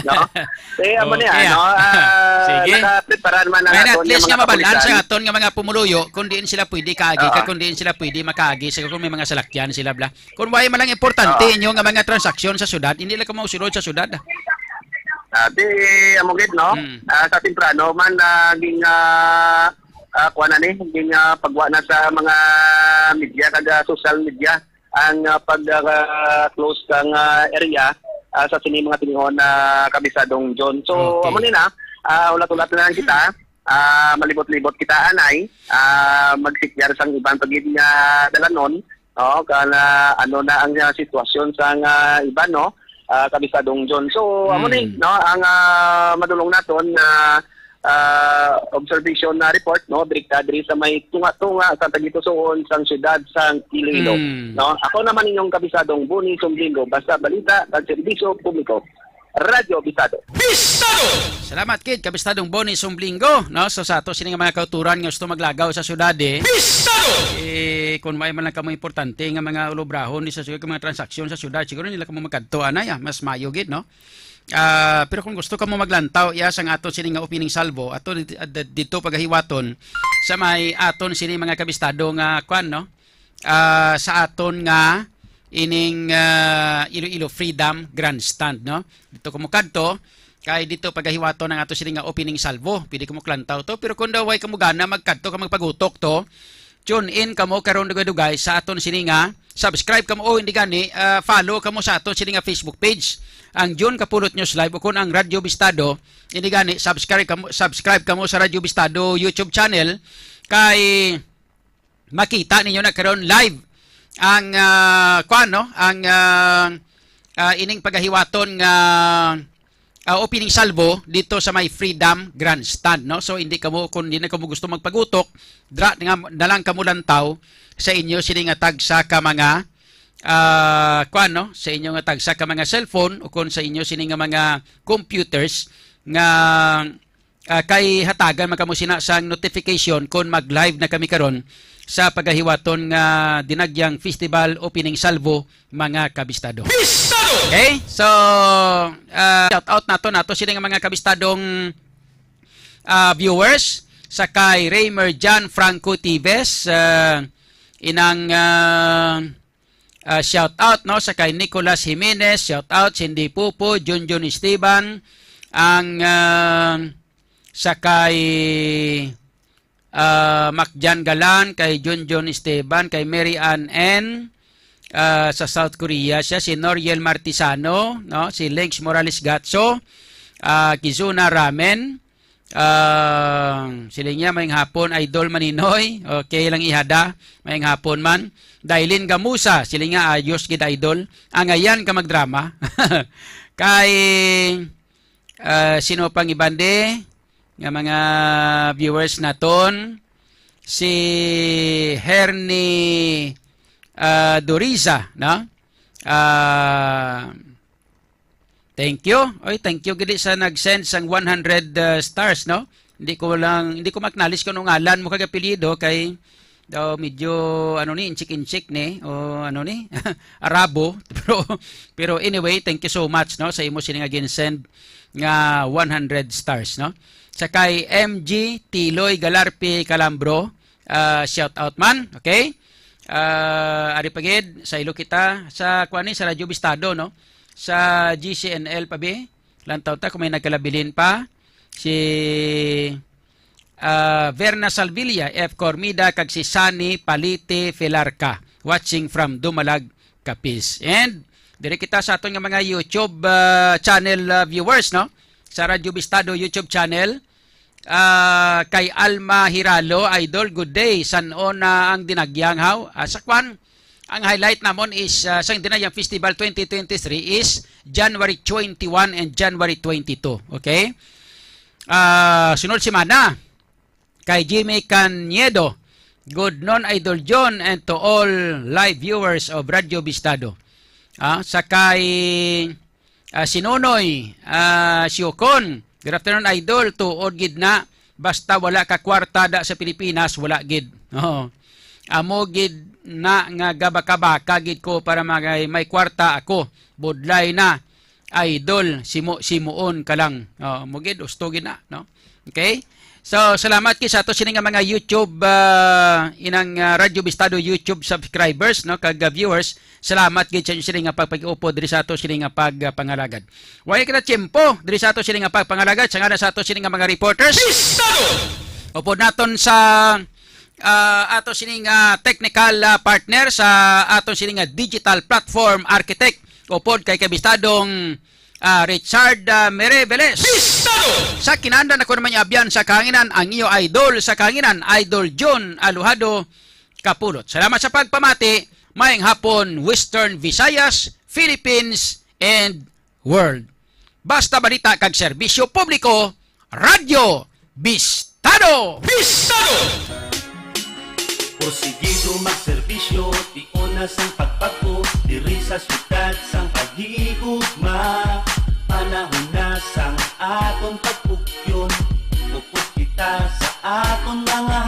No? Eh, amo Okay, niya, ah. no? Ah, Sige. nakaprepara naman ang May aton at least nga nga mga mabal-an sa kapulisan. aton nga mga pumuluyo kung diin sila pwede kaagi, Oo. kag kung diin sila pwede makaagi sa kung may mga salakyan sila, bla. Kung wala man lang importante Oo. inyo nga mga transaksyon sa syudad, hindi lang ka mausulod sa syudad. Ah, di, amo gid, no? Mm. Ah, sa temprano man, ah, ging, ah, ah, kuha na ni, ging, ah, pagwa na sa mga media, kag, ah, social media, ang, ah, pag, ah, close kang, ah, area, ah, sa sini mga tinihon na Kapisadong John. So, Okay. amo ni na, ah, ulat-ulat na lang kita, ah, malibot-libot kita, anay, ah, magsikyar sang iban pa gid nga dalanon, no, kana ano na ang, ah, sitwasyon sa nga iban, no, ah, Kapisadong John. So, amo ni, Hmm. no, ang, ah, madulong naton nga, ah, observation na report, no, direkta diri sa may tunga-tunga sa tagipusoon sang siyudad sang Iloilo. Mm. No, ako naman inyong kabisadong Boni Sumblingo, basta balita kag serbisyo publiko. Radyo Bisado. Bisado! Salamat kid, kabistadong Boni Sumblingo, no? So, sa ato sini nga mga kauturan nga gusto maglagaw sa syudad, eh, Bisado! Eh, kung may man lang kamo importante nga mga ulobrahon di sa syudad, mga transaksyon sa syudad, siguro nila kamo magkadto, anay, ah, mas mayo gid, no? Ah, pero kung gusto kamo maglantaw, iya sang ato sini nga opening salvo, ato di-, di-, dito pagahiwaton sa may aton sini mga kabistado nga kwan, no? Ah, sa aton nga ining, ah, Iloilo Freedom Grandstand, no? Dito kamo kadto, kay dito pagahiwaton ang ato sini nga opening salvo. Pwede kamo klantaw to, pero kung daw way kamo gana magkadto ka magpagutok to, tune in kamo karon dugay-dugay sa aton sini nga, subscribe kamo o hindi gani, ah, follow kamo sa aton sini nga Facebook page, ang June Kapulot News Live o kung ang Radyo Bistado, hindi gani subscribe kamo, subscribe kamo sa Radyo Bistado YouTube channel kay makita ninyo na karon live ang, ah, kuwan, no? Ang, ah, ah, ining pagahiwaton nga, ah, opening salvo dito sa may Freedom Grandstand, no? So, hindi kamo, kung hindi na kamo gusto magpagutok, dra nga na lang kamo lantaw sa inyo sini nga tagsa ka mga, ah, kuwan, no? Sa inyo nga tagsa ka mga cellphone o kung sa inyo sini nga mga computers nga ah, kay hatagan man kamo sina sang notification kon mag-live na kami karon sa pagahiwaton nga Dinagyang Festival Opening Salvo, mga kabistado. Bistado! Okay? So, ah, shout out nato, nato sila nga mga kabistadong, ah, viewers, sa kay Raymer John Franco Tives, ah, inang, ah, ah, shout out, no, sa kay Nicolas Jimenez, shout out, Cindy Pupo, Junjun Esteban, ang, ah, sa kay, ah, Macjan Galan, kay Junjun Esteban, kay Mary Ann N, ah, sa South Korea siya, si Noriel Martisano, no, si Legs Morales Gatso, ah, Kizuna Ramen, ah, sila niya, mayong hapon, Idol Maninoy. Okay lang ihada, mayong hapon man. Dailin Gamusa, sila nga, ayos gid, Idol. Angayan ka magdrama. Kay, ah, sino pang iban di nga mga viewers naton? Si Hernie, ah, Doriza, no? Ah, thank you. Oy, thank you gid sa nag-send sang one hundred, uh, stars, no? Hindi ko lang, hindi ko maknalis kung anong ngalan mo kag apelyido kay daw medyo, ano ni, inchik-inchik ni, o ano ni, Arabo. Pero, pero anyway, thank you so much, no, sa imo sini nga gin-send nga one hundred stars, no? Sa kay M G Tiloy Galarpe Calambro, ah, shout out man, okay? Ah, ari pa gid, sa ilo kita, sa kuan ni, sa Radyo Bistado, no? Sa G C N L pa bi, lantaw ta kung may nagkalabilin pa, si, ah, Verna Salvilla, F Cormida, kag si Sunny Palite Felarca, watching from Dumalag, Capiz. And diri kita sa aton nga mga YouTube, ah, channel, ah, viewers, no? Sa Radyo Bistado YouTube channel, ah, kay Alma Hiralo, Idol, good day. San-o na ang Dinagyang, haw? Ah, sa kwan, ang highlight namon is, ah, sa Dinagyang Festival twenty twenty-three is January twenty-one and January twenty-two. Okay? Ah, sunod semana, kay Jimmy Cañedo, good noon, Idol John, and to all live viewers of Radyo Bistado. Ah, sa kay ah, si Nonoy, ah, Siocon. Good afternoon, Idol. Tuod gid na, basta wala ka kwarta da sa Pilipinas, wala gid. Oo. Amo gid na nga gabaka-baka gid ko para magay may kwarta ako. Budlay na, Idol, simo-simoon ka lang. Oh, mo gid, usto gid na, no? Okay? So, salamat kid sa ato sini nga mga YouTube, ah, inang, ah, Radyo Bistado YouTube subscribers, no, kag, ah, viewers. Salamat gid sa inyo sini nga pagpag-upod diri sa ato sini nga pagpangalagad. Wala kita tiyempo diri sa ato sini nga pagpangalagad, sa ngalan sa ato sini nga mga reporters. Bistado! Upod naton sa, ah, ato sini nga technical, ah, partner sa ato sini nga digital platform architect. Upod kay kabistadong ah, Richard, ah, Mereveles. Bistado! Sa kinanda na ko naman abyan sa kahanginan, ang iyo idol sa kahanginan, Idol John Alojado Kapulot. Salamat sa pagpamati. Maayong hapon, Western Visayas, Philippines, and world. Basta balita kag serbisyo publiko, Radyo Bistado! Bistado! Porsigido magserbisyo, tiuna sang pagpag-o, diri sa siyudad sang paghigugma. Panahon na sang aton pagpugyon, upod kita sa aton mga